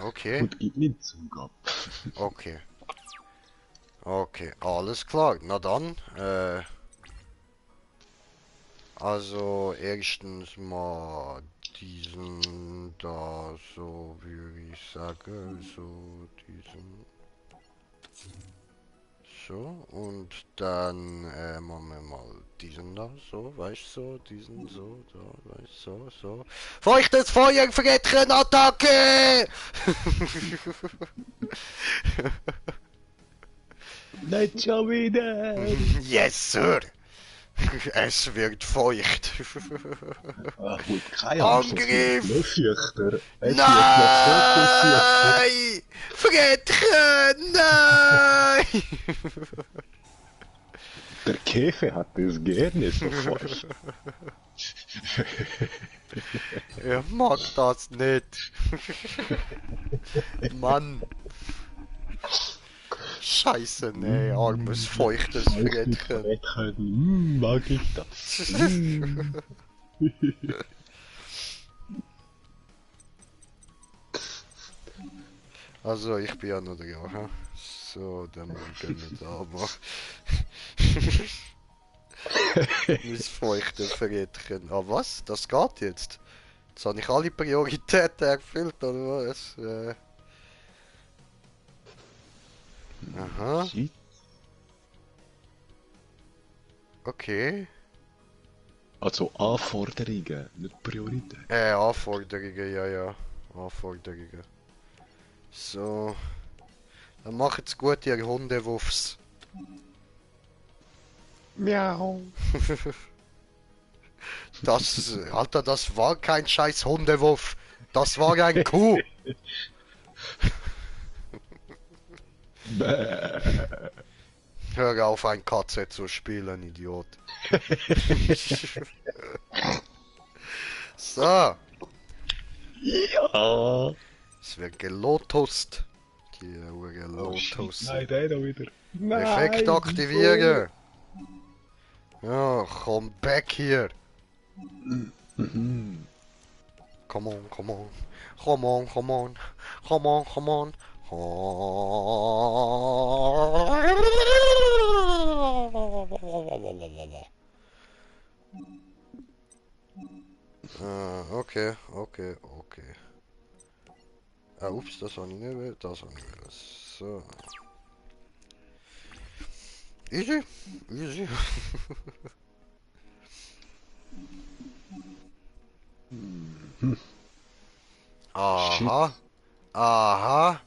Speaker 2: Okay.
Speaker 1: Und gib mir Zug ab.
Speaker 2: Okay. Okay, alles klar. Na dann, also erstens mal diesen da, so wie ich sage, so diesen. So, und dann machen wir mal diesen da, so, weißt du, so, diesen so, da, weißt du, so. Feuchtes Feuer, Verrätchen, Attacke!
Speaker 1: Nicht schon wieder!
Speaker 2: Yes, Sir! Es wird feucht.
Speaker 1: Ach gut, keine Angst.
Speaker 2: Angriff!
Speaker 1: Löffjüchter.
Speaker 2: Nein! Frettchen! Nein!
Speaker 1: Der Käfer hat das gerne so feucht.
Speaker 2: Er mag das nicht. Mann. Scheiße, nee, armes feuchtes Frettchen.
Speaker 1: Frettchen, mag ich das.
Speaker 2: Also, ich bin ja noch da, ha? So, dann gehen wir da mal. Mein feuchtes Frettchen. Ah, was? Das geht jetzt? Jetzt habe ich alle Prioritäten erfüllt, oder was? Aha.
Speaker 1: Shit.
Speaker 2: Okay.
Speaker 1: Also Anforderungen, nicht Priorität.
Speaker 2: Anforderungen, ja. Anforderungen. So. Dann macht's gut, ihr Hundewuffs.
Speaker 1: Miau.
Speaker 2: Das, Alter, das war kein scheiß Hundewuff. Das war ein Kuh. Hör auf, ein Katze zu spielen, Idiot. So.
Speaker 1: Ja.
Speaker 2: Es wird gelotust. Die Uhr
Speaker 1: Oh, shit.
Speaker 2: Lotus.
Speaker 1: Nein, der da wieder. Nein,
Speaker 2: Effekt aktivieren. Ja, komm back hier. come on, come on. Come on, come on. Come on, come on. Okay, okay, okay. Ups, das war nicht mehr, das war nicht mehr. So. Easy, easy.
Speaker 1: Shit.
Speaker 2: Aha, aha,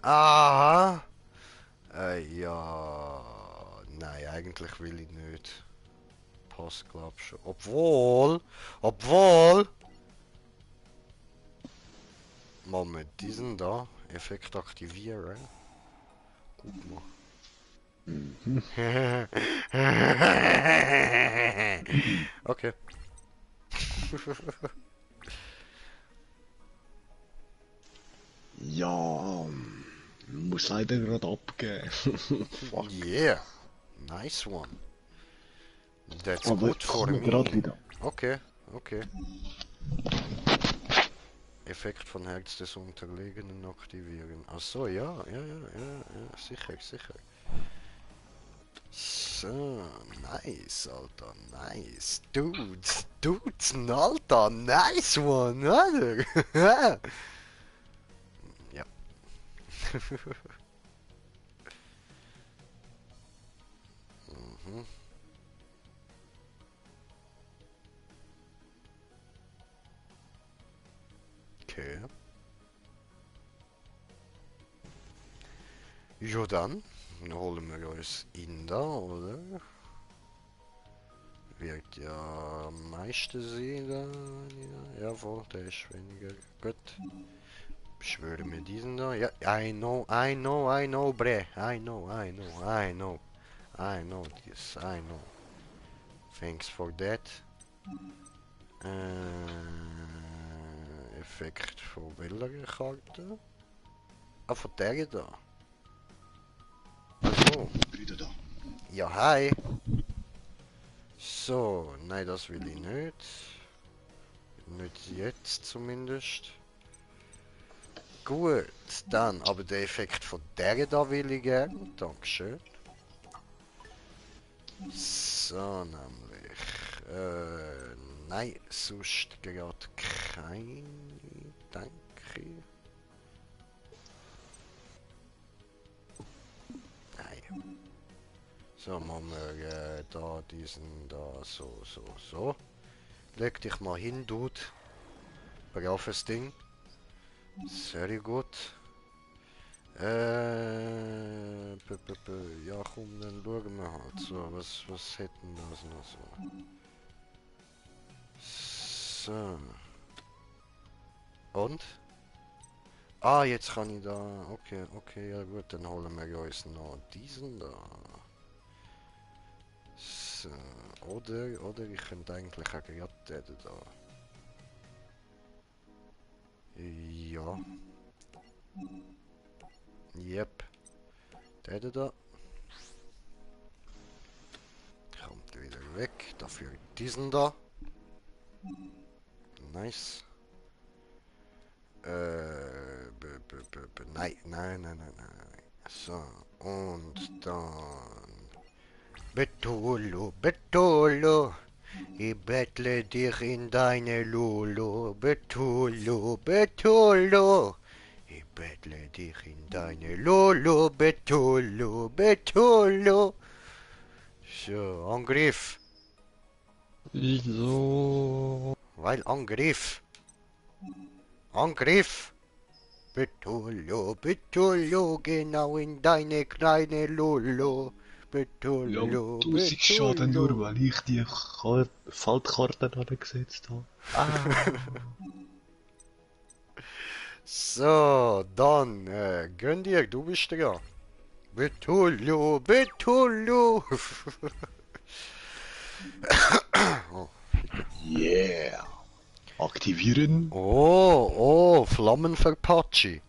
Speaker 2: aha. Ja, nein, eigentlich will ich nicht. Passt, glaub schon. Obwohl, mal mit diesen da Effekt aktivieren. Guck mal. Okay.
Speaker 1: Ja, muss leider gerade abgeben. Fuck.
Speaker 2: Yeah, nice one. That's
Speaker 1: Aber
Speaker 2: good for
Speaker 1: komme gerade
Speaker 2: me.
Speaker 1: wieder.
Speaker 2: Okay, okay. Effekt von Herz des Unterlegenen aktivieren. Ach so, ja, sicher, sicher. So, nice, Alter, nice. Dudes, Alter, nice one, Alter. Ja. Mhm. Okay. Ja dann, holen wir uns ihn da, oder? Wird ja am meisten sein da. Ja, jawohl, der ist weniger. Gut. Beschwören wir diesen da. Ja, I know, bre. I know this, I know. Thanks for that. Effekt von welcher Karte? Ah, von der da. Also.
Speaker 1: Wieder da.
Speaker 2: Ja, hi. So, nein, das will ich nicht. Nicht jetzt zumindest. Gut, dann aber der Effekt von der da will ich gern. Dankeschön. So, nämlich. Nein, sonst gerade keine. Danke. Nein. So, machen wir da diesen da so. Leg dich mal hin, Dude. Braves Ding. Sehr gut. Ja komm, dann schauen wir halt. So, was hätten wir noch so? So. Und? Ah, jetzt kann ich da... Okay, ja gut, dann holen wir uns noch diesen da. So. Oder ich könnte eigentlich auch gerade den da. Ja. Yep. Der da. Kommt wieder weg. Dafür diesen da. Nice. Nein. So. Und dann. Betolo. Ich bettle dich in deine Lolo. Betolo. Ich bettle dich in deine Lolo. Betolo. So, Angriff.
Speaker 1: Wieso?
Speaker 2: Weil Angriff. Angriff. Betolo, genau in deine kleine Lolo.
Speaker 1: Ja,
Speaker 2: Betolo,
Speaker 1: 1000 Schaden nur, weil ich die Faltkarte angesetzt habe.
Speaker 2: So, dann, gönn dir, du bist dran. Betolo. Oh.
Speaker 1: Yeah. Aktivieren.
Speaker 2: Oh, Flammenverpatschi.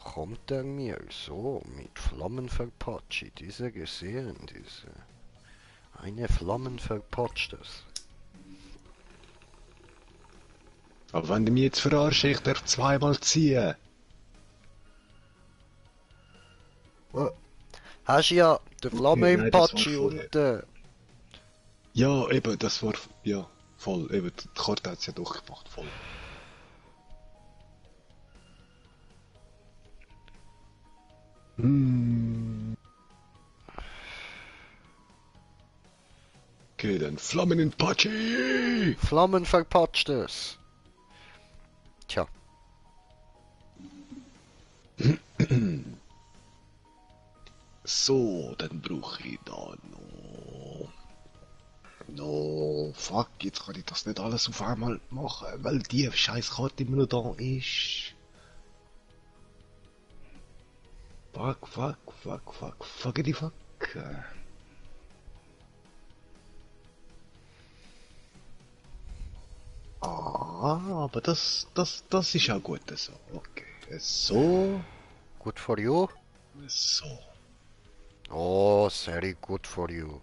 Speaker 2: Kommt er mir so mit Flammenverpatschi, diese gesehen, diese. Eine Flammenverpatschtes.
Speaker 1: Aber wenn du mich jetzt verarschst, ich darf zweimal ziehen.
Speaker 2: Hast ja den Flamme im
Speaker 1: Nein, das war
Speaker 2: Patschi
Speaker 1: vorher.
Speaker 2: unten.
Speaker 1: Ja, eben, das war... Ja, voll. Eben, die Karte hat es ja durchgemacht, voll. Hm. Okay, dann Flammen in Patschi!
Speaker 2: Flammen verpatscht es. Tja.
Speaker 1: So, dann brauche ich da noch... No, fuck, jetzt kann ich das nicht alles auf einmal machen, weil die scheiß Karte immer noch da ist. Fuckity fuck. Ah, aber das ist auch gut so. Okay, so,
Speaker 2: Good for you.
Speaker 1: so.
Speaker 2: Oh, very good for you.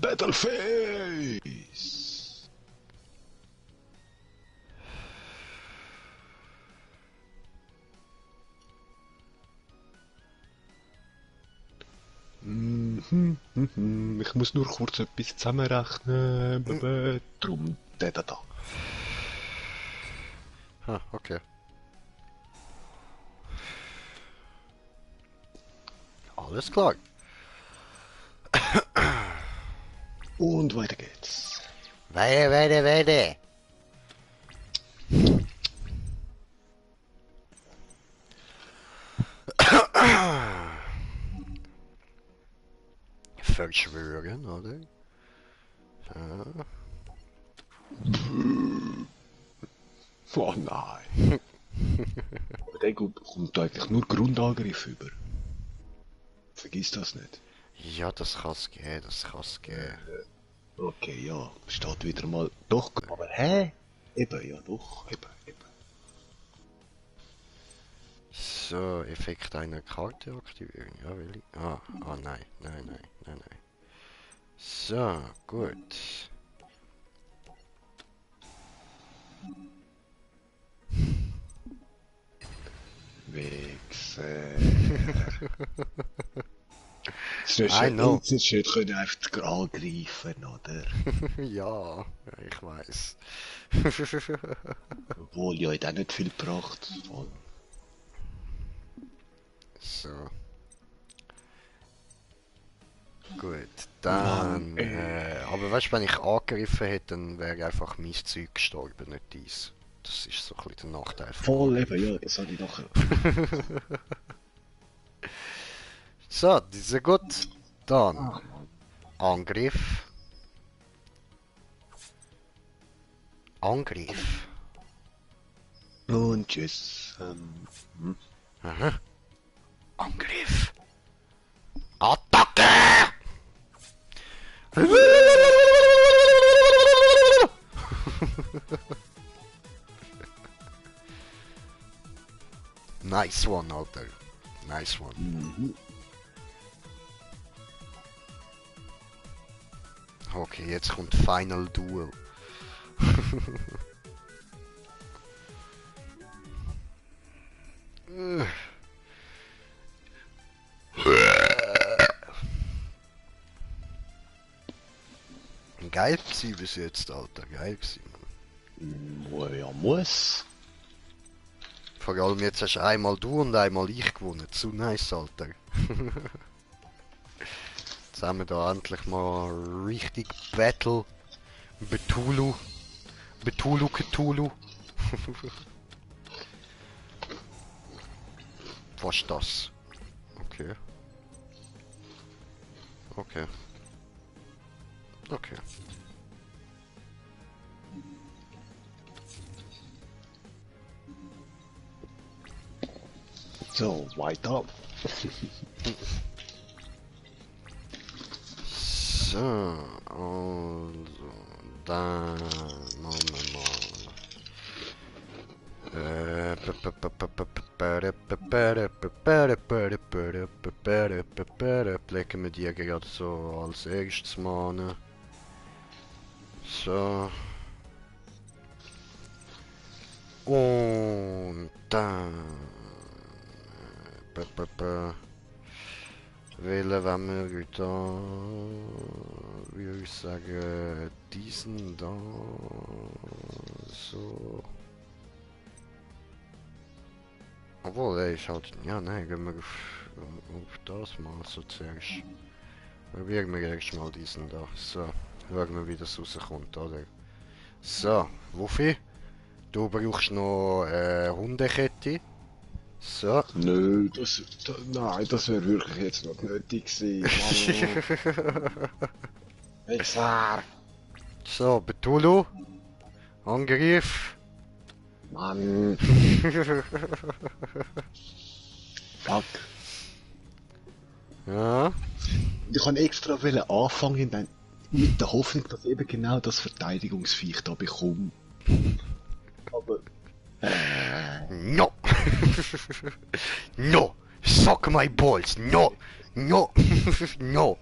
Speaker 1: Battleface! Ich muss nur kurz etwas zusammenrechnen. Drum der da.
Speaker 2: Ah, okay. Alles klar.
Speaker 1: Und weiter geht's.
Speaker 2: Weide. Verschwören, oder? Ja.
Speaker 1: Oh nein. Aber der kommt eigentlich nur Grundangriff über. Vergiss das nicht.
Speaker 2: Ja, das kann's gehen,
Speaker 1: Okay, ja, steht wieder mal. Doch, aber hä? Eben, ja, doch, eben.
Speaker 2: So, Effekt einer Karte aktivieren. Ja, will ich? Nein. So, gut.
Speaker 1: Wichser.
Speaker 2: I know.
Speaker 1: Jetzt ist schön, können einfach angreifen, oder?
Speaker 2: Ja, ich weiß.
Speaker 1: Obwohl, ja, hat auch nicht viel gebracht. Voll.
Speaker 2: So. Gut, dann... aber weißt du, wenn ich angegriffen hätte, dann wäre einfach mein Zeug gestorben, nicht dies. Das ist so ein bisschen der Nachteil von
Speaker 1: Voll eben,
Speaker 2: Angriffen.
Speaker 1: ja, das habe ich nachher.
Speaker 2: So, das ist gut. Dann Angriff. Angriff.
Speaker 1: Und tschüss.
Speaker 2: Aha. Angriff. Attacke! Nice one, Alter. Nice one. Okay, jetzt kommt Final Duel. Geil gewesen bis jetzt, Alter. Geil gewesen.
Speaker 1: Ja, muss.
Speaker 2: Vor allem jetzt hast einmal du und einmal ich gewonnen. Zu nice, Alter. Jetzt haben wir da endlich mal richtig Battle. Cthulhu. Was ist das? Okay.
Speaker 1: So, weiter.
Speaker 2: So, also, dann machen wir mal. Legen wir die gerade so als erstes mal an. So. Und dann... Wählen wenn wir da... Würde ich sagen, diesen da... So... Obwohl, ey, ist halt... Ja, nein, gehen wir auf das mal so zuerst. Probieren wir erst mal diesen da. So, schauen wir, wie das rauskommt, oder? So, Wuffi, du brauchst noch Hundekette. So.
Speaker 1: Nö, nein, das wäre wirklich jetzt noch nötig gewesen. Wichser!
Speaker 2: So, Betulu. Angriff.
Speaker 1: Mann! Fuck.
Speaker 2: Ja.
Speaker 1: Ich kann extra wollen anfangen, dann mit der Hoffnung, dass ich eben genau das Verteidigungsviech da bekomme. Aber...
Speaker 2: No. No. Suck my balls. No. No. No.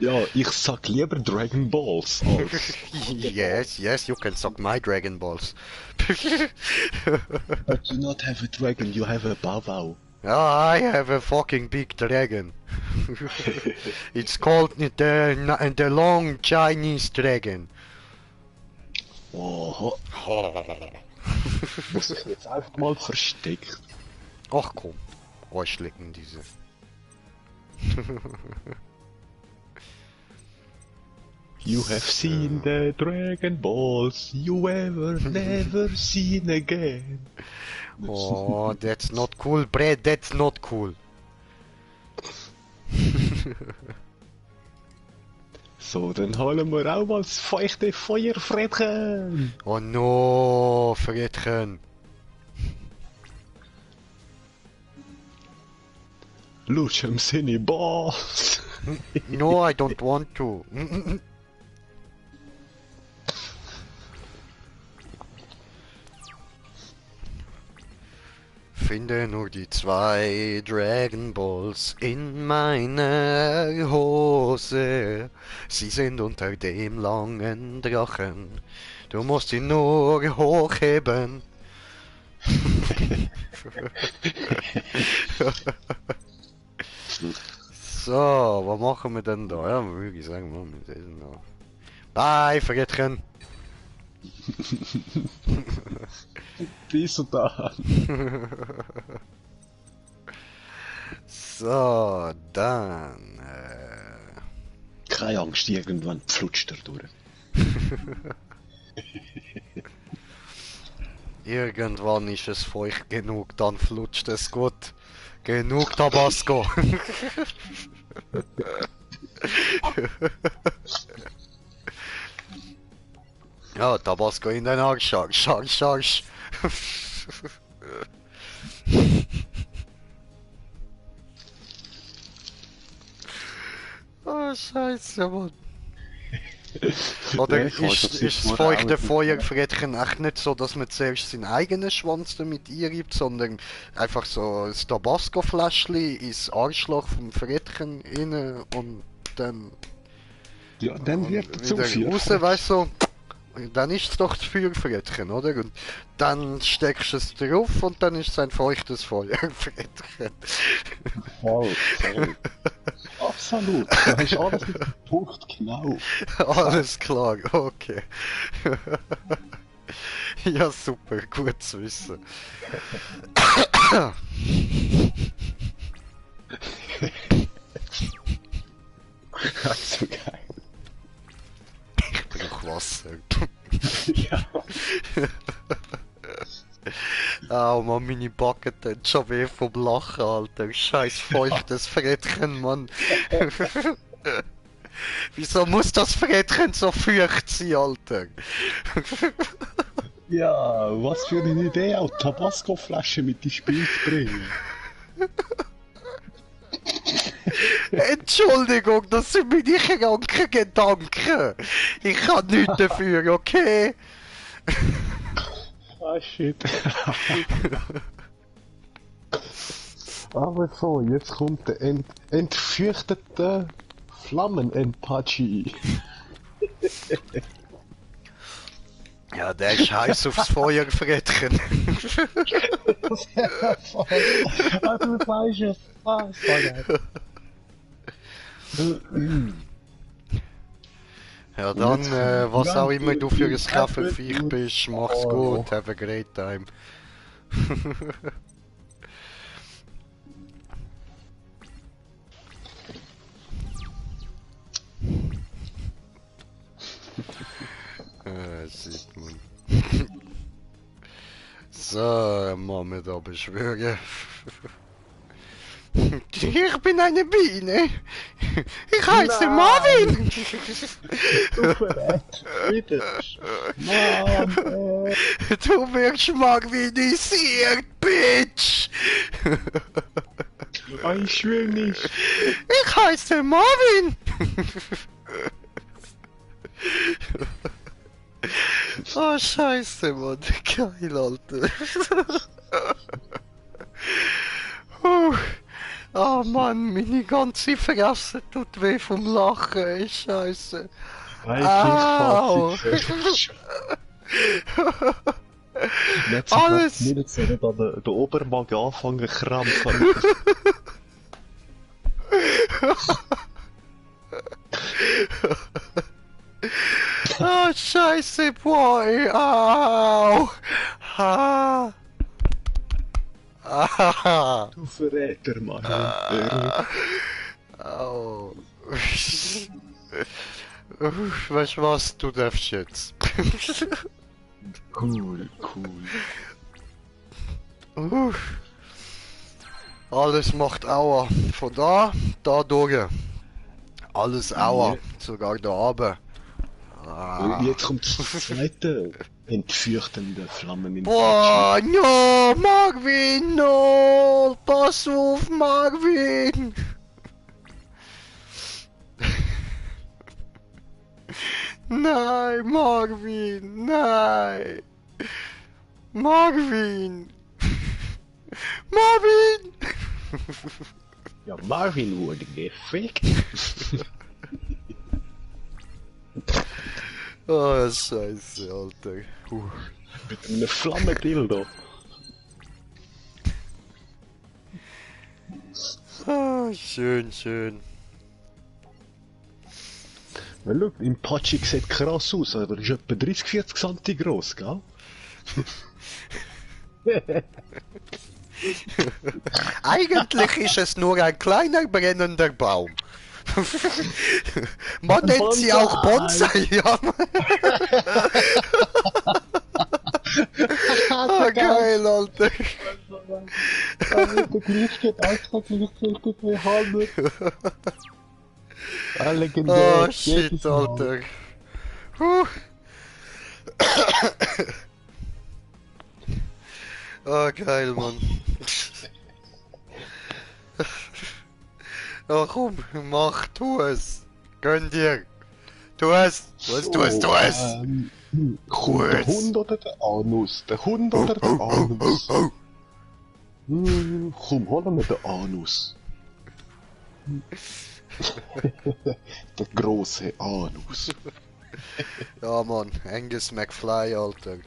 Speaker 1: Ja, ich sag lieber Dragon Balls als...
Speaker 2: Yes, yes, you can suck my Dragon Balls.
Speaker 1: But you not have a dragon, you have a Bawau.
Speaker 2: I have a fucking big dragon. It's called the long Chinese dragon.
Speaker 1: Oho. Muss ich jetzt einfach mal versteckt.
Speaker 2: Ach komm, Arschlecken diese.
Speaker 1: You have seen the Dragon Balls you ever never seen again.
Speaker 2: Oh, that's not cool, Brad, that's not cool.
Speaker 1: So, dann holen wir auch mal das feuchte Feuerfredchen.
Speaker 2: Oh no, Fredchen.
Speaker 1: Lutsch im Sinne Balls.
Speaker 2: No, I don't want to. Finde nur die 2 Dragon Balls in meiner Hose. Sie sind unter dem langen Drachen. Du musst ihn nur hochheben. So, was machen wir denn da? Ja, würde ich sagen, machen wir das noch. Bye, Verrätchen!
Speaker 1: Bis und da.
Speaker 2: So, dann...
Speaker 1: Keine Angst, irgendwann flutscht er durch.
Speaker 2: Irgendwann ist es feucht genug, dann flutscht es gut. Genug Tabasco. Ja, Tabasco in den Arsch, Arsch, Arsch, Arsch. Oh, Scheiße, Mann. Oder ist das feuchte Feuerfredchen echt nicht so, dass man zuerst seinen eigenen Schwanz damit einreibt, sondern einfach so das Tabasco-Fläschchen ins Arschloch vom Fredchen rein und dann...
Speaker 1: Ja, dann wird er zu
Speaker 2: wieder
Speaker 1: viel.
Speaker 2: raus, weißt du, dann ist es doch das Feuerfredchen, oder? Und dann steckst du es drauf und dann ist es ein feuchtes Feuerfredchen.
Speaker 1: Voll, voll. Absolut. Da hast alles mit dem Punkt genau.
Speaker 2: Alles klar, okay. Ja, super, gut zu wissen.
Speaker 1: So geil.
Speaker 2: Ich brauch Wasser.
Speaker 1: Ja.
Speaker 2: Oh Mann, meine Backen tun schon weh vom Lachen, Alter. Scheiß feuchtes Fredchen, Mann. Wieso muss das Fredchen so feucht sein, Alter?
Speaker 1: Ja, was für eine Idee, auch Tabasco-Flasche mit ins Spiel zu bringen.
Speaker 2: Entschuldigung, das sind meine kranken Gedanken. Ich kann nichts dafür, okay?
Speaker 1: Ah, shit. Aber so, jetzt kommt der entfürchtete Flammen-Empachi.
Speaker 2: Ja, der ist heiß aufs Feuerfrettchen.
Speaker 1: Das wäre voll. Ah, du weißt es. Ah, ist voll geil.
Speaker 2: Ja,
Speaker 1: Und
Speaker 2: dann,
Speaker 1: jetzt kommt
Speaker 2: was auch immer du für ein
Speaker 1: ganz
Speaker 2: Kaffeeviech
Speaker 1: gut.
Speaker 2: bist, mach's
Speaker 1: Oh,
Speaker 2: gut,
Speaker 1: ja.
Speaker 2: have a great time. Shit, Mann. So, Mama da beschwören. Ich bin eine Biene. Ich heiße Marvin.
Speaker 1: Du verrätst wieder. Mann,
Speaker 2: Du wirst marvinisiert, Bitch.
Speaker 1: ich schwöre nicht.
Speaker 2: Ich heiße Marvin. Oh, scheiße, Mann. Geil, Alter. Oh Mann, meine ganze Fresse tut weh vom Lachen, ey, scheiße. Au.
Speaker 1: Jetzt
Speaker 2: Alles.
Speaker 1: mir jetzt nicht an den Obermagen anfangen krampfen.
Speaker 2: Oh, scheiße, boy. Au. Ha. Ah.
Speaker 1: Du Verräter, Mann.
Speaker 2: Au. Weißt du was, du darfst jetzt.
Speaker 1: Cool.
Speaker 2: Alles macht Aua. Von da durch. Alles Aua. Sogar da oben. Ah.
Speaker 1: Jetzt kommt das zweite entfürchtende Flammen in
Speaker 2: Boah, no, Marvin, no, pass auf, Marvin. Nein, Marvin, nein. Marvin. Marvin.
Speaker 1: Ja, Marvin wurde gefickt.
Speaker 2: Oh, scheiße, Alter.
Speaker 1: Mit einem Flammendildo.
Speaker 2: Ah, schön.
Speaker 1: Weil schau, im Patschi sieht krass aus, aber ist etwa 30-40 cm groß, gell?
Speaker 2: Eigentlich ist es nur ein kleiner brennender Baum. Man nennt sie auch Bonsai, ja. Ah, geil, Alter.
Speaker 1: Der Gleich geht extra gleichzeitig wie Hammer. Legendär.
Speaker 2: Oh, shit, Alter. Oh, geil, Mann. Oh, komm, mach, tu es. Gönn dir. Tu es. Tu es.
Speaker 1: Komm, der Hund oder der Anus? Der Hund oder der Anus? Komm, hol mir den Anus. Der große Anus.
Speaker 2: Ja, Mann, Angus McFly, Alter.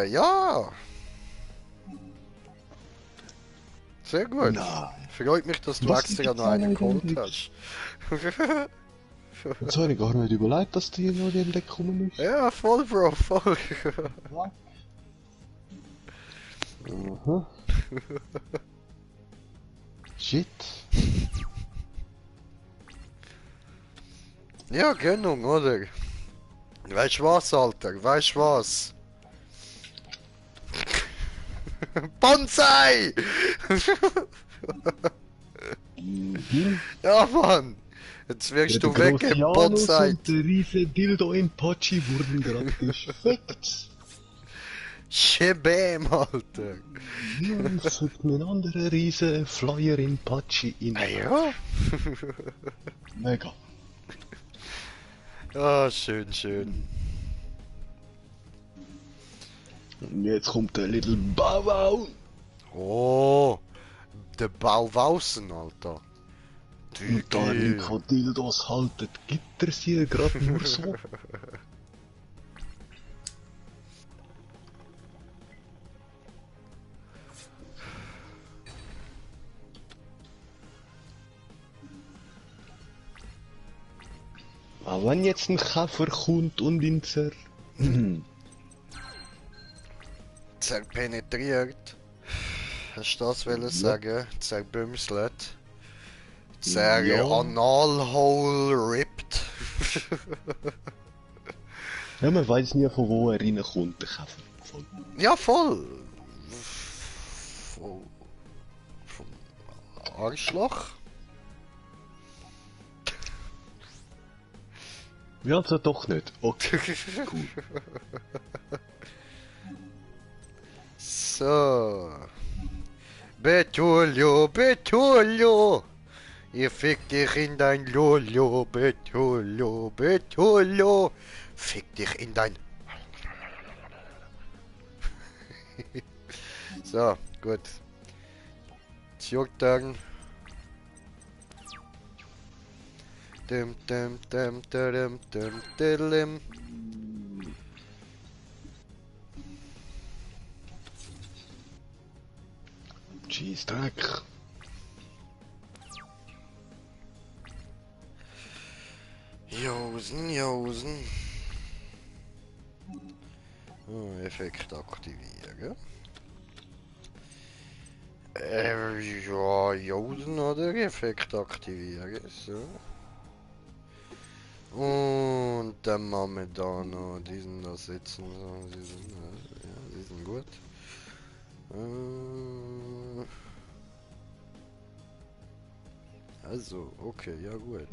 Speaker 2: Ja. Sehr gut.
Speaker 1: Nein.
Speaker 2: Freut mich, dass du
Speaker 1: Was
Speaker 2: extra
Speaker 1: gibt's
Speaker 2: noch einen
Speaker 1: da noch
Speaker 2: geholt hast.
Speaker 1: Jetzt habe ich gar nicht überlegt, dass die noch in den kommen müssen.
Speaker 2: Ja, voll, Bro, voll.
Speaker 1: Aha. Shit.
Speaker 2: Ja, Gönnung, oder? Weißt du was, Alter? Weißt du was? Bonsai! Ja, Mann! Jetzt wirst du weg, Bonsai!
Speaker 1: Und der riese Dildo im Patschi wurden gerade gefickt.
Speaker 2: Shebam, Alter!
Speaker 1: Es hat ein anderer riese Flyer in Patschi in.
Speaker 2: Ah ja?
Speaker 1: Mega.
Speaker 2: Ah, schön.
Speaker 1: Und jetzt kommt der Little Bow Wow.
Speaker 2: Oh, der Bauwausen, Alter.
Speaker 1: Und da Nico Dildos haltet, gibt er sie gerade nur so. Aber wenn jetzt ein Käfer kommt und ihn
Speaker 2: zerpenetriert. Hast du das wollen sagen? Zerbümslet.
Speaker 1: Ja.
Speaker 2: Analhole ripped.
Speaker 1: Ja, man weiß nie, von wo er reinkommt, der Käfer. Voll.
Speaker 2: Ja, voll. Vom Arschloch.
Speaker 1: Ja, also doch nicht. Okay, cool.
Speaker 2: So. Betulio, Betulio. Ich fick dich in dein Lolo, Betulio, Betulio. Fick dich in dein... So, gut. Tjugtang. Dim, dim, dim, dim, dim, dim.
Speaker 1: Jeez, Dreck.
Speaker 2: Josen, Josen. Oh, Effekt aktivieren. Ja, Josen oder Effekt aktivieren. So. Und dann machen wir da noch diesen da sitzen. So, sie sind gut. Also, okay, ja gut.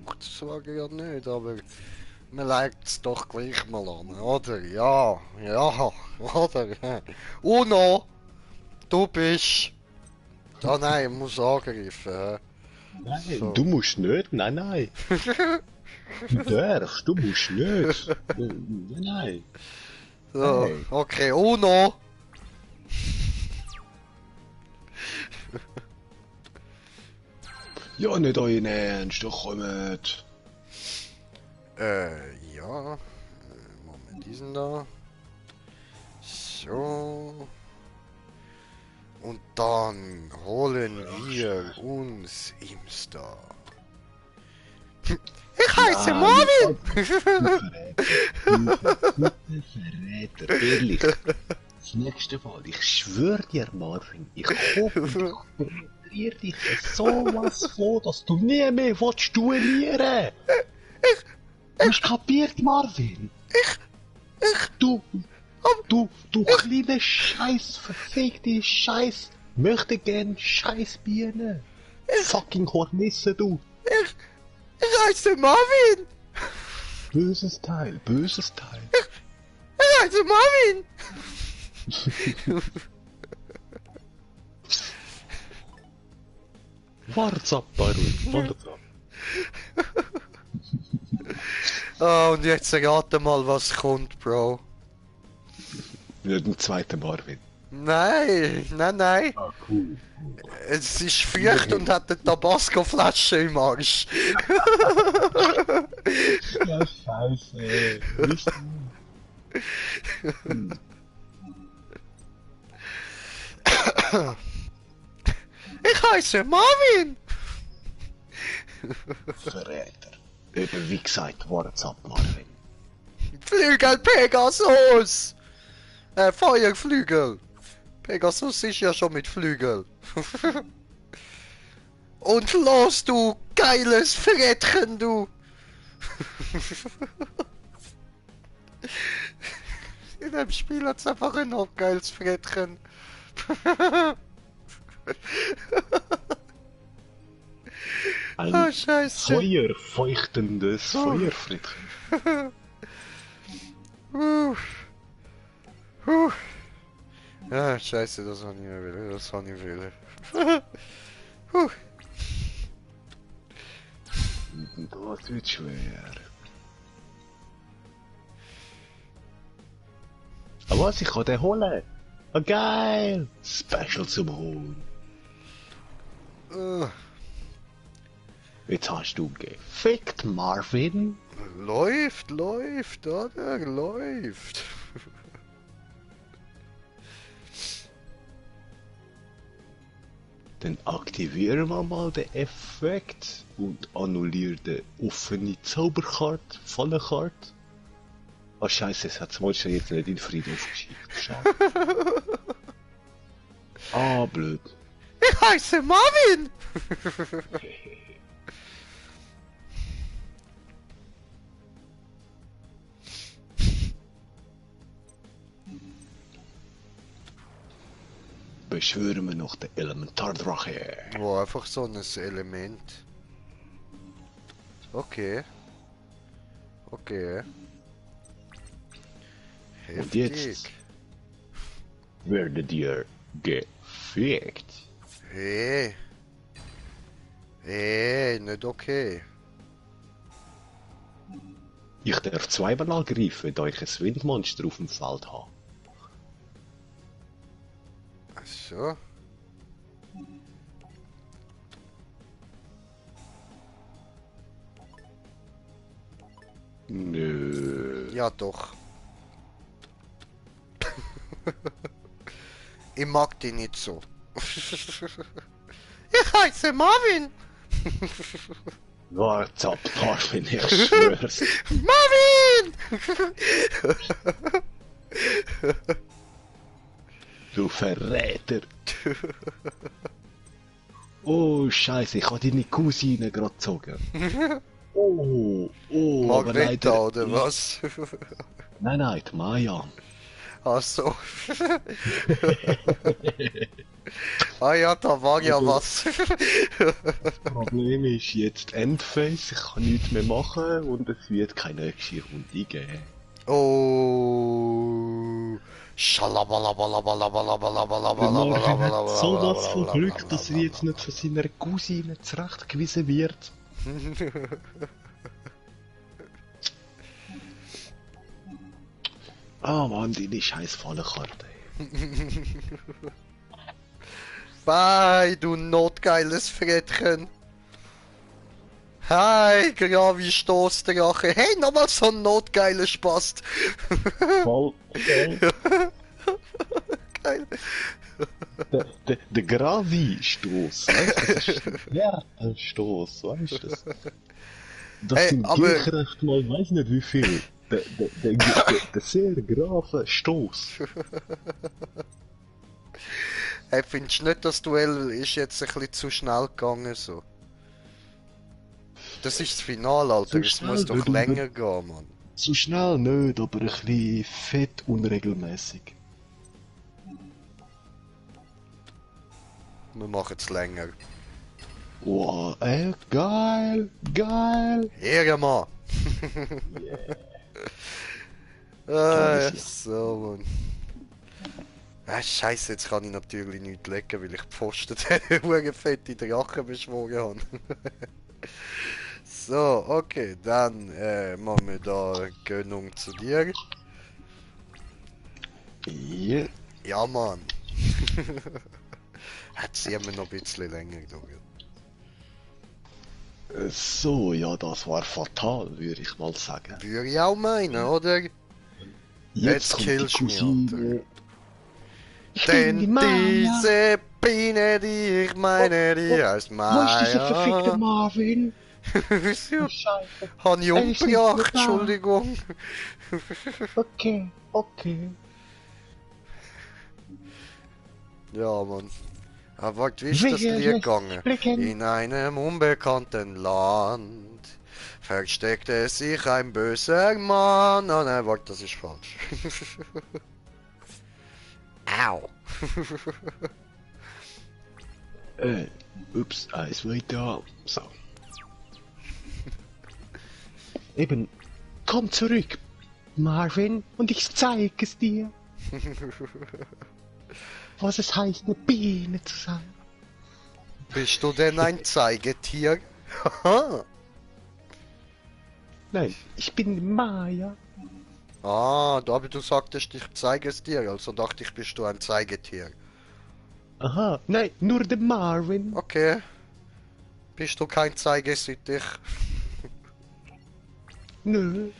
Speaker 2: Braucht es zwar ja nicht, aber man legt es doch gleich mal an, oder? Ja, ja, oder? Uno, du bist... Ah nein, ich muss angreifen. Hä?
Speaker 1: Nein,
Speaker 2: So.
Speaker 1: du musst nicht. Nein, nein. Du darfst, du musst nicht. Nein, nein.
Speaker 2: So,
Speaker 1: Hey.
Speaker 2: okay, Uno.
Speaker 1: Ja, nicht euren Ernst, doch kommt.
Speaker 2: Ja. Moment, diesen da. So. Und dann holen wir uns Imstar. Ich heiße Marvin!
Speaker 1: Du Verräter, ehrlich. Das nächste Mal, ich schwöre dir, Marvin, ich hoffe, ich penetriere dich sowas von, dass du nie mehr willst duellieren. Du hast kapiert, Marvin? Du kleine Scheiß, verfickte Scheiß, möchte gern Scheißbiene. Fucking Hornisse, du.
Speaker 2: Ich heiße Marvin!
Speaker 1: Böses Teil, böses Teil.
Speaker 2: Ich heiße Marvin!
Speaker 1: Wart's ab, Byron, wart's ab.
Speaker 2: Ah, und jetzt rate mal, was kommt, Bro.
Speaker 1: Nicht ein zweiter Marvin.
Speaker 2: Nein, nein, nein.
Speaker 1: Ah, cool.
Speaker 2: Es ist Frucht und hat eine Tabasco-Flasche im Arsch.
Speaker 1: Ja, scheiße. Nicht
Speaker 2: Ich heiße Marvin!
Speaker 1: Verräter. Eben wie gesagt, wart's ab, Marvin.
Speaker 2: Flügel Pegasus! Feuerflügel! Pegasus ist ja schon mit Flügel. Und los, du geiles Frettchen, du! In dem Spiel hat's einfach ein noch geiles Frettchen.
Speaker 1: Ein
Speaker 2: Ah, scheiße.
Speaker 1: feuerfeuchtendes Feuerfrittchen.
Speaker 2: Ja, scheiße, das war nicht mehr will, das war nicht will.
Speaker 1: Das wird schwer. Aber was, ich kann den holen. Ah, geil! Special zum Holen. Jetzt hast du gefickt, Marvin.
Speaker 2: Läuft, oder? Läuft.
Speaker 1: Dann aktivieren wir mal den Effekt und annullieren die offene Zauberkarte, Fallenkarte. Ah scheiße, es hat das Monster jetzt nicht in Frieden aufgeschickt. Schade. Ah, blöd.
Speaker 2: Ich heiße Marvin!
Speaker 1: Beschwören wir noch den Elementardrache.
Speaker 2: Wo einfach so ein Element. Okay. Okay.
Speaker 1: Und jetzt werdet ihr gefickt.
Speaker 2: Hey. Hey, nicht okay.
Speaker 1: Ich darf zweimal angreifen, da ich ein Windmonster auf dem Feld habe.
Speaker 2: Ach so.
Speaker 1: Nö.
Speaker 2: Ja, doch. Ich mag die nicht so. Ich heiße Marvin!
Speaker 1: What's up, Marvin, ich schwör's.
Speaker 2: Marvin!
Speaker 1: Du Verräter. Oh, Scheiße, ich habe deine Cousine gerade gezogen. Oh, aber
Speaker 2: Margareta,
Speaker 1: leider...
Speaker 2: oder was?
Speaker 1: Nein, die Maya.
Speaker 2: Ach so. Ah ja, da war ja was.
Speaker 1: Das Problem ist jetzt Endphase, ich kann nichts mehr machen und es wird keine nächste Runde geben.
Speaker 2: Oh.
Speaker 1: Der Marvin hat so was von Glück, dass er jetzt nicht von seiner Cousine zurechtgewiesen wird. Ah Mann, deine scheiß Fallenkarte.
Speaker 2: Bye, du notgeiles Frettchen. Hi, Gravi Stoßdrache. Hey, nochmal so ein notgeiler Spast.
Speaker 1: Voll.
Speaker 2: Geil.
Speaker 1: Der Gravi-Stoß, weißt du, das ist ein Stoß, weißt du das? Das
Speaker 2: Hey,
Speaker 1: sind
Speaker 2: aber-
Speaker 1: G-Kräfte mal, weiß nicht wie viel. Der sehr grave Stoß.
Speaker 2: Hey, findest du nicht, das Duell ist jetzt ein bisschen zu schnell gegangen so? Das ist das Finale, Alter.
Speaker 1: Zu
Speaker 2: Es muss
Speaker 1: schnell,
Speaker 2: doch
Speaker 1: weil-
Speaker 2: länger gehen, Mann.
Speaker 1: So schnell nicht, aber ein bisschen fett unregelmäßig.
Speaker 2: Wir machen es länger.
Speaker 1: Wow, geil, geil.
Speaker 2: Ehrenmann!
Speaker 1: Kleines Jahr.
Speaker 2: So, Mann. Ah, Scheiße, jetzt kann ich natürlich nichts legen, weil ich die Pfosten der hure fette Drache beschworen habe. So, okay, dann machen wir da Gönnung zu dir.
Speaker 1: Ja,
Speaker 2: Ja, Mann. Hat sie immer noch ein bisschen länger gedauert.
Speaker 1: so, ja, das war fatal, würde ich mal sagen.
Speaker 2: Würde ich auch meinen, oder? Jetzt
Speaker 1: kommt die
Speaker 2: killst du mich,
Speaker 1: Cousine. Ich bin
Speaker 2: Denn
Speaker 1: die Maya.
Speaker 2: diese Biene, die ich meine, die heißt
Speaker 1: Wo ist dieser verfickte
Speaker 2: Maya.
Speaker 1: Marvin?
Speaker 2: Wieso?
Speaker 1: Scheiße.
Speaker 2: Hab ich
Speaker 1: Er ist nicht
Speaker 2: umgebracht,
Speaker 1: mehr da.
Speaker 2: Entschuldigung.
Speaker 1: Okay, okay.
Speaker 2: Ja, Mann. Aber warte, wie ist das
Speaker 1: Wir
Speaker 2: Lied gegangen?
Speaker 1: sprechen.
Speaker 2: In einem unbekannten Land versteckte sich ein böser Mann. Oh nein, warte, das ist falsch. Au.
Speaker 1: Ups, eins weiter. So. Eben, komm zurück, Marvin, und ich zeige es dir. Was es heißt, eine Biene zu sein.
Speaker 2: Bist du denn ein Zeigetier? Haha.
Speaker 1: Nein, ich bin die Maya.
Speaker 2: Ah, aber du sagtest, ich zeige es dir, also dachte ich, bist du ein Zeigetier.
Speaker 1: Aha, nein, nur der Marvin.
Speaker 2: Okay. Bist du kein Zeigesättig?
Speaker 1: Nö,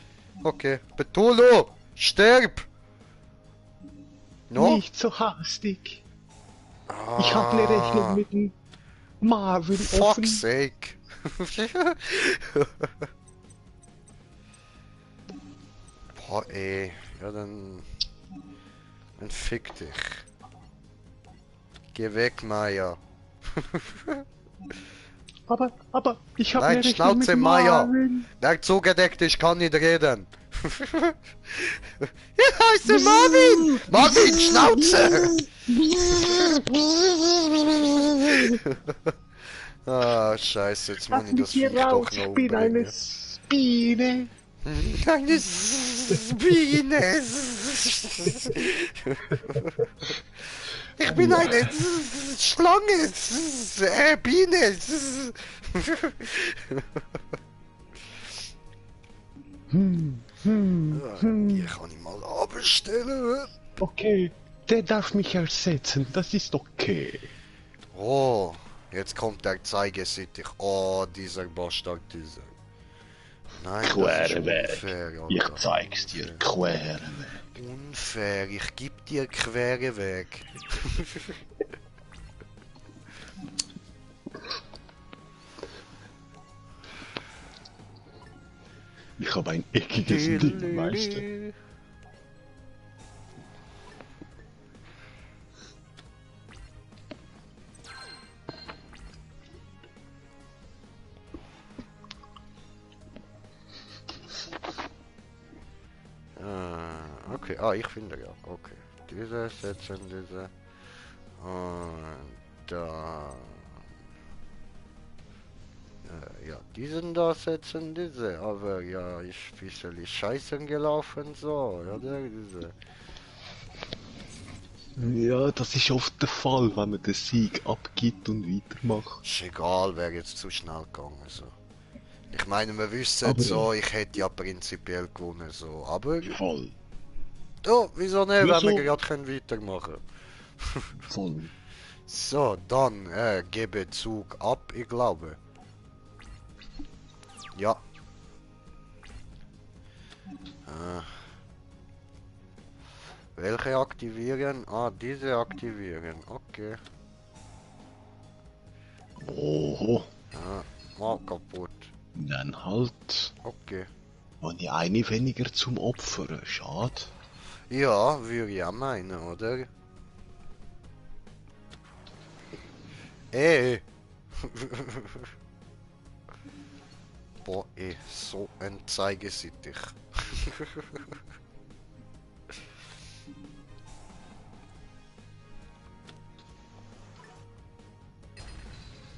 Speaker 2: Okay. Betulo! Sterb! No?
Speaker 1: nicht so hastig. Ich habe eine Rechnung mit dem Marvin
Speaker 2: Fuck's
Speaker 1: offen.
Speaker 2: sake. Boah, ey. Ja, dann fick dich. Geh weg, Maya.
Speaker 1: Aber ich habe
Speaker 2: Nein,
Speaker 1: eine Rechnung mit
Speaker 2: Schnauze,
Speaker 1: dem
Speaker 2: Maya.
Speaker 1: Marvin.
Speaker 2: Der zugedeckt, ich kann nicht reden. Ich heiße Marvin! Marvin, Schnauze! Ah, scheiße, jetzt muss
Speaker 1: Lass
Speaker 2: ich
Speaker 1: mich
Speaker 2: das
Speaker 1: hier
Speaker 2: Viech doch
Speaker 1: raus,
Speaker 2: noch
Speaker 1: ich bin eine
Speaker 2: umbringen.
Speaker 1: Spine.
Speaker 2: Eine Spine! Ich bin eine Schlange! Biene! Hier kann ich mal abstellen.
Speaker 1: Okay, der darf mich ersetzen, das ist okay.
Speaker 2: Oh, jetzt kommt der Zeigesättig. Oh, dieser Bastard, dieser. Nein, das ist
Speaker 1: Quere Weg.
Speaker 2: unfair,
Speaker 1: Ich
Speaker 2: Alter.
Speaker 1: zeig's dir, quere Weg.
Speaker 2: Unfair, ich geb dir quere Weg.
Speaker 1: Ich habe ein eckiges Ding, weißt du.
Speaker 2: Okay, ich finde ja. Okay. Diese setzen diese. Und da. Ja, diesen da setzen diese. Aber ja, ist ein bisschen scheißen gelaufen so, oder? Diese.
Speaker 1: Ja, das ist oft der Fall, wenn man den Sieg abgibt und weitermacht.
Speaker 2: Ist egal, wäre jetzt zu schnell gegangen so. Ich meine, wir wissen
Speaker 1: Aber-
Speaker 2: so, ich hätte ja prinzipiell gewonnen so. Aber.
Speaker 1: Voll.
Speaker 2: Oh, wieso nicht, wenn
Speaker 1: Wieso?
Speaker 2: wir gerade weitermachen können?
Speaker 1: Voll.
Speaker 2: So, dann gebe Zug ab, ich glaube. Ja. Welche aktivieren? Ah, diese aktivieren. Okay.
Speaker 1: Oho.
Speaker 2: Mal kaputt.
Speaker 1: Dann halt.
Speaker 2: Okay.
Speaker 1: Und die eine weniger zum Opfern. Schade.
Speaker 2: Ja, würde ich auch meinen, oder? Ey! Boah, ey, so ein Zeigesättig.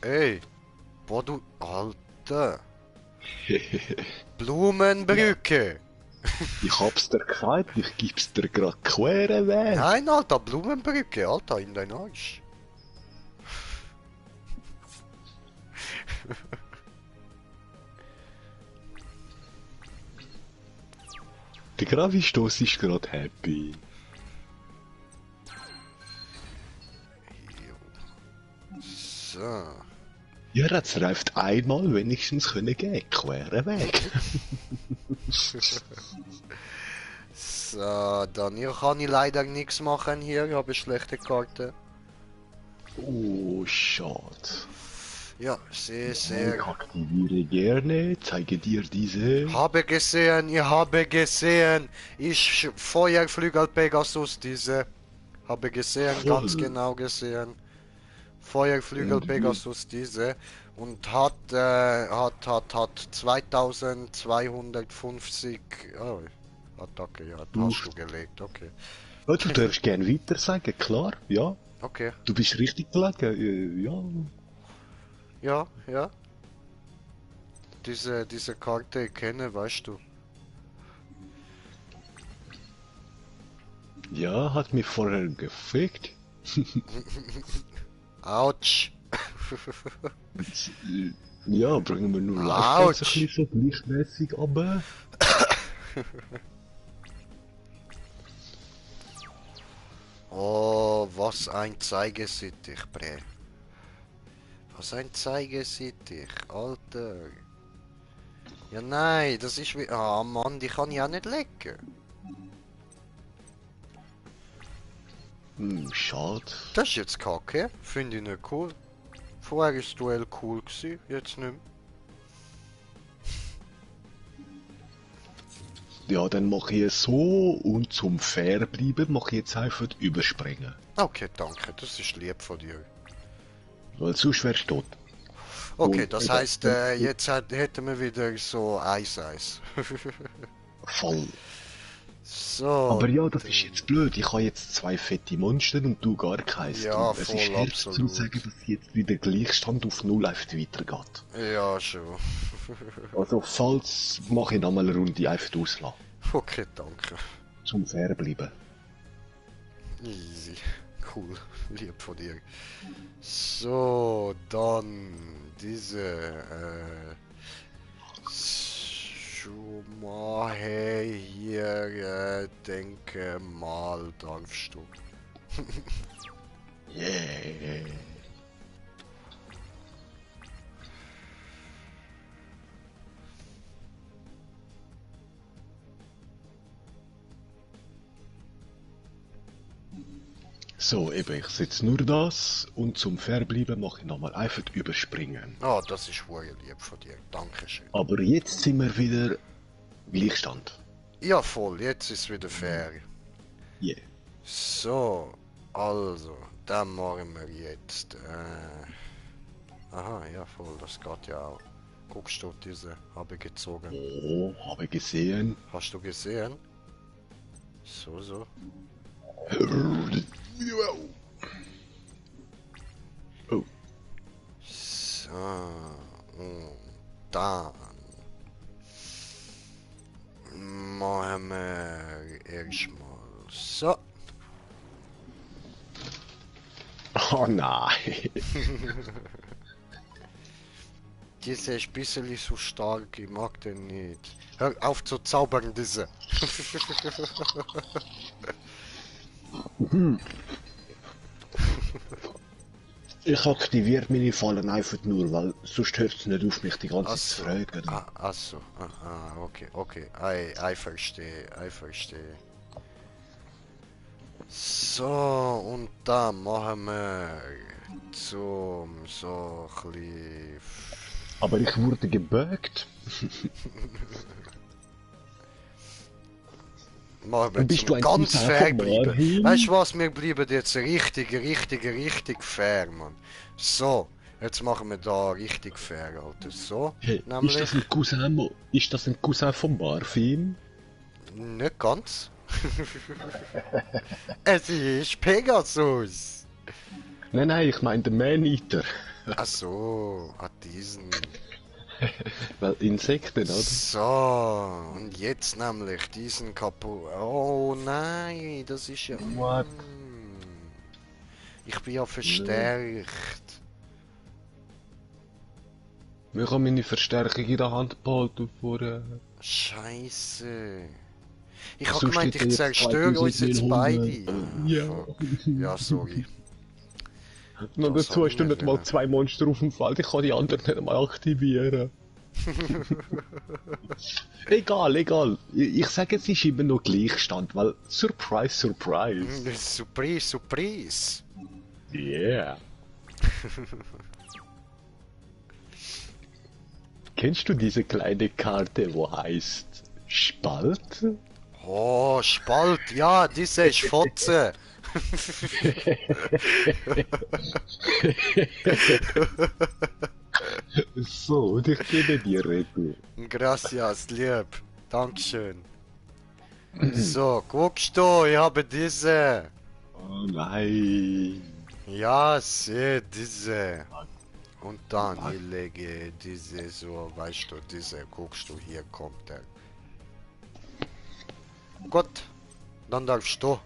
Speaker 2: Ey! Boah, du Alter! Blumenbrücke!
Speaker 1: Ich hab's dir gesagt, ich gib's dir grad quere Weg.
Speaker 2: Nein, Alter, Blumenbrücke, Alter, in dein Arsch.
Speaker 1: Der Gravistoß ist grad happy.
Speaker 2: So.
Speaker 1: Ja, jetzt reift einmal wenigstens können gehen. Quere Weg.
Speaker 2: So, dann hier kann ich leider nichts machen hier, ich habe schlechte Karte.
Speaker 1: Oh, schade.
Speaker 2: Ja, sehr,
Speaker 1: Ich
Speaker 2: sehr.
Speaker 1: aktiviere gerne, zeige dir diese.
Speaker 2: Ich habe gesehen. Ich Feuerflügel Pegasus diese. Habe gesehen, ganz genau gesehen. Feuerflügel Pegasus diese. Und hat 2250 Attacke, ja, hast du gelegt, okay.
Speaker 1: Ja, du darfst gerne weiter sagen, klar, ja.
Speaker 2: Okay,
Speaker 1: Du bist richtig gelegen, ja.
Speaker 2: ja. Diese Karte ich kenne, weißt du.
Speaker 1: Ja, hat mich vorher gefickt.
Speaker 2: Autsch.
Speaker 1: Ja, bringen wir nur
Speaker 2: Autsch.
Speaker 1: Live ein bisschen so gleichmäßig runter.
Speaker 2: Oh, was ein Zeigesättig, bre. Was ein Zeigesittich, Alter. Ja nein, das ist wie... Ah Mann, die kann ich auch nicht lecken.
Speaker 1: Schade.
Speaker 2: Das ist jetzt kacke, finde ich nicht cool. Vorher war das Duell cool gewesen, jetzt nicht mehr.
Speaker 1: Ja, dann mache ich es so und zum fair bleiben mache ich jetzt einfach überspringen.
Speaker 2: Okay, danke, das ist lieb von dir.
Speaker 1: Weil sonst wärst du tot.
Speaker 2: Okay,
Speaker 1: Und
Speaker 2: das
Speaker 1: wenn
Speaker 2: heisst, jetzt hätten wir wieder so Eis.
Speaker 1: Voll.
Speaker 2: So.
Speaker 1: Aber ja, das ist jetzt blöd. Ich habe jetzt zwei fette Monster und du gar keins.
Speaker 2: Ja,
Speaker 1: Und es ist
Speaker 2: voll,
Speaker 1: hart
Speaker 2: absolut.
Speaker 1: zu sagen, dass jetzt wieder Gleichstand auf 0 einfach weitergeht.
Speaker 2: Ja, schon.
Speaker 1: Also falls mache ich nochmal eine Runde einfach auslassen.
Speaker 2: Okay, danke.
Speaker 1: Zum fair bleiben.
Speaker 2: Easy. Cool. Lieb von dir. So, dann diese schon mal hier denke mal darfst du.
Speaker 1: Yeah. So, eben, ich setze nur das und zum Verbleiben mache ich nochmal einfach überspringen.
Speaker 2: Ah, das ist wohl lieb von dir. Dankeschön.
Speaker 1: Aber jetzt sind wir wieder Gleichstand.
Speaker 2: Ja, voll. Jetzt ist wieder fair.
Speaker 1: Yeah.
Speaker 2: So, also, dann machen wir jetzt. Aha, ja, voll. Das geht ja auch. Guckst du, diese habe ich gezogen.
Speaker 1: Oh, habe ich gesehen.
Speaker 2: Hast du gesehen? So, so.
Speaker 1: Oh.
Speaker 2: So, und dann machen wir erstmal so.
Speaker 1: Oh nein.
Speaker 2: Diese ist ein bisschen so stark, ich mag den nicht. Hör auf zu zaubern, diese.
Speaker 1: Ich aktiviere meine Fallen einfach nur, weil sonst hört es nicht auf, mich die ganze Zeit zu fragen.
Speaker 2: Achso, okay, okay, ich verstehe, ich verstehe. So, und dann machen wir zum so ein bisschen...
Speaker 1: Aber ich wurde gebuggt.
Speaker 2: Machen wir
Speaker 1: Bist
Speaker 2: zum
Speaker 1: du ein
Speaker 2: ganz
Speaker 1: Cousin
Speaker 2: fair
Speaker 1: von
Speaker 2: bleiben.
Speaker 1: Marvin?
Speaker 2: Weißt du was, wir bleiben jetzt richtig fair, Mann. So, jetzt machen wir da richtig fair, Alter. So,
Speaker 1: Hey,
Speaker 2: nämlich...
Speaker 1: ist das ein Cousin von Marvin?
Speaker 2: Nicht ganz. Es ist Pegasus.
Speaker 1: Nein, ich meine den Maneater.
Speaker 2: Ach so, diesen.
Speaker 1: Weil Insekten, oder?
Speaker 2: So, und jetzt nämlich diesen kaputt. Oh nein, das ist ja...
Speaker 1: What?
Speaker 2: Ich bin ja verstärkt.
Speaker 1: Ich habe meine Verstärkung in der Hand behalten vorher.
Speaker 2: Scheiße. Ich habe
Speaker 1: Sonst
Speaker 2: gemeint,
Speaker 1: hätte
Speaker 2: ich
Speaker 1: jetzt
Speaker 2: zerstöre uns jetzt
Speaker 1: 2900.
Speaker 2: beide.
Speaker 1: Ja.
Speaker 2: Fuck. Ja, sorry.
Speaker 1: Noch
Speaker 2: Das
Speaker 1: dazu
Speaker 2: hab ich
Speaker 1: hast du
Speaker 2: nicht
Speaker 1: nicht mal 2 Monster auf dem Feld, ich kann die anderen nicht mal aktivieren. Egal. Ich sage, es ist immer noch Gleichstand, weil Surprise.
Speaker 2: Surprise.
Speaker 1: Yeah. Kennst du diese kleine Karte, wo heißt Spalt?
Speaker 2: Oh, Spalt, ja, diese ist Fotze.
Speaker 1: So, und ich gebe dir Retour.
Speaker 2: Gracias, lieb. Dankeschön. So, guckst du, ich habe diese.
Speaker 1: Oh nein.
Speaker 2: Ja, sehe diese. Und dann ich lege diese so, weißt du, diese, guckst du, hier kommt er. Gut, dann darfst du.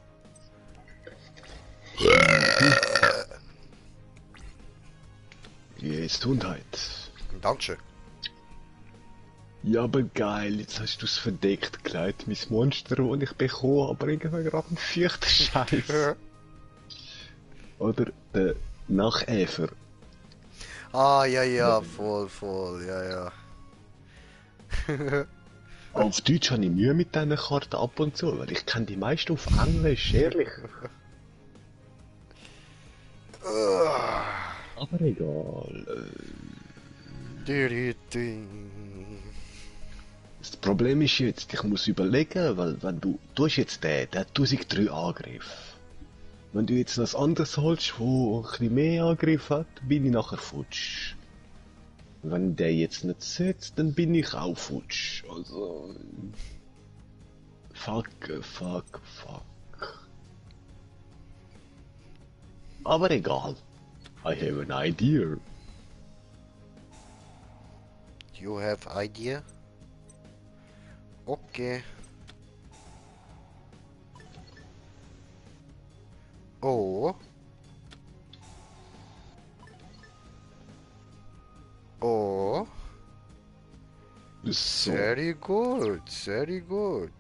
Speaker 1: Gesundheit.
Speaker 2: Dankeschön.
Speaker 1: Ja, aber geil, jetzt hast du es verdeckt gelegt, mein Monster, das ich bekomme, aber irgendwie gerade ein vierter Scheiß. Oder der Nachäfer.
Speaker 2: Ah, ja, ja, voll, voll, ja, ja.
Speaker 1: Auf Deutsch habe ich Mühe mit diesen Karten ab und zu, weil ich kenne die meisten auf Englisch, ehrlich. Aber egal. Das Problem ist jetzt, ich muss überlegen, weil wenn du hast jetzt der 1003 Angriff. Wenn du jetzt noch ein anderes holst, wo ein bisschen mehr Angriff hat, bin ich nachher futsch. Wenn der jetzt nicht setzt, dann bin ich auch futsch. Also... Fuck. Aber egal. I have an idea.
Speaker 2: You have idea? Okay. Oh. Oh.
Speaker 1: So.
Speaker 2: Very good, very good.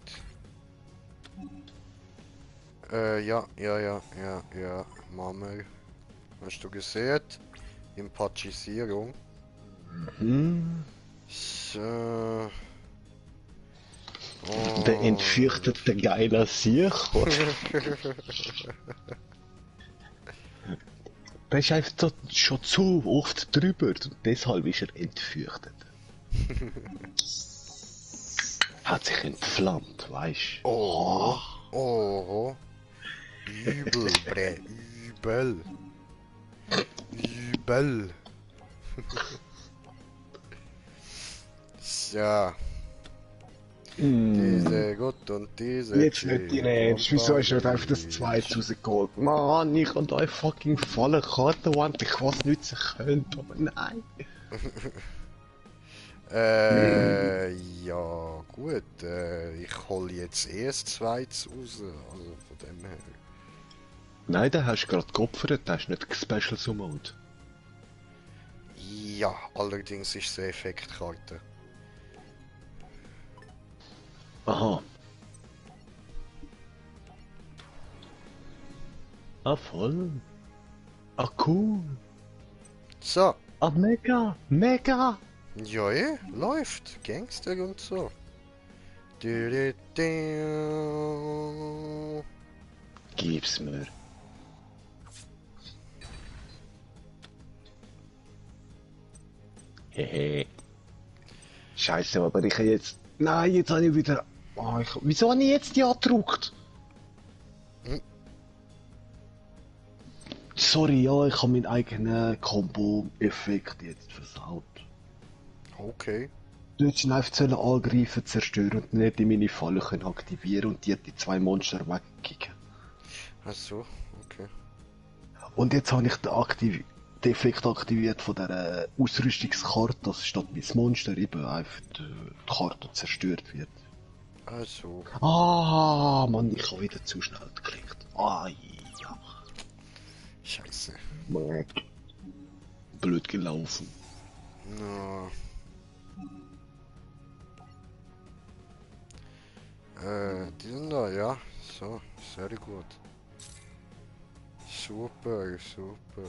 Speaker 2: Ja, Mama. Hast du gesehen? Impatchisierung.
Speaker 1: Hm.
Speaker 2: So.
Speaker 1: Der entfürchtete geiler Sieg. Der ist einfach so, schon zu oft drüber und deshalb ist er entfürchtet. Hat sich entflammt, weißt du?
Speaker 2: Oh. Oh. Übel, bre. Übel. Übel. So. Diese gut und diese.
Speaker 1: Jetzt nicht dein Ernst, wieso hast du nicht einfach das zweite rausgeholt? Mann, ich hab da fucking volle Kartenwand, ich was nützen könnte, aber nein.
Speaker 2: Ja, gut, ich hol jetzt erst zweites raus, also von dem her.
Speaker 1: Nein, den hast du gerade geopfert, den hast du nicht Special Summoned.
Speaker 2: Ja, allerdings ist es eine Effektkarte.
Speaker 1: Aha. Ah, voll. Ah, cool.
Speaker 2: So.
Speaker 1: Ah, mega, mega.
Speaker 2: Ja, läuft. Gangster und so.
Speaker 1: Gib's mir. Hehe. Scheiße, aber ich jetzt... Nein, jetzt habe ich wieder... Oh, wieso habe ich jetzt die angedruckt? Sorry, ja, ich habe meinen eigenen Combo-Effekt jetzt versaut.
Speaker 2: Okay.
Speaker 1: Du hättest ihn einfach angreifen, zerstören und nicht in meine Falle können aktivieren und die 2 Monster wegkicken.
Speaker 2: Ach so, okay.
Speaker 1: Und jetzt habe ich den Effekt aktiviert von der Ausrüstungskarte, dass statt mein Monster eben einfach die Karte zerstört wird.
Speaker 2: Also.
Speaker 1: Ah, Mann, ich habe wieder zu schnell geklickt. Ah, ja.
Speaker 2: Scheiße.
Speaker 1: Blöd gelaufen.
Speaker 2: No. Die sind da, ja. So, sehr gut. Super, super.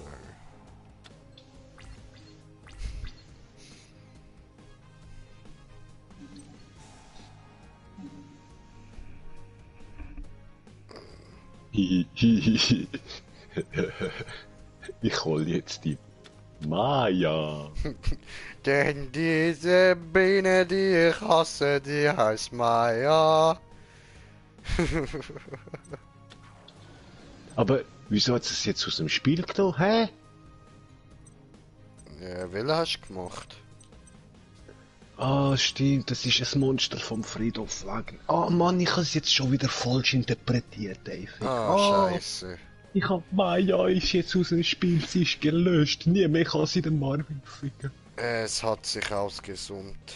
Speaker 1: Ich hol jetzt die Maya.
Speaker 2: Denn diese Biene, die ich hasse, die heißt Maya.
Speaker 1: Aber wieso hat es jetzt aus dem Spiel getan, hä?
Speaker 2: Ja, welche hast du gemacht?
Speaker 1: Ah, stimmt, das ist ein Monster vom Friedhof Wagner. Ah, Mann, ich habe es jetzt schon wieder falsch interpretiert, einfach.
Speaker 2: Scheiße.
Speaker 1: Ich hab Maya ist jetzt aus dem Spiel, sie ist gelöscht. Nie mehr kann sie den Marvin ficken.
Speaker 2: Es hat sich ausgesummt.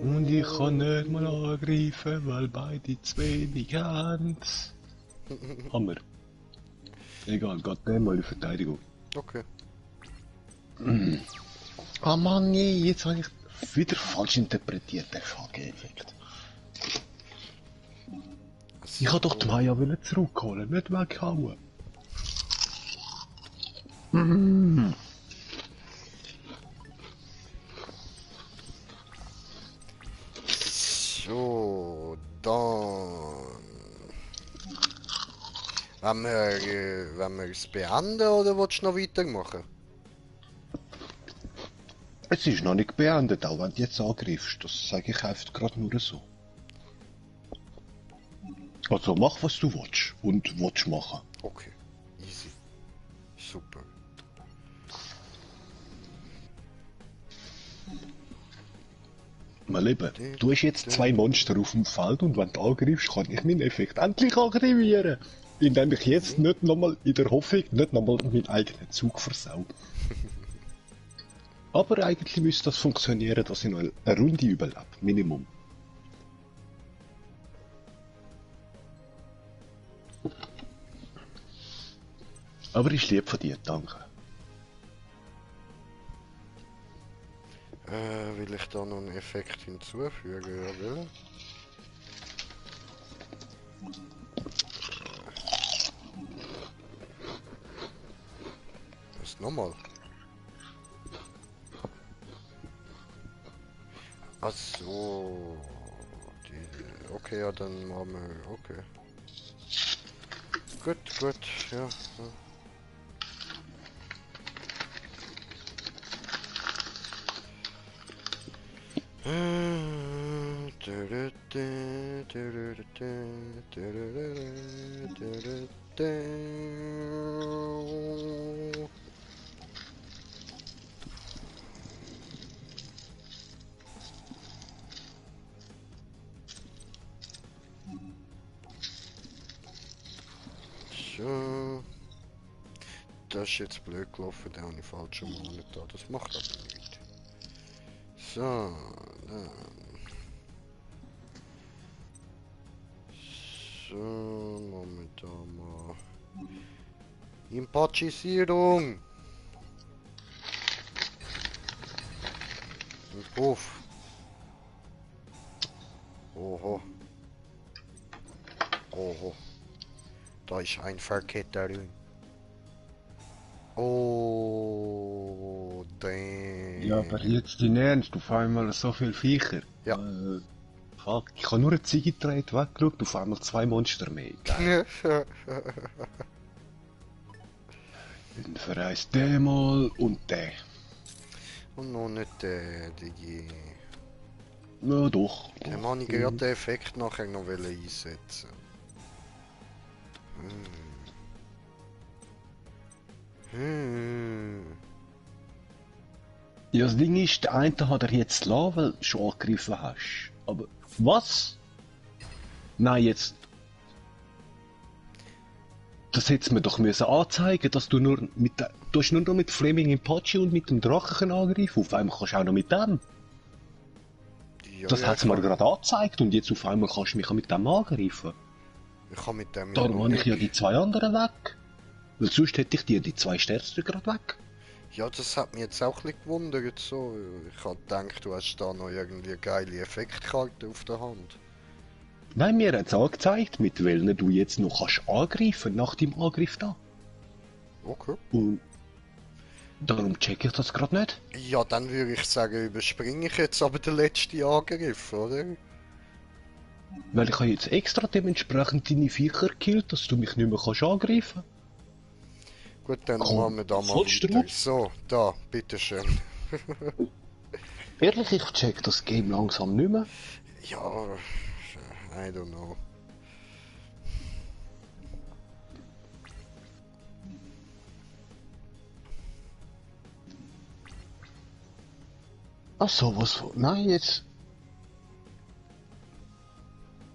Speaker 1: Und ich kann nicht mal angreifen, weil beide zu wenig haben. Hammer. Egal, geht der mal in Verteidigung.
Speaker 2: Okay.
Speaker 1: Ah Mann, nee, jetzt habe ich wieder falsch interpretiert, den Fuck-Effekt. Ich wollte doch die Maya zurückholen, nicht weghauen.
Speaker 2: So, dann. Wollen wir es beenden oder willst du noch weitermachen?
Speaker 1: Es ist noch nicht beendet, auch wenn du jetzt angreifst. Das sage ich einfach gerade nur so. Also mach, was du willst und willst machen.
Speaker 2: Okay, easy. Super.
Speaker 1: Mein Lieber, du hast jetzt 2 Monster auf dem Feld und wenn du angreifst, kann ich meinen Effekt endlich aktivieren. Indem ich jetzt nicht nochmal in der Hoffnung nicht nochmal meinen eigenen Zug versau. Aber eigentlich müsste das funktionieren, dass ich noch eine Runde überlebe. Minimum. Aber ich lieb von dir, danke.
Speaker 2: Will ich da noch einen Effekt hinzufügen? Ja, will. Was nochmal? Ach so. Okay, ja, dann machen wir. Okay. Gut, ja. Ja. So. Das ist jetzt blöd gelaufen, den habe ich falsch umgehauen. Das macht aber nichts. So, dann. So, machen wir da mal. Impachisierung! Und Puff. Oho. Oho. Da ist ein Verkehr drin. Oh, damn.
Speaker 1: Ja, aber jetzt in Ernst, auf einmal so viel Viecher.
Speaker 2: Ja.
Speaker 1: Fuck, ich habe nur eine Ziege gedreht, weggeschaut, auf einmal 2 Monster mehr. Geil. Dann verreist der mal und der.
Speaker 2: Und noch nicht der, Digi.
Speaker 1: Ja, doch.
Speaker 2: Den habe ich gerade den Effekt nachher noch einsetzen.
Speaker 1: Ja, das Ding ist, der eine hat er jetzt lassen, weil du schon angegriffen hast. Aber was? Nein, jetzt. Das hätte mir doch müssen anzeigen, dass du nur mit der, du hast nur noch mit Flaming Impachi und mit dem Drachen angreifen. Auf einmal kannst du auch noch mit dem.
Speaker 2: Ja,
Speaker 1: Das hat es mir gerade angezeigt und jetzt auf einmal kannst du mich auch mit dem angreifen.
Speaker 2: Ich kann mit dem
Speaker 1: Darum habe ich ja die 2 anderen weg. Weil sonst hätte ich dir die 2 stärksten gerade weg.
Speaker 2: Ja, das hat mich jetzt auch ein bisschen gewundert. So. Ich habe gedacht, du hast da noch irgendwie eine geile Effektkarte auf der Hand.
Speaker 1: Nein, mir hat es angezeigt, mit welchen du jetzt noch kannst angreifen nach dem Angriff da.
Speaker 2: Okay.
Speaker 1: Und darum check ich das gerade nicht.
Speaker 2: Ja, dann würde ich sagen, überspringe ich jetzt aber den letzten Angriff, oder?
Speaker 1: Weil ich habe jetzt extra dementsprechend deine Viecher gekillt, dass du mich nicht mehr kannst angreifen.
Speaker 2: Gut, dann
Speaker 1: Komm,
Speaker 2: machen wir da mal
Speaker 1: vollst
Speaker 2: weiter.
Speaker 1: drauf.
Speaker 2: So, da, bitteschön.
Speaker 1: Ehrlich, ich check das Game langsam nicht mehr.
Speaker 2: Ja, I don't know.
Speaker 1: Ach so, was? Nein, jetzt.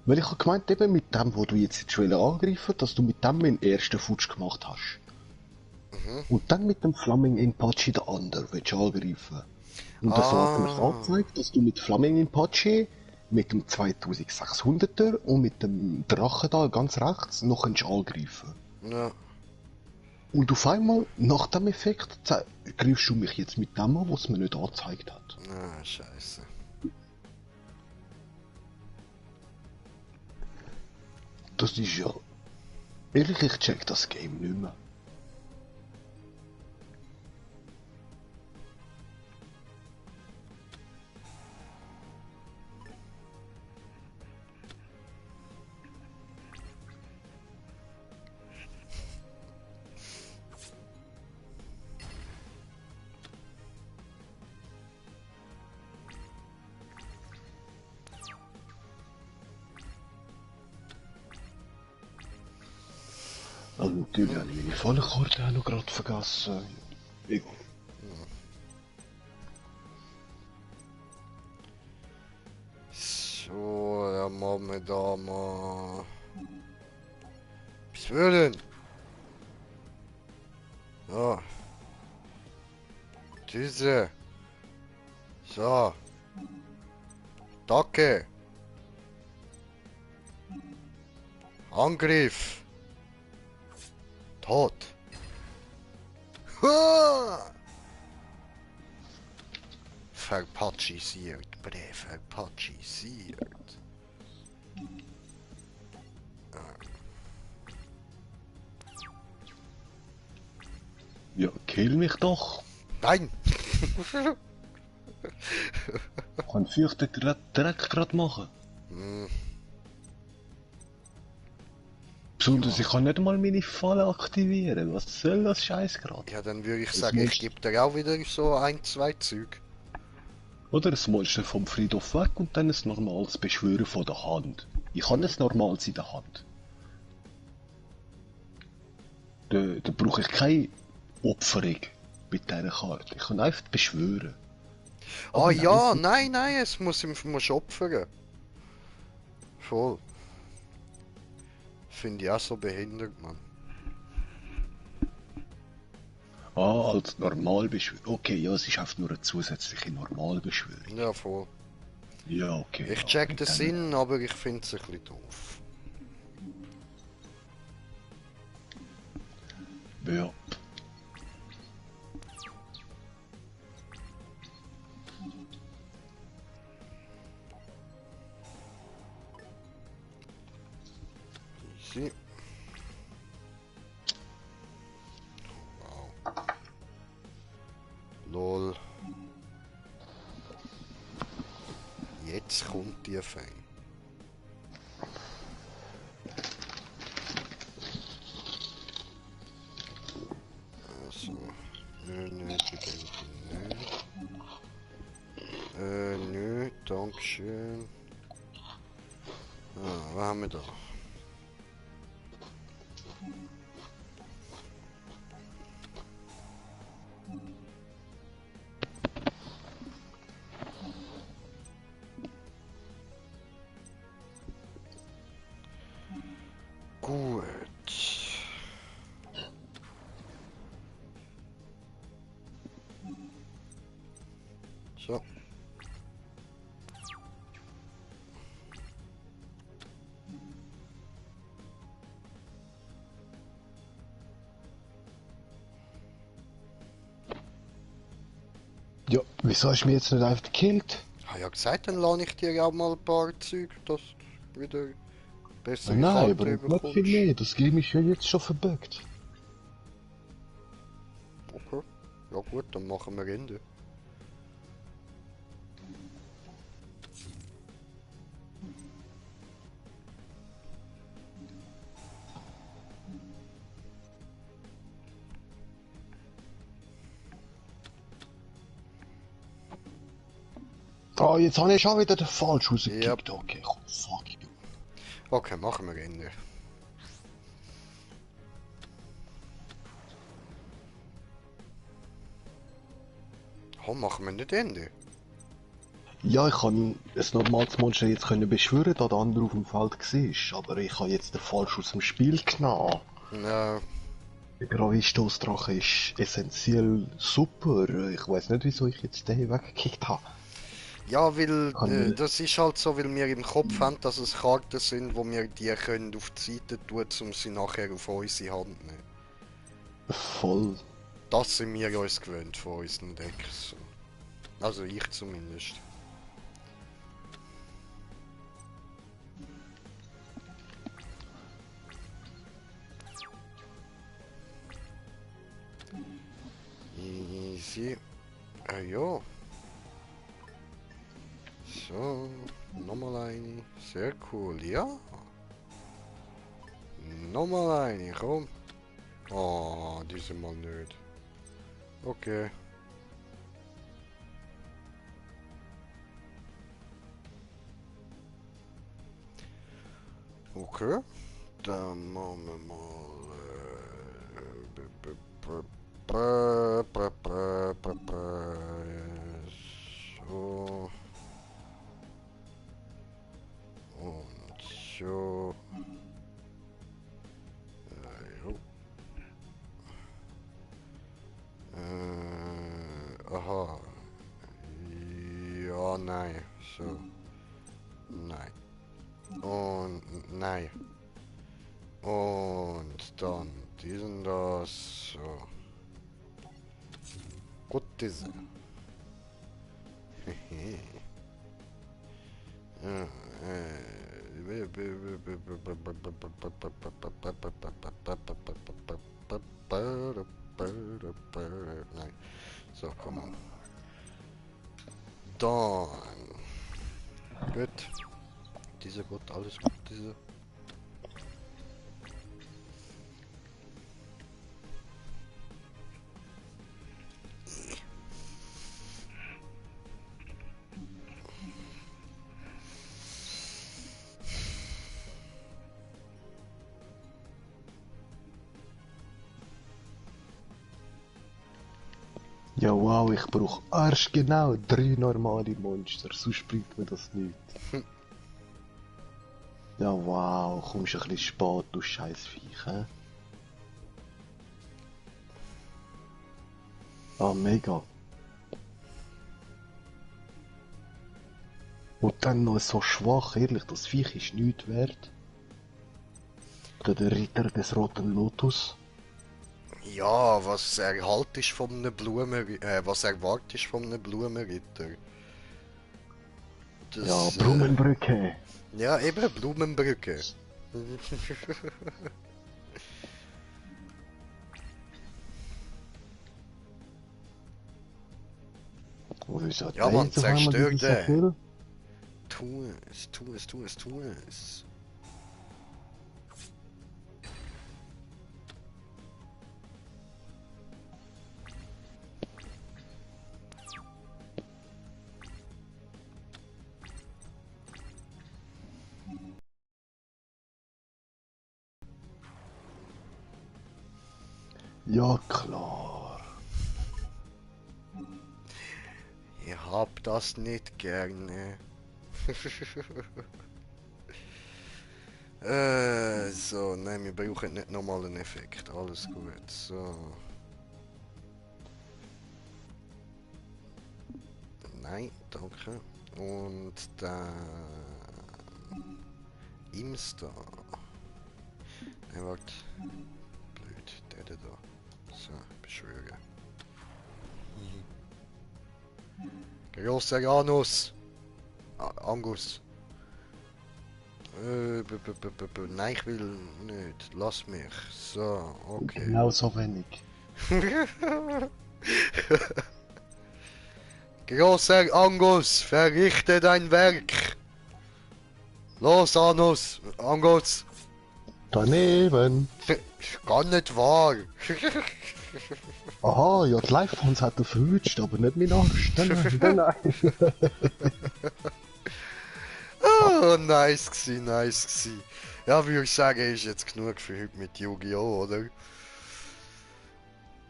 Speaker 1: Weil ich habe gemeint, eben mit dem, wo du jetzt angreifen, dass du mit dem den ersten Futsch gemacht hast. Und dann mit dem Flaming Impachi den anderen willst angreifen. Und das hat mich angezeigt, dass du mit Flaming Impachi, mit dem 2600er und mit dem Drachen da ganz rechts noch angreifen.
Speaker 2: Ja.
Speaker 1: Und auf einmal, nach dem Effekt, greifst du mich jetzt mit dem an, was mir nicht angezeigt hat.
Speaker 2: Ah, scheiße.
Speaker 1: Das ist ja... Ehrlich, ich check das Game nicht mehr. Also natürlich habe ich meine Fallkarte auch noch gerade vergessen. Egal.
Speaker 2: So, dann machen wir da mal... Was will denn? Ja. Diese. So. Attacke. Angriff. Tot. Ha! Verpatschisiert, bre, verpatschisiert.
Speaker 1: Ja, kill mich doch.
Speaker 2: Nein!
Speaker 1: Kann fürchten Dreck gerade machen.
Speaker 2: Hm,
Speaker 1: Besonders, ich kann nicht mal meine Falle aktivieren. Was soll das Scheiß gerade?
Speaker 2: ja, dann würde ich
Speaker 1: Das
Speaker 2: sagen, ich
Speaker 1: Monster-
Speaker 2: gebe dir auch wieder so ein, zwei Züg.
Speaker 1: Oder das Monster vom Friedhof weg und dann ein normales Beschwören von der Hand. Ich habe ein normales in der Hand. Da brauche ich keine Opferung mit dieser Karte. Ich kann einfach beschwören.
Speaker 2: Ah
Speaker 1: Aber
Speaker 2: ja,
Speaker 1: nein,
Speaker 2: nein, es muss opfern. Voll. Finde ich auch so behindert, Mann.
Speaker 1: Ah, als Normalbeschwörung. Okay, ja, es ist einfach nur eine zusätzliche Normalbeschwörung.
Speaker 2: Ja, voll.
Speaker 1: Ja, okay.
Speaker 2: Ich
Speaker 1: ja,
Speaker 2: check
Speaker 1: mit
Speaker 2: den
Speaker 1: dem-
Speaker 2: Sinn, aber ich finde es ein bisschen doof.
Speaker 1: Ja.
Speaker 2: Easy. Wow. Lol. Jetzt kommt die Fang. Also. Nö, bitte nö. Nö, dankeschön. Ah, was haben wir da? Gut. So.
Speaker 1: Ja, wieso hast du mich jetzt nicht einfach gekillt?
Speaker 2: Ich habe ja gesagt, dann lade ich dir auch mal ein paar Züge, dass du wieder bessere
Speaker 1: Nein,
Speaker 2: Karten
Speaker 1: aber nicht viel mehr. Das Game ist ja jetzt schon verbuggt.
Speaker 2: Okay. Ja gut, dann machen wir Ende.
Speaker 1: Ah, jetzt habe ich schon wieder den falsch rausgekickt.
Speaker 2: Ja.
Speaker 1: Okay, komm, fuck you.
Speaker 2: Okay, machen wir Ende. Oh, machen wir nicht Ende.
Speaker 1: Ja, ich kann ein normales Monster jetzt können beschwören, da der andere auf dem Feld war. Aber ich habe jetzt den falsch aus dem Spiel genommen.
Speaker 2: Ja,
Speaker 1: Der Gravistoßdrache ist essentiell super. Ich weiß nicht, wieso ich jetzt den weggekickt habe.
Speaker 2: ja, weil
Speaker 1: Kann ich-
Speaker 2: das ist halt so, weil wir im Kopf haben, dass es Karten sind, wo wir die können auf die Seite tun, um sie nachher auf unsere Hand zu nehmen.
Speaker 1: Voll.
Speaker 2: Das sind wir uns gewöhnt von unseren Decks. Also ich zumindest. Easy. Ja. So, nochmal eine. Sehr cool, ja. Nochmal eine, komm. Oh, diesmal nicht. Okay. Okay. Dann machen wir mal. So. Und so. Jo. Aha. Ja, nein. So. Nein. Und nein. Und dann diesen das. So. Gut, diese. Nein. So, komm on. Dann. Gut. Diese gut, alles gut, diese.
Speaker 1: Ja wow, ich brauche erst genau 3 normale Monster, sonst bringt mir das nicht. Ja wow, kommst ein bisschen spät, du scheiß Viech, hä? Ah, mega. Und dann noch so schwach, ehrlich, das Viech ist nichts wert. Oder der Ritter des Roten Lotus.
Speaker 2: Ja, was erhaltest von einem was erwartest von einem Blumenritter?
Speaker 1: Ja,
Speaker 2: Das,
Speaker 1: Blumenbrücke.
Speaker 2: ja, eben, Blumenbrücke.
Speaker 1: Wieso
Speaker 2: Ja,
Speaker 1: hat der
Speaker 2: Mann,
Speaker 1: jetzt auf einmal
Speaker 2: zerstör
Speaker 1: dieses
Speaker 2: den.
Speaker 1: Apfel?
Speaker 2: Tu es, tu es, tu es, tu es.
Speaker 1: Ja, klar.
Speaker 2: Ich hab das nicht gerne. So, nein, wir brauchen nicht nochmal einen Effekt. Alles gut, so. Nein, danke. Und dann... Imstar. Nein, warte. Blöd, der da. So, beschwören. Grosser Janus! Angus. Nein, ich will nicht. Lass mich. So, okay.
Speaker 1: Genau so wenig.
Speaker 2: Grosser Angus, verrichte dein Werk. Los, Angus.
Speaker 1: Daneben.
Speaker 2: Gar nicht wahr.
Speaker 1: Aha, ja, die Live-Fans hat er verwünscht, aber nicht mein Arsch. Nein, nein.
Speaker 2: Oh, nice gsi, nice gsi. Ja, würde ich sagen, ist jetzt genug für heute mit Yu-Gi-Oh, oder?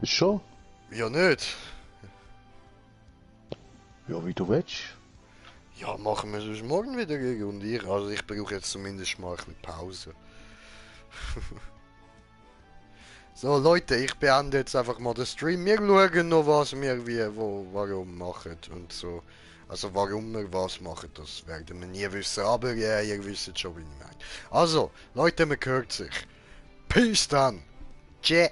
Speaker 1: Schon?
Speaker 2: Ja, nicht.
Speaker 1: Ja, wie du willst.
Speaker 2: Ja, machen wir sonst morgen wieder gegen und ich. Also ich brauche jetzt zumindest mal ein bisschen Pause. So Leute, ich beende jetzt einfach mal den Stream. Wir schauen noch, was wir warum machen und so. Also warum wir was machen, das werden wir nie wissen. Aber ja, ihr wisst schon, wie ich meine. Also, Leute, man hört sich. Peace dann. Tschä.